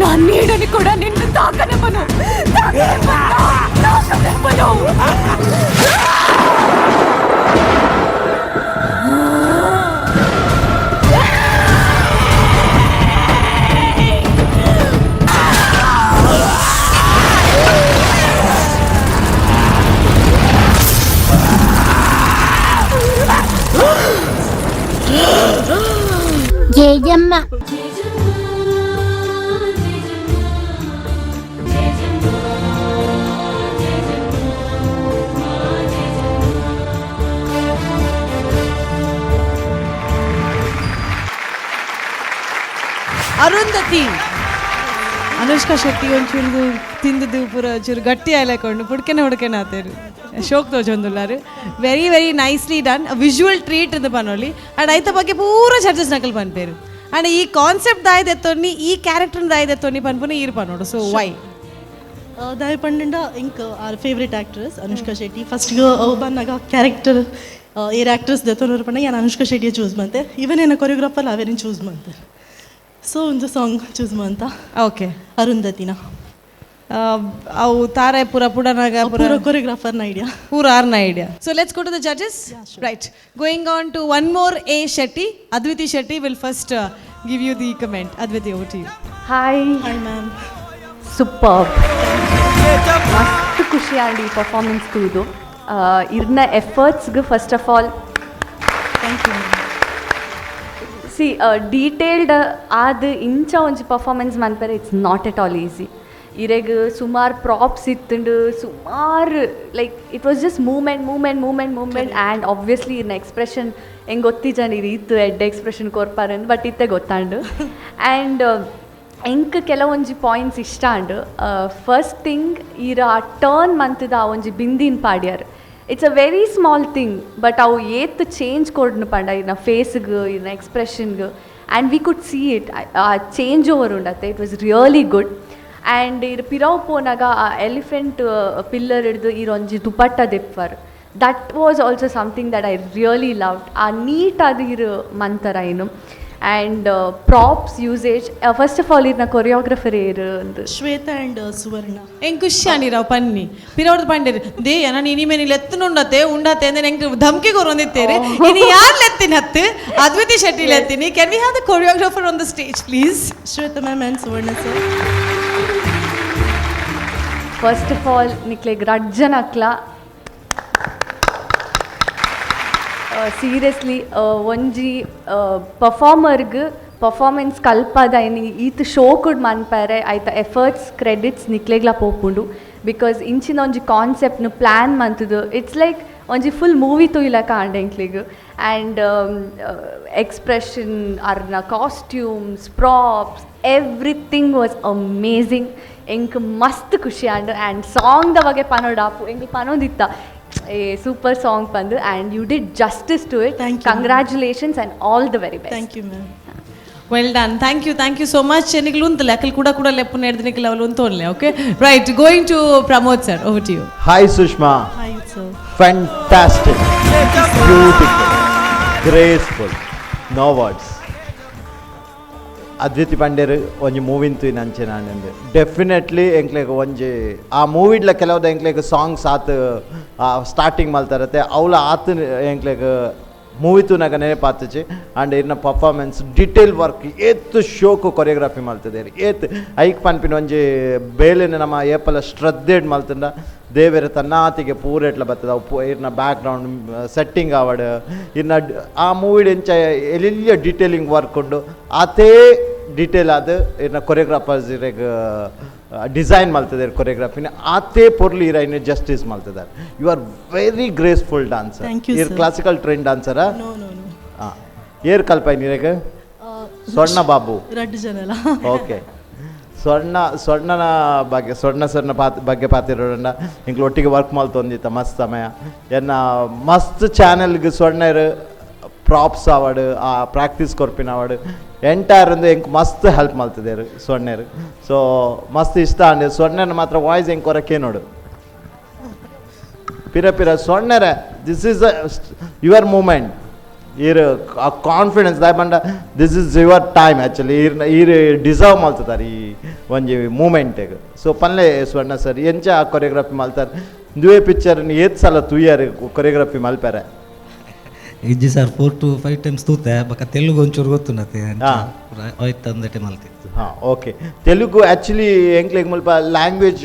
R: నా నీడని కూడా నిన్ను తాకనివ్వను, తాకనివ్వను.
J: జయజమ్మ.
G: ಅರುಂಧತಿ ಅನುಷ್ಕಾ ಶೆಟ್ಟಿ ಒಂಚೂರು ತಿಂದದ್ದು ಪೂರ ಒಂಚೂರು ಗಟ್ಟಿ ಆಯ್ಲಾಕೊಂಡು ಪುಡ್ಕೆನೆ ಹುಡ್ಕೆನೆ ಆತೇರು. ಶೋಕ್ ತೋಜೊಂದುಲ್ಲಾರು. Very very nicely done, visual treat ಇಂದ ಪನೊಲಿ. ಅಂಡ್ ಐತ ಬಗ್ಗೆ ಪೂರ ಜಡ್ಜಸ್ ನಕಲ್ ಪನ್ಪೇರು. ಅಂಡ್ ಈ ಕಾನ್ಸೆಪ್ಟ್ ದಾಯ್ದೆತ್ತೊನ್ನಿ, ಈ ಕ್ಯಾರೆಕ್ಟರ್ ದಾಯ್ದೆತ್ತೊನ್ನಿ ಪನ್ಪುನ ಈರ್ ಪನೋಡು. ಸೊ ವೈ?
A: ದಾಯ ಪಂಡ ಇಂಕ್ R favourite actress Anushka Shetty. First ಬನ್ನಾಗ character air actress ದೆತ್ತೊನರು ಪಂಡ ಯಾನ್ ಅನುಷ್ಕಾ ಶೆಟ್ಟಿಯ ಚೂಸ್ ಮಂತೆ. ಇವನ್ ಏನ ಕೊರಿಯೋಗ್ರಾಫರ್ ಅವೇನು ಚೂಸ್ ಮಂತೆ. ಸೊ ಒಂದು ಸಾಂಗ್ ಚೂಸ್ ಮಂತ. ಅರುಂಧತಿನ.
G: ಅವು ತಾರೆ ಪೂರ ಪುಡನಾಗ.
A: ಪೂರ ಕೊರಿಯೋಗ್ರಾಫರ್ನ ಐಡಿಯಾ.
G: ಪೂರ ಆರ್ನ idea. So let's go to the judges. Right, going on to one more A Shetty. Adviti Shetty will first give you the comment. Adviti, over to you.
L: Hi.
A: Hi ma'am.
L: Super, ಮಸ್ತ್ ಖುಷಿ ಆಂಡ್ ಈ performance ತೂದು. ಇರ್ನ ಎಫರ್ಟ್ಸ್ಗೆ first of all
A: thank you.
L: C, detailed ಆದ್ ಇಂಚ ಒಂಜಿ performance ಮನ್ಪೆರೆ it's not at all easy. ಇರೆಗ್ ಸುಮಾರು ಪ್ರಾಪ್ಸ್ ಇತ್ತುಂಡು, ಸುಮಾರು, like it was just movement, movement, movement, movement. And obviously ಇರ್ನ ಎಕ್ಸ್ಪ್ರೆಷನ್ ಹೆಂಗೆ ಗೊತ್ತಿಜಾನ್ ಇರ್ ಇತ್ತು ಎಡ್ಡೆ ಎಕ್ಸ್ಪ್ರೆಷನ್ ಕೊರ್ಪಾರಂದು, ಬಟ್ ಇತ್ತೆ ಗೊತ್ತಾಂಡು. ಆ್ಯಂಡ್ ಎಂಕ್ ಕೆಲವೊಂಜಿ ಪಾಯಿಂಟ್ಸ್ ಇಷ್ಟ and. First thing, ಈರ ಆ ಟರ್ನ್ ಮಂತದ ಆ ಒಂಜಿ ಬಿಂದಿನ್ ಪಾಡ್ಯಾರ್. It's a very small thing, but ಅವು ಏತ್ ಚೇಂಜ್ ಕೊಡ್ನು ಪಂಡ ಇರ್ನ ಫೇಸ್ಗ್, ಇರ್ನ ಎಕ್ಸ್ಪ್ರೆಷನ್ಗ್, and we could see it. ಆ ಚೇಂಜ್ ಓವರ್ ಉಂಡತ್ತೆ, it was really good. And ಇರ್ ಪಿರವ್ ಪೋನಾಗ ಆ ಎಲಿಫೆಂಟ್ ಪಿಲ್ಲರ್ ಹಿಡ್ದು ಇರೊಂಜಿ ದುಪಟ್ಟ ದೆಪ್ಪರ್, that was also something that I really loved. ಆ ನೀಟ್ ಅದು ಇರು ಮಂತರ ಏನು. And props usage, first of all ಇರ್ನ ಕೊರಿಯೋಗ್ರಫರ್ ಏರು ಅಂದು?
A: ಶ್ವೇತಾ ಆ್ಯಂಡ್ ಸುವರ್ಣ.
G: ಎಂಕ್ ಖುಷಿ ಆಂಡಿರಾವ್ ಪನ್ನಿ ಪಿರವರ್ದು ಪಂಡೇರು they ನಾನು ಇನಿಮೆ ನೀ ಲೆತ್ತನುಂಡತೆ ಉಂಡತೆ ಅಂದ್ರೆ ಎಂಕ್ ಧಮ್ಕಿ ಕೊರೊಂದಿತ್ತೇರೆ. ಇನಿ ಯಾರು ಲೆತ್ತಿನ ಹತ್ತು ಅದ್ವಿತಿ Shetty ಲೆತ್ತೀನಿ. Can we have the choreographer on the stage, please?
A: Shweta ma'am and Suvarna sir.
L: First of all ನಿಕ್ಲೆಗ್ ರಡ್ಜನ ಅಕ್ಲ ಸೀರಿಯಸ್ಲಿ ಒಂಜಿ ಪರ್ಫಾರ್ಮರ್ಗ್ ಪರ್ಫಾರ್ಮೆನ್ಸ್ ಕಲ್ಪಾದ ಇನಿ ಈತ್ ಶೋಕುಡ್ ಮನ್ಪಾರೆ ಐತ ಎಫರ್ಟ್ಸ್ ಕ್ರೆಡಿಟ್ಸ್ ನಿಕ್ಲೆಗ್ಲ ಪೋಪುಂಡು. Because ಇಂಚಿನ ಒಂಜಿ ಕಾನ್ಸೆಪ್ಟ್ನು ಪ್ಲ್ಯಾನ್ ಮಂತುದು, it's like ಒಂಜಿ ಫುಲ್ ಮೂವಿ ತೂಯಿಲಕ ಆಂಡ್ ಎಂಕ್ಲೆಗ್. ಆ್ಯಂಡ್ ಎಕ್ಸ್ಪ್ರೆಷನ್, ಅರ್ನ costumes, props, everything was amazing. ಎಂಕ್ ಮಸ್ತ್ ಖುಷಿ and. And song the ಬಗ್ಗೆ ಪನೋಡಾಪು ಎಂಕ್ ಪನೋದಿತ್ತ ಏ ಸೂಪರ್ ಸಾಂಗ್ ಪಂದು, and you did justice to it. Congratulations and all the very best.
A: Thank you ma'am.
G: Well done, thank you, thank you so much. ನಿಕ್ಲು ಉಂತಲೆ Akal ಕೂಡ ಕೂಡ ಲೆಪ್ಪು ನೆಡ್ದು ನಿಕ್ಲು ಅವಳು ಉಂತೋನ್ಲೆ. Okay, right, going to Pramod sir, over to you.
I: Hi Sushma.
A: Hi sir.
I: Fantastic, beautiful, graceful, no words. Adviti ಪಂಡೇರ್ ಒಂಜಿ move in ತೂಯಿನ ಅಂಚೆನ ಆಂಡ್ definitely ಎಂಕ್ಲೆಗ್ ಒಂಜಿ ಆ ಮೂವಿಡ್ಲ ಕೆಲವುದ ಎಂಕ್ಲೆಗ್ songs ಆತ್ starting ಮಲ್ತಾರತ್ತೆ ಅವಲ ಆತ್ ಎಂಕ್ಲೆಗ್ ಮೂವಿ ತೂನಗ ನೆನಪಾತುಜಿ. ಆ್ಯಂಡ್ ಇರ್ನ performance, detail work, ಏತ್ ಶೋಕು ಕೊರಿಯೋಗ್ರಫಿ ಮಲ್ತದೇರು. ಏತ್ ಐಕ್ ಪನ್ಪಿನ ಒಂಜಿ ಬೇಲೆನ ನಮ್ಮ ಏಪಲ ಶ್ರದ್ಧೆಡ್ ಮಲ್ತಂಡ ದೇವೆರ ತನ್ನಾತಿಗೆ ಪೂರೆಟ್ಲ ಬರ್ತದೆ. ಅವು ಇರ್ನ back ground setting ಆವಡ್, ಇರ್ನ ಆ ಮೂವಿಡ್ ಎಂಚ ಎಲ್ಲಿಯ ಡೀಟೇಲಿಂಗ್ ವರ್ಕ್ ಉಂಡು ಆತೇ ಡೀಟೇಲ್ ಆದ್ ಇರ್ನ ಕೊರಿಯೋಗ್ರಾಫರ್ಸ್ ಇರೆಗ್ ಡಿಸೈನ್ ಮಲ್ತದೇರು ಕೊರಿಯೋಗ್ರಫಿನ ಆತೇ ಪೊರ್ಲು ಇರೈನ್ justice ಮಲ್ತದಾರೆ. You are very graceful dancer.
A: Thank you,
I: ಇರ್
A: sir.
I: Classical train ಡಾನ್ಸರಾ?
A: No, no, no.
I: ಹಾಂ, ಏರ್ ಕಲ್ಪಾಯ್ನ ಇರೆಗ್? ಸ್ವರ್ಣ ಬಾಬು.
A: ರಡ್ಡು ಜನಲ.
I: ಓಕೆ, ಸ್ವರ್ಣ ಸ್ವರ್ಣನ ಬಗ್ಗೆ, ಸ್ವರ್ಣ ಸರ್ನ ಪಾತ್ ಬಗ್ಗೆ ಪಾತಿರೋಣ. ಇಂಕ್ಲು ಒಟ್ಟಿಗೆ ವರ್ಕ್ ಮಲ್ತೊಂದಿತ್ತ ಮಸ್ತ್ ಸಮಯ. ಎನ್ನ ಮಸ್ತ್ ಚಾನೆಲ್ಗೆ ಸ್ವರ್ಣರು ಪ್ರಾಪ್ಸ್ ಆವಡ್, ಆ ಪ್ರಾಕ್ಟೀಸ್ ಕೊರ್ಪಿನ ಆವಡ್, ಎಂಟೈರ್ ಒಂದು ಎಂಕ್ ಮಸ್ತ್ ಹೆಲ್ಪ್ ಮಲ್ತದೇರು ಸ್ವರ್ಣರು. ಸೊ ಮಸ್ತ್ ಇಷ್ಟ ಅಂಡ್ ಸ್ವರ್ಣನ ಮಾತ್ರ ವಾಯ್ಸ್ ಎಂಕ್ ಕೊರಕ್ಕೆ ನೋಡು ಪಿರ ಪಿರ ಸ್ವರ್ಣರೇ, this is your moment. ಈರ್ ಆ ಕಾನ್ಫಿಡೆನ್ಸ್ ದಾಯ ಪಂಡ this is your time actually. ಈರ್ನ ಈರ್ ಡಿಸರ್ವ್ ಮಲ್ತದಾರೆ ಈ ಒಂಜಿ ಮೂಮೆಂಟಿಗೆ. ಸೊ ಪನ್ಲೆ ಸ್ವರ್ಣ ಸರ್, ಎಂಚ ಆ ಕೊರಿಯೋಗ್ರಫಿ ಮಲ್ತಾರೆ? ಇಂದುವೇ ಪಿಕ್ಚರ್ ಏತ್ ಸಲ ತೂಯಾರು ಕೊರಿಯೋಗ್ರಫಿ ಮಲ್ಪಾರೆ?
V: ಇಜ್ಜಿ sir, 4 to 5 times ತೂತೆ. ಬೊಕ ತೆಲುಗು ಒಂಚೂರು ಗೊತ್ತುಂಡತೆ, ಆಯ್ತು ಅಂದಟೆ ಮಲ್ತಿತ್ತು.
I: ಹಾಂ, ಓಕೆ. ತೆಲುಗು ಆ್ಯಕ್ಚುಲಿ ಎಂಕ್ಲೆಗ್ ಮುಲ್ಪ ಲ್ಯಾಂಗ್ವೇಜ್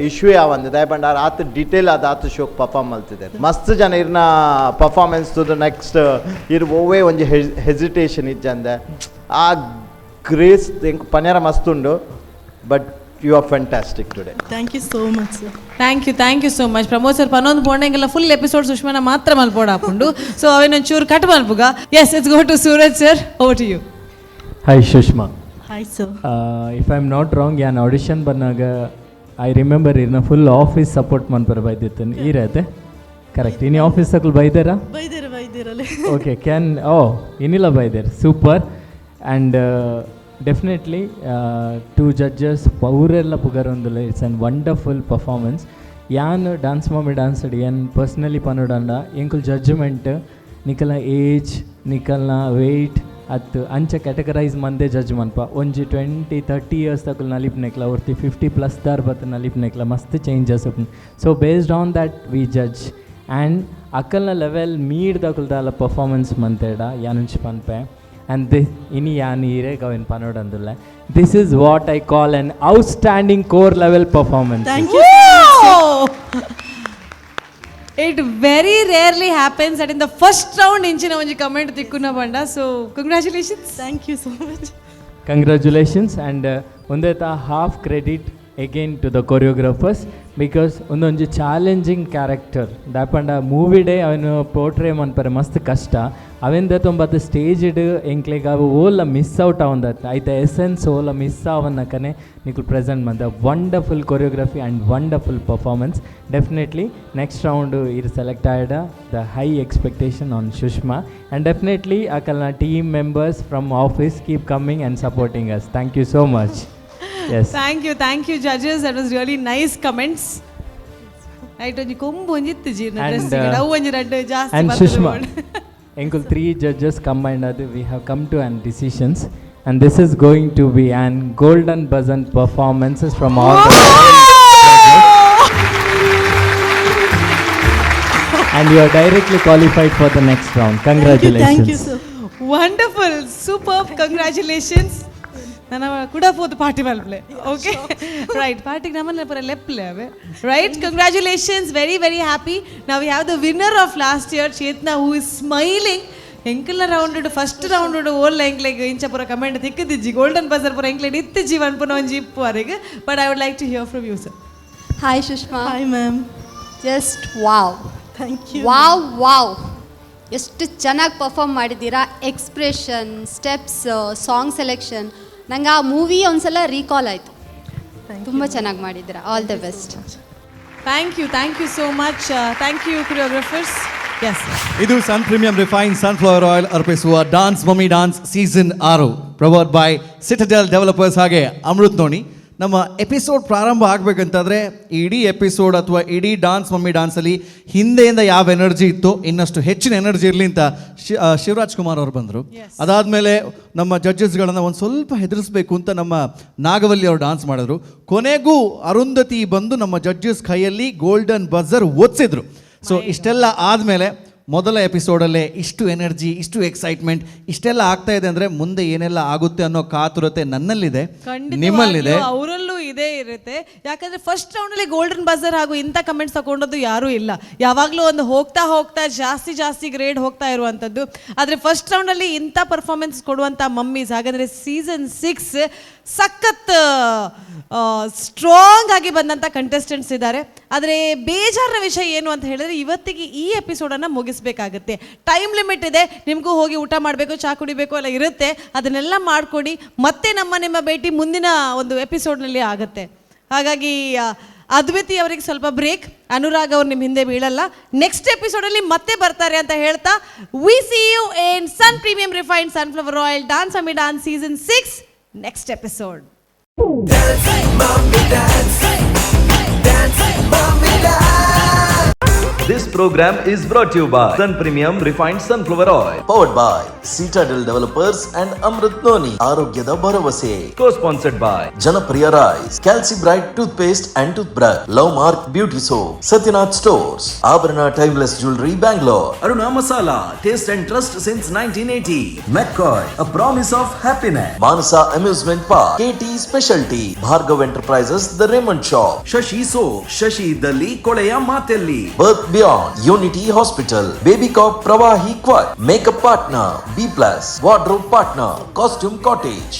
I: ಇಶ್ಯೂ ಯಾವಂದು ದಾಯ ಪಂಡ ಆತ್ ಡೀಟೇಲ್ ಆದ ಆತ್ ಶೋಕ್ ಪರ್ಫಾರ್ಮ್ ಮಲ್ತಿದ್ದಾರೆ. ಮಸ್ತ್ ಜನ ಇರ್ನ ಪರ್ಫಾರ್ಮೆನ್ಸ್ ತೂದು ನೆಕ್ಸ್ಟ್ ಇರ್ ಒವ್ವೇ ಒಂಜಿ ಹೆಸಿಟೇಷನ್ ಇಜ್ಜಂದೆ ಆ ಗ್ರೇಸ್ ಎಂಕ್ ಪನ್ಯರ ಮಸ್ತ್ ಉಂಡು. But you are fantastic today.
A: Thank you so much sir.
G: Thank you, thank you so much. Pramod sir ಪನೊಂದು ಪೋಂಡೆಂಗೆಲ್ಲ full episode ಸುಷ್ಮಾನ ಮಾತ್ರ ಮಲ್ಪೋಡ ಹಾಪುಂಡು. ಸೊ ಅವೇನೊಂದು ಚೂರು ಕಟ್ ಮಲ್ಪುಗ. Yes, it's go to Suraj sir, over to you.
H: Hi Sushma.
A: Hi sir.
H: If I am not wrong, ಯಾನ್ audition ಬಂದಾಗ I remember ಇರ್ನ full office support ಮನ್ಪರ ಬೈದಿತ್ತು ಈರತೆ. Correct, ಇನಿ office ಅಕುಲು ಬೈದಾರಾ?
A: ಬೈದೇರ, ಬೈದೇರಲ್ಲೇ.
H: Okay, can ಓ ಇನ್ನಿಲ್ಲ ಬೈದೇರ್. Super. And definitely to judges ಪೌರೆಲ್ಲ ಪುಗರೊಂದುಲ್ಲ. It's an wonderful performance. ಯಾನ್ dance mummy dance ಏನ್ personally ಪನೋಡಂಡ, ಎಂಕುಲ್ judgment ನಿಕಲ್ನ age, ನಿಕಲ್ನ weight ಅತ್ತು ಅಂಚ ಕ್ಯಾಟಗರೈಸ್ ಮಂದೆ ಜಡ್ಜ್ ಮನ್ಪ. ಒಂಜಿ 20-30 ಇಯರ್ಸ್ ತಕುಲ್ ನಲಿಪ್ನೆಕ್ಲ, ಒರ್ತಿ 50+ ದಾರ್ ಬತ್ತು ನಲಿಪ್ನೆಕ್ಲ ಮಸ್ತ್ ಚೇಂಜಸ್ ಉಪ್ಪುಂಡು. So based on that we judge, and ಅಕಲ್ನ level ಮೀರ್ ದಕುಲ್ ದಾಲ ಪರ್ಫಾರ್ಮೆನ್ಸ್ ಮಂತೇಡ ಯಾನುಂಚಿ ಪನ್ಪೆ. ಆ್ಯಂಡ್ the ಇನಿ ಯಾನ್ ಈರೆ ಗವಿನ್ ಪನೋಡಂದುಲ್ಲ, this is what I call an outstanding core level performance.
A: Thank you.
G: It very rarely happens that in the first round ಇಂಚಿನ ಒಂಜಿ comment ತಿಕ್ಕುನ ಬಂಡ. So congratulations.
A: Thank you so much.
H: Congratulations. And ಒಂದೇತ half credit again to the choreographers, because ಒಂದೊಂಜಿ challenging character ದಾಪಂಡ movie day ಅವನು portray ಮನ್ಪರೆ ಮಸ್ತ್ ಕಷ್ಟ. ಅವೆಂದ ತೊಂಬತ್ತು staged ಎಂಕ್ಲೆಗ್ ಅವು ಓಲ ಮಿಸ್ ಔಟ್ ಆವಂದತ್ ಐತ ಎಸೆನ್ಸ್ ಓಲ ಮಿಸ್ ಆವನ್ನಕನೆ ನಿಕುಲ್ ಪ್ರೆಸೆಂಟ್ ಮಂದ. Wonderful choreography and wonderful performance. Definitely next round ಇರ್ select ಆಯ್ಡ, the high expectation on Sushma, and definitely ಅಕಲ್ನ team members from office keep coming and supporting us. Thank you so much. Yes.
G: Thank you, thank you judges. That was really nice comments. Right, ಒಂಜಿ ಕೊಂಬು ಒಂಜಿ ಇತ್ತು ಜೀರ್ಣ
H: And,
G: dress ಅವು ಒಂಜಿ ರಡ್ಡ್ ಜಾಸ್ತಿ
H: and
G: ಬರ್ತದೆ
H: Sushma,
G: ಬೋಡು.
H: ಎಂಕುಲ್ three judges combined ಅದು we have come to an decisions, and this is going to be an golden buzzer performances from all the judges. And you are directly qualified for the next round. Congratulations.
A: Thank you sir.
G: Wonderful, super, congratulations. ನನ್ನ ಕೂಡ ಪೋದು party ಮಲ್ಪ್ಲೆ. Okay, right, ಪಾರ್ಟಿಗೆ ನಮ್ಮನ್ನ ಪೂರ ಲೆಪ್ಲೆ ಅವೆ. Right, congratulations, very very happy. ನಾವು ಯಾವ the winner of last year Chetana, who is smiling. ಎಂಕಲ್ನ round first round ಓಲ್ ಎಂಕ್ಲೆಗ್ ಇಂಚ ಪೂರ ಕಮೆಂಟ್ ತಿಕ್ಕದಿಜ್ಜಿ, ಗೋಲ್ಡನ್ ಬಜರ್ ಪೂರ ಎಂಕ್ಲೆಡ್ ಇತ್ತಿಜ್ಜಿ ಪನ್ಪುನ ಒಂಜಿ ಇಪ್ಪು ಅರೆಗ್. But I would like to hear from you, sir.
P: Hi Sushma.
A: Hi ma'am.
P: Just wow.
A: Thank you.
P: Wow wow, ಎಷ್ಟು ಚೆನ್ನಾಗಿ ಪರ್ಫಾರ್ಮ್ ಮಾಡಿದ್ದೀರಾ. Expression, steps, song selection, ನಂಗೆ ಆ ಮೂವಿ ಒಂದ್ಸಲ ರೀಕಾಲ್ ಆಯಿತು. ತುಂಬ ಚೆನ್ನಾಗಿ ಮಾಡಿದ್ದೀರಾ. All the best.
G: Thank you, thank you so much. Thank you choreographers. Yes.
F: ಇದು Sun Premium refine sunflower oil ಅರ್ಪಿಸುವ dance mummy dance season 6, powered by Citadel Developers ಹಾಗೆ ಅಮೃತ್ ನೋಣಿ. ನಮ್ಮ ಎಪಿಸೋಡ್ ಪ್ರಾರಂಭ ಆಗಬೇಕಂತಂದರೆ ಇಡೀ ಎಪಿಸೋಡ್ ಅಥವಾ ಇಡೀ ಡಾನ್ಸ್ ಮಮ್ಮಿ ಡಾನ್ಸಲ್ಲಿ ಹಿಂದೆಯಿಂದ ಯಾವ ಎನರ್ಜಿ ಇತ್ತು, ಇನ್ನಷ್ಟು ಹೆಚ್ಚಿನ ಎನರ್ಜಿ ಇರಲಿ ಅಂತ ಶಿವರಾಜ್ ಕುಮಾರ್ ಅವರು ಬಂದರು. ಅದಾದಮೇಲೆ ನಮ್ಮ ಜಡ್ಜಸ್ಗಳನ್ನು ಒಂದು ಸ್ವಲ್ಪ ಹೆದರಿಸ್ಬೇಕು ಅಂತ ನಮ್ಮ ನಾಗವಲ್ಲಿ ಅವರು ಡಾನ್ಸ್ ಮಾಡಿದ್ರು. ಕೊನೆಗೂ ಅರುಂಧತಿ ಬಂದು ನಮ್ಮ ಜಡ್ಜಸ್ ಕೈಯಲ್ಲಿ ಗೋಲ್ಡನ್ ಬಜರ್ ಒತ್ತಿಸಿದ್ರು. ಸೊ ಇಷ್ಟೆಲ್ಲ ಆದಮೇಲೆ ಮೊದಲ ಎಪಿಸೋಡಲ್ಲೇ ಇಷ್ಟು ಎನರ್ಜಿ, ಇಷ್ಟು ಎಕ್ಸೈಟ್ಮೆಂಟ್, ಇಷ್ಟೆಲ್ಲ ಆಗ್ತಾ ಇದೆ ಅಂದರೆ ಮುಂದೆ ಏನೆಲ್ಲ ಆಗುತ್ತೆ ಅನ್ನೋ ಕಾತುರತೆ ನನ್ನಲ್ಲಿದೆ, ನಿಮ್ಮಲ್ಲಿದೆ.
G: ಅವರಲ್ಲೂ ಇದೇ ಇರುತ್ತೆ. ಯಾಕಂದ್ರೆ ಫಸ್ಟ್ ರೌಂಡ್ ಅಲ್ಲಿ ಗೋಲ್ಡನ್ ಬಜರ್ ಹಾಗೂ ಇಂಥ ಕಮೆಂಟ್ಸ್ ತಗೊಂಡದ್ದು ಯಾರೂ ಇಲ್ಲ. ಯಾವಾಗಲೂ ಒಂದು ಹೋಗ್ತಾ ಹೋಗ್ತಾ ಜಾಸ್ತಿ ಜಾಸ್ತಿ ಗ್ರೇಡ್ ಹೋಗ್ತಾ ಇರುವಂಥದ್ದು. ಆದರೆ ಫಸ್ಟ್ ರೌಂಡ್ ಅಲ್ಲಿ ಇಂಥ ಪರ್ಫಾರ್ಮೆನ್ಸ್ ಕೊಡುವಂಥ ಮಮ್ಮೀಸ್, ಹಾಗಾದ್ರೆ ಸೀಸನ್ 6 ಸಖತ್ ಸ್ಟ್ರಾಂಗ್ ಆಗಿ ಬಂದಂಥ ಕಂಟೆಸ್ಟೆಂಟ್ಸ್ ಇದ್ದಾರೆ. ಆದರೆ ಬೇಜಾರಿನ ವಿಷಯ ಏನು ಅಂತ ಹೇಳಿದ್ರೆ, ಇವತ್ತಿಗೆ ಈ ಎಪಿಸೋಡನ್ನು ಮುಗಿಸ್ಬೇಕಾಗತ್ತೆ. ಟೈಮ್ ಲಿಮಿಟ್ ಇದೆ, ನಿಮಗೂ ಹೋಗಿ ಊಟ ಮಾಡಬೇಕು, ಚಾ ಕುಡಿಬೇಕು ಎಲ್ಲ ಇರುತ್ತೆ. ಅದನ್ನೆಲ್ಲ ಮಾಡಿಕೊಡಿ. ಮತ್ತೆ ನಮ್ಮ ನಿಮ್ಮ ಭೇಟಿ ಮುಂದಿನ ಒಂದು ಎಪಿಸೋಡ್ನಲ್ಲಿ ಆಗುತ್ತೆ. ಹಾಗಾಗಿ ಅದ್ವಿತಿ ಅವರಿಗೆ ಸ್ವಲ್ಪ ಬ್ರೇಕ್, ಅನುರಾಗ್ ಅವ್ರು ನಿಮ್ಮ ಹಿಂದೆ ಬೀಳಲ್ಲ, ನೆಕ್ಸ್ಟ್ ಎಪಿಸೋಡಲ್ಲಿ ಮತ್ತೆ ಬರ್ತಾರೆ ಅಂತ ಹೇಳ್ತಾ, we see you in Sun Premium refined sunflower oil dance mummy dance season 6 next episode.
B: This program is brought to you by Sun Premium Refined Sunflower Oil.
C: Powered by Citadel Developers and Amrit Noni, ಆರೋಗ್ಯದ ಭರವಸೆ.
B: Co-sponsored by
C: Janapriya rice, Calci Bright toothpaste and toothbrush, Love Mark beauty soap, Satyanath stores, Abharana timeless jewellery, Bangalore.
B: Aruna Masala, taste and trust since 1980. McCoy, a promise of happiness.
C: Manasa amusement park, KT specialty, Bhargav enterprises, the Raymond shop,
B: Shashi soap, Shashi ಇದ್ದಲ್ಲಿ ಕೊಳೆಯ ಮಾತೆಲ್ಲಿ.
C: Birth Beyond, Unity Hospital, Baby Cop Pravahi Quad, Makeup Partner, B Plus, Wardrobe Partner, Costume Cottage.